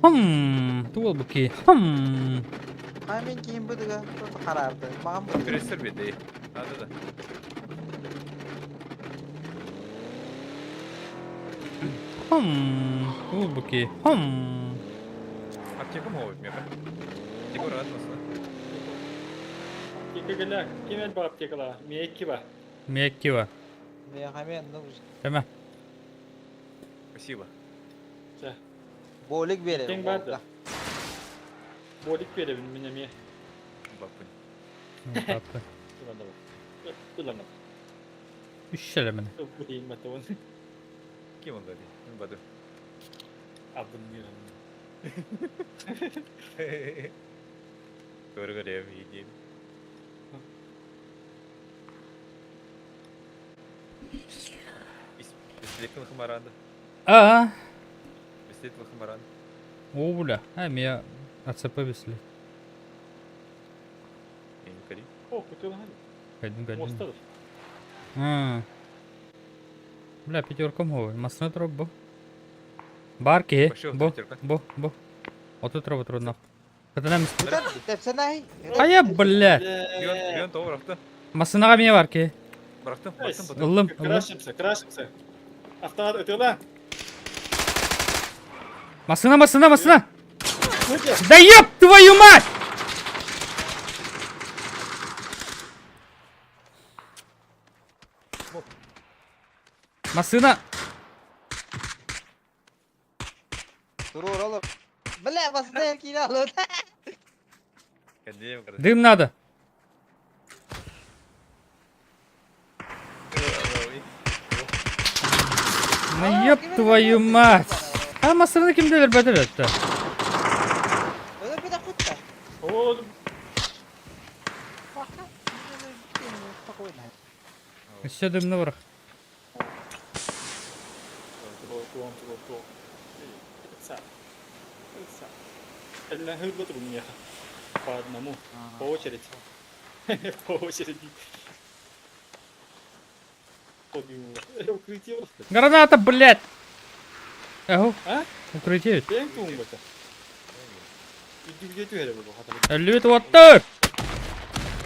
Хм, туол буки. Хм. А мен кейін бұдыға тоты қарарды. Маған бұдыға. Прессер беде. Надо да. Хм, туол буки. Хм. Аптека ма ой мега. Тигор атмасына. Аптека геля, ким эл бар аптекала? Мекки ба. Мекки ба. Мен ну Эме. Спасибо. Болик бере. Кең барды. Болик бере мен эме. Бапын. Бапын. Улан да бар. Улан да. Үш шелемini. Bu değil матон. Ким он дadi? Мен баду. Абын миран. Doğru görüyorum iyi değil. Беслекін хымаранды. А. Беслекін хымаранды. О, бля. А, меня АЦП бесли. О, кутулхан. Кайдым, кайдым. Мостадыр. А. Бля, пятерком говорю. Масна троп бу. Бар ки. Пошел, Бу, пятерка. бу, бу. Оту троп трудно. Катана мис. Тепсенай. А я, блядь. Леон, Леон того бырақты. Масынаға меня бар ки. Бырақты, бырақты, бырақты. Ыллым, ыллым. Крашимся, крашимся. Автомат өтела. Масына, масына, масына. Да ёб твою мать! Масына! Турур oğlum. Бля, басында erkeğini alın. Дым надо. Ну ёб твою мать! А масыны кимделер бәдер өтті? Öyle bir de kutta. Oğlum. Өссө дымны бар. По одному. По очереди. По очереди. Укрытие просто. Граната, блядь! Эгу. А? Укрытие. Бен туумбата. Иди где ты Лют вот так!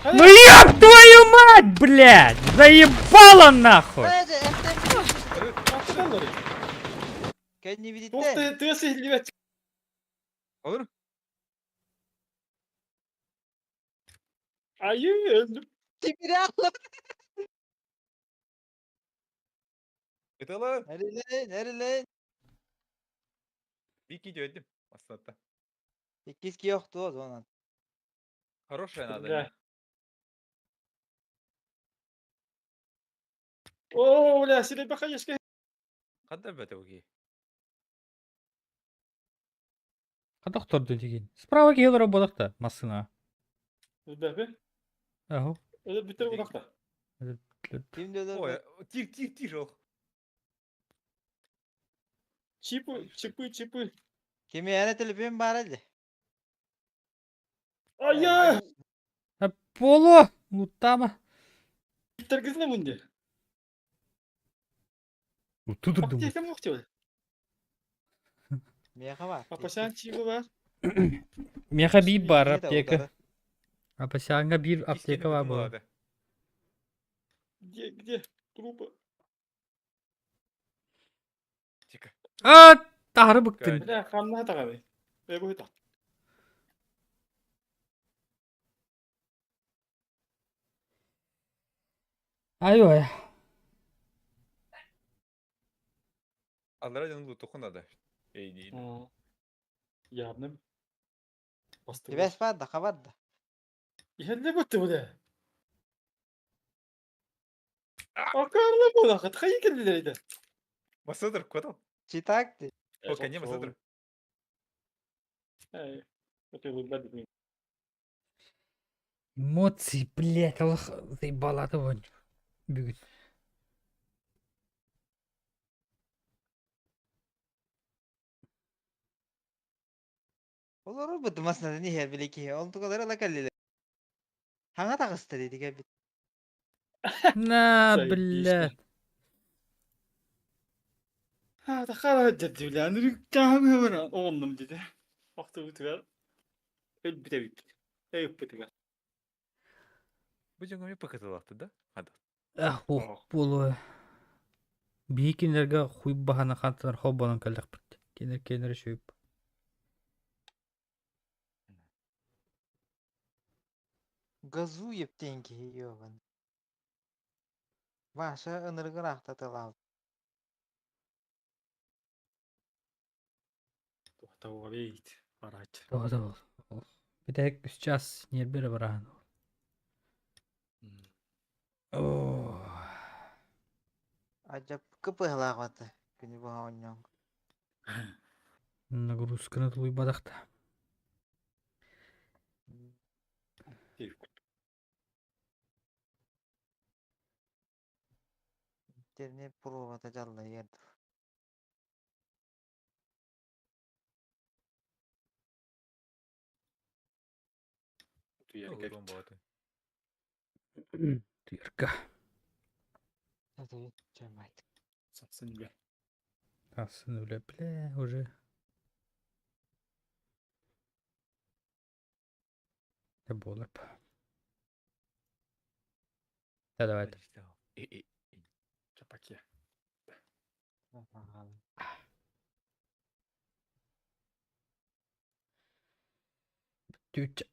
Ну ёб твою мать, блядь! Заебало нахуй! Kendini bir Ух ты, ты сидит. Olur. Ayı öldüm. Timiri alın. Ötela. Nereye nereye? Bir iki öldüm. Aslında. İkiz ki yoktu o zaman. Хорошая надо. Да. О, бля, сире бахаешка. Қандай бәті оки? Қадақ тұрды деген. Справа келер бодақта, масына. Бәбе. Ағу. Öyle bitir budakta. Kim dedi? Ой, тир, тир, тир, ох. Чипы, чипы, чипы. Kimi yana telefon var hadi. Ая! Поло! Лутама. Bitir ne bunde? Тудырдым. Аптека mı yok Меха var. Апасян чипы бар. Меха bir бар аптека. Апасянга bir аптека бар бұл. Где, где? Трупы. А, тары быктын. Бля, хамна таганы. Э, бу та. Ай-ой. Аллара дьону лутуохха наада. Эй Явно. Сибээс баар да, хабар да. Иһэллэ бутты бу да. Акарла буолахыт хайы кэллилэр ити. Масадыр, куда? Читак ты. О, коне Масадыр. Эй, это был Эмоции, блядь, Аллах заебала вон. Бүгүн. Олорор буту масынаны иһэр били киһи. Ол тугалары ыла кэллилэр. Хаҥа таҕыста диэти кэлбит. На, блядь. А, тахара дьэрдибилээн үрүктээҕим оҕоннум дии Охтубутугар өлбүт эбиппит. Өйүппүтүгэр. Бу дьоҥҥо эмиэ пыкытылаахтар да? Хада. Ах, уох буолуо. Биһи кинилэргэ хуй баһана хантан холбонон кэллэхпит. Кинилэр кинилэр үчүгэй. Газуев диэн киһи ёбан. Маша ынырыгы ыраахтатылаабыт. Туохтауҕабейт барааччы. Тоҕо Бүтэһик үс час ньиэрбэ эрэ бараһан. Оо. Адьапкы быһалаах бата күнү быһа оонньоон. Нагрузканы тулуйбатах да. Интернет пробата дьаллайар. Туйарга Туйарга. Сапсын үлэ. Сапсын үлэ, бля, уже. Это буолар. Да, давай. Чапаки. Түүчэ.